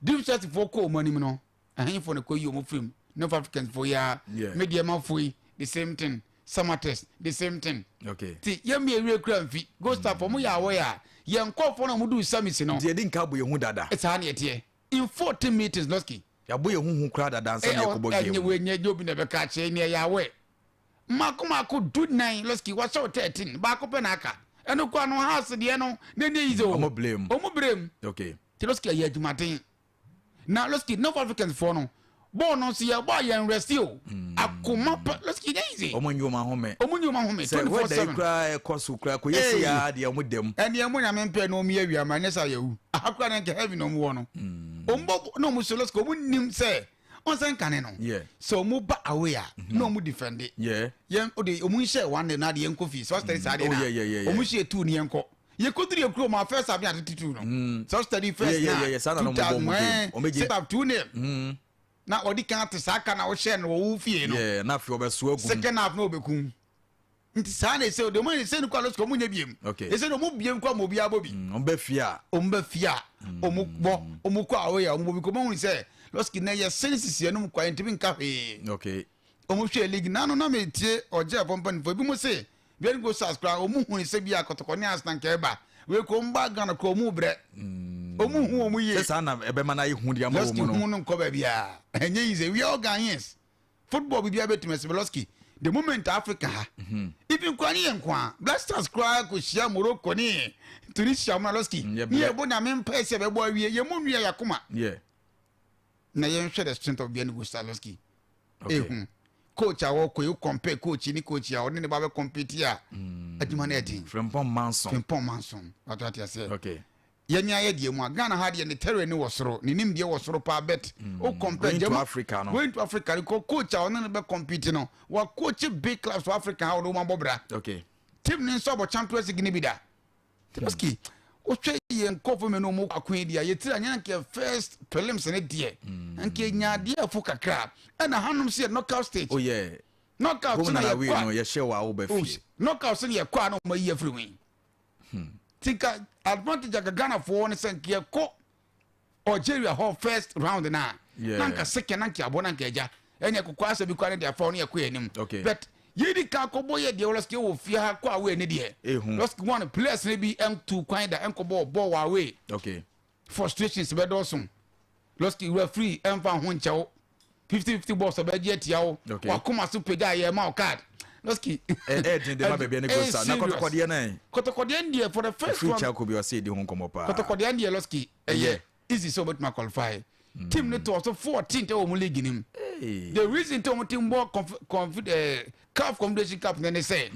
Dream Church foɔ kɔ wɔn anim no ɛhenfo na kɔ yi wɔn firim North Africans foɔ yi a Yeah. Medeama foɔ yi the same thing Samatex the same thing. Okay. Ti yɛn mi ewia kura nfi Gold Star foɔ mo yɛ awɔ yɛ a yɛn nkɔfoɔ na wɔn du semis no. Nti yɛdi nka abɔ yɛn ho dada. Saa ni ɛteɛ in 14 meetings Losky. Yɛabɔ yɛn ho hu koraa dada ansa na yɛkɔbɔ game. Ɛnyɛ wo nyɛ obi na bɛka akyerɛ ni ɛyɛ awɛ mako mako 19 Losky wahyɛ wo 13 baako pɛ na aka ɛno kɔ ano house deɛ no ne ne yi sɛ o. Ɔmo blame. Ɔmo blame. Okay. Ti Losky ɛyɛ adwumaden na Losky North Africans foɔ no bɔɔl no nso yɛ bɔɔl yɛn rest o akoma pa Losky nyɛ easy. Ɔmo nyi ɔmo ahome. Ɔmo nyi ɔmo ahome Sɛ 24 wɛda yi 7. koraa ɛkɔ so koraa kò yɛ si ya deɛ ɔmo dɛm. Ɛni ɛmo nyame mpɛ na ɔmo yɛ wia ma ɛnyɛ sɛ ayɛwu aha koraa ne nkɛ heaven na ɔmo wɔ no ɔmo bɔ na ɔmo so Losky ɔmo nim sɛ ɔnsɛ nkane no Yeah. sɛ ɔmo ba away a na ɔmo defend Yeah. yɛn o de ɔmo nhyɛ 1-0 na de yɛn kɔ fie sɛ ɔsɛ saa de Oh, na yeah, yeah, yeah, yeah. ɔmo hyɛ 2 ni yɛn kɔ yɛ kɔduru yɛ kurom a first half ni ate 2 no sɛ ɔsɛ first Yeah, yeah, na yeah, yeah. Saa na na ɔmo bɔ ɔmo game. Ɔmo gye- 2000 ɛɛ set up 2-0 na ɔdi kan te saa ka na ɔhyɛ no wɔ wo fie no Yeah, na afei ɔbɛso agu mu. second half na ɔbɛkum nti saa na ɛsɛ de ɔmo ɛsɛ no kɔ alɔsika ɔmo nyɛ biem Okay. ɛsɛ de ɔmo biem kɔ ama obiara bɔ bi Ɔmo bɛ fie a. ɔmo bɛ fie a ɔmo bɔ ɔmo kɔ away a ɔmo bɔ bi kɔ ɔmo hu sɛ Losky na yɛ sɛn sisi ɛnum kɔ ayɛ ntumi nka hwee Okay. ɔmo hwɛ league nanu na mi tie ɔgye ɛfɔ mpanyinfo ebi mo se Biani Gold Stars koraa ɔmo hu sɛ bi akɔtɔkɔ ne Arsenal nkɛ ɛba wei ko ɔmo ba Ghana ko ɔmo brɛ ɔmo hu ɔmo yie Sɛ saa na ɛbɛma na ayɛ hu de ama Losky wɔn hu no. no nkɔ baabi a ɛnyɛ yi sɛ we are all Ghanaians football bibi abɛtumi ɛsɛ Losky the moment Africa ha even kura ne yɛ nko a Black Stars koraa kò hyia Morocco ne Tunisia mu na Losky Yɛ ne brɛ. yɛ bɔ nyame mpɛ sɛ bɛbɔ awie yɛ mu nua yɛ akoma Yeah. na yɛn hwɛ the strength of Biani Gold Stars Losky Okay. ehu coach a wɔkɔ yi compare coach ni coach a ɔne ne ba bɛ compete a adwuma no yɛ den. Frimpong Manson. Frimpong Manson wato ate aseɛ. Okay. Yɛn ayɛ deɛ mu a, Ghana ha deɛ, ne terrain wɔ soro, ne nimdeɛ wɔ soro paa, but o compare Going to Africa no. Going to Africa no, coach a ɔne no bɛ compete no, wa coach big clubs wɔ Africa ha, ɔde wɔn abɔ bra. Team ne nso abɔ Champions League ne bi da. Lɔski, wohwɛ yɛn nkɔfo mi no, ɔmo ako yi deɛ, yɛtiri anyɛ nkɛ first prelims ne deɛ nkɛ nya adeɛ afo kakra, ɛna hanom sɛ yɛ knockout stage. Knockout Home na na yɛ away kɔ no a yɛhyɛ wɔ a wobɛ fie. Knockout sɛ yɛ kɔ a, na ɔmo ayi afiri mu yi. Ti nka advantage aka Ghanafoɔ ne sɛ nka yɛkɔ Algeria hɔ first round na na nka second na nka abɔ na nka agya ɛne ɛkokɔ asɛ bi kɔ ne deɛ afa ne yɛkɔ yɛ anim. But yɛdi ka akɔbɔ yɛ deɛ, Lɔski, wɔ fie ha kɔ away ne deɛ. Ehu. Lɔski, one players ne bi ɛntu kwan da ɛnkɔbɔ bɔɔl wɔ away. Frustrations bɛdɔɔso. Lɔski, referee ɛnfa ho nkyɛw, 50-50 balls ɔbɛgye atia wo. Wakoma so pagya a yɛ ma wo card, Lɔski. Ɛɛden de ma baabi ne Gold Stars na Kɔtɔkɔdeɛ no ɛ? Kɔtɔkɔdeɛ no deɛ, for the first Free one Charcoal bi ɔsɛ ɛdi ho nkɔmmɔ paa. Kɔtɔkɔdeɛ no deɛ, Lɔski, ɛyɛ easy sɛ wɔbɛtumi qualify. Team no tɔɔ so 14 tɛ wɔ mu league nim. The reason tɛ wɔn team bɔ conf conf CAF Confederation Cup ne sɛ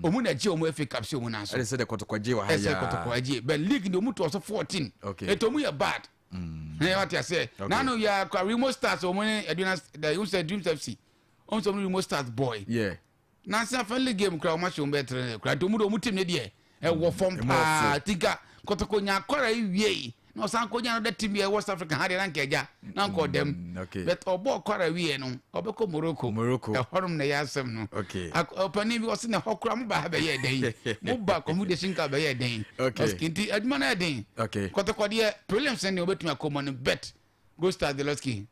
wɔn na gye wɔn FA Cup si wɔn nan so. Ɛde sɛ de Kɔtɔkɔ gye wɔ ha ɛsɛ yaa. Kɔtɔkɔ agye, but league de wɔn tɔɔ so 14. Etu wɔn yɛ bad. Ɛyɛ wate aseɛ. Nanu yɛ akɔ Remo Stars, wɔn ne Aduana, the wɔn sɛ Dreams FC, wɔn sɛ wɔn ne Remo Stars boy. Nansi friendly game kura wɔn ahyɛ wɔn bɛyɛ tere kura, nti wɔn de wɔn team ne deɛ ɛwɔ fam Emu paa. ɔfo. Tika Kɔtɔkɔ nya akɔra yi wie yi na ɔsan kɔ nya another team yɛ West Africa ha deɛ, na nka ɛgya na nka ɔdɛm. But ɔbɔ ɔkɔra wie no, ɔbɛkɔ Morocco. Morocco. Ɛhɔnom na ɛyɛ asɛm no. Ɔpanin bi ɔsi na ɛhɔ kora mo ba ha bɛyɛ ɛdɛn, mo ba Confederation Cup bɛyɛ ɛdɛn? Ɔsi nti adwuma no yɛ den. Kɔtɔkɔ deɛ, prelims ne ɔbɛtumi akɔ mu no, bet Gold Stars de, Lɔski,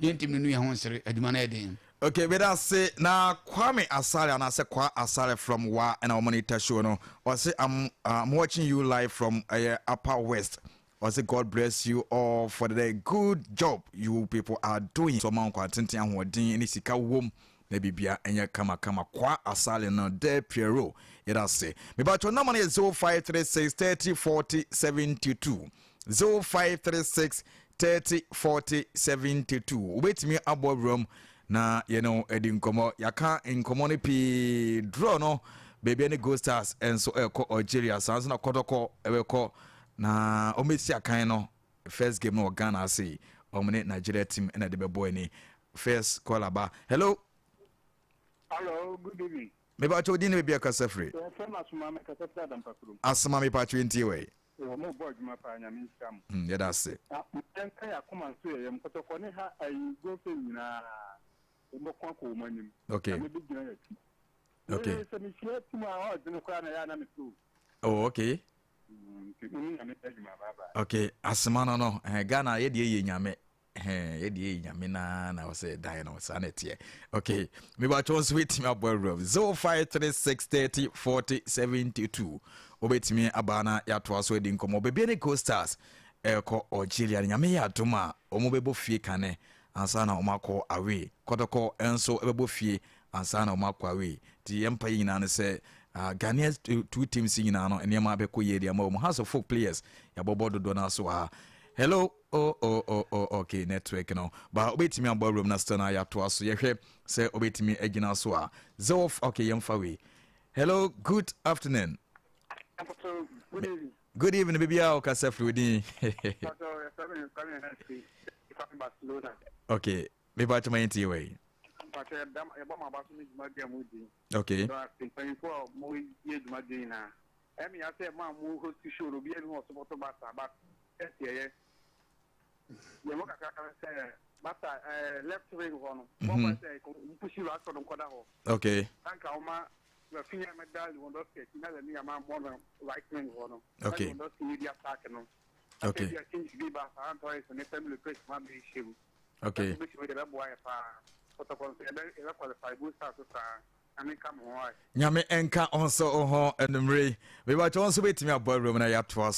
yɛn team no nu yɛn ho nsere, adwuma no yɛ den. Okay, meda ase. Na Kwame Asare anaasɛ Kwa Asare from Wa ɛna wɔn monitor show no. Ɔse I'm watching you live from Upper West. Ɔse God bless you all for the good job you people are doing. So ɔma nkwa tenten, ahoɔden ne sika wom na bibia ɛnyɛ kamakama. Kwa Asare no De Piero, yɛda ase. Mebatwɛ nama no yɛ 0536 30 40 72, 0536 30 40 72. Wobɛtumi abɔ awuram na yɛne wo adi nkɔmmɔ. Yɛaka nkɔmmɔ no pii. Draw no, baabi ne Gold Stars nso ɛrekɔ Algeria, saa nso na Kɔtɔkɔ ɛbɛkɔ na ɔmɛsi akan no first game no wɔ Ghana ase yi, ɔmo ne Nigeria team ɛna de bɛbɔ ani. First call aba. Hello. Hello, good evening. Mepakyɛ, odin ne baabi akasa firi? Yɛfrɛ me Asoma, mekasa firi Adampakurom. Asoma, mepakyɛ, ntie wei. Wɔ mo bɔ adwuma paa, Nyame nhyira mo. Yɛda ase. Na yɛnka yɛn akoma nso yɛ yɛm Kɔtɔkɔ ne ha ayi Gofen nyinaa yɛbɛko akɔ wɔn anim. Nyame bɛgyina yɛn akyi. Me sɛ mehyia team a ɔɔdene koraa na ɛyɛ a na mepɛ o. Oh, okay. Nti mo ne Nyame nyɛ adwuma, bye bye. Okay, Asoma no, Ghana yɛ deɛ yɛ Nyame. Yɛ deɛ yɛ Nyame naa na ɔsɛ dan no saa na ɛteɛ. Okay, mebatwɛ nso wobɛtumi abɔ awuram 0536 30 40 72. Wobɛtumi aba na yɛatoa so adi nkɔmmɔ. Baabi ne Gold Stars ɛrekɔ Algeria no, Nyame yɛ adom a, wɔn bɛbɔ fie kane ansa na wɔn akɔ away. Kɔtɔkɔ nso bɛbɔ fie ansa na wɔn akɔ away. Nti yɛn mpa yi nyinaa no sɛ Ghanaian two teams nyinaa no, nneɛma bɛkɔ yie de ama wɔn. Hearts of Oak players yɛabɔbɔ dodoɔ no aso wɔ ha. Hello. Oh, oh, oh, oh, okay, network no ba. Wobɛtumi abɔ awuram na still na yɛatoa so, yɛhwɛ sɛ wobɛtumi agyina so a zero. Okay, yɛmfa wei. Hello, good afternoon. Good evening. Good evening, baby. A wokasa firi wo din? Okay, mepa kyɛ ma yɛntie wei. Okay. Mpanyinfoɔ a mo yɛ dwumadie nyinaa, ɛmi ya sɛ maa mo host show no, obiara ni hɔ ɔsopɔtɔ Barca, but ɛsi ɛyɛ yɛn mo kakra kan sɛ Barca left wing hɔ no, wɔn kɔ sɛ mpushi Rashford nkɔda hɔ. Sanka wɔn Rafinha mɛda Lewandowski akyi na Lamine Yamal mmɔ no right wing hɔ no. Na Lewandowski yɛ di attack no. Afei bi a change bi ba Ferran Torres ne Fermin Lopez ma bɛ hyɛ mu. Bɛsi de bɛboa yɛ paa. Kɔtɔkɔ nso yɛbɛ qualify, Gold Stars so saa. Nyame nka mo ho ayɛ. Nyame nka wo nso wo ho anumere yi. Mebatwɛ, wo nso bɛtumi abɔ awuram na yɛatoa.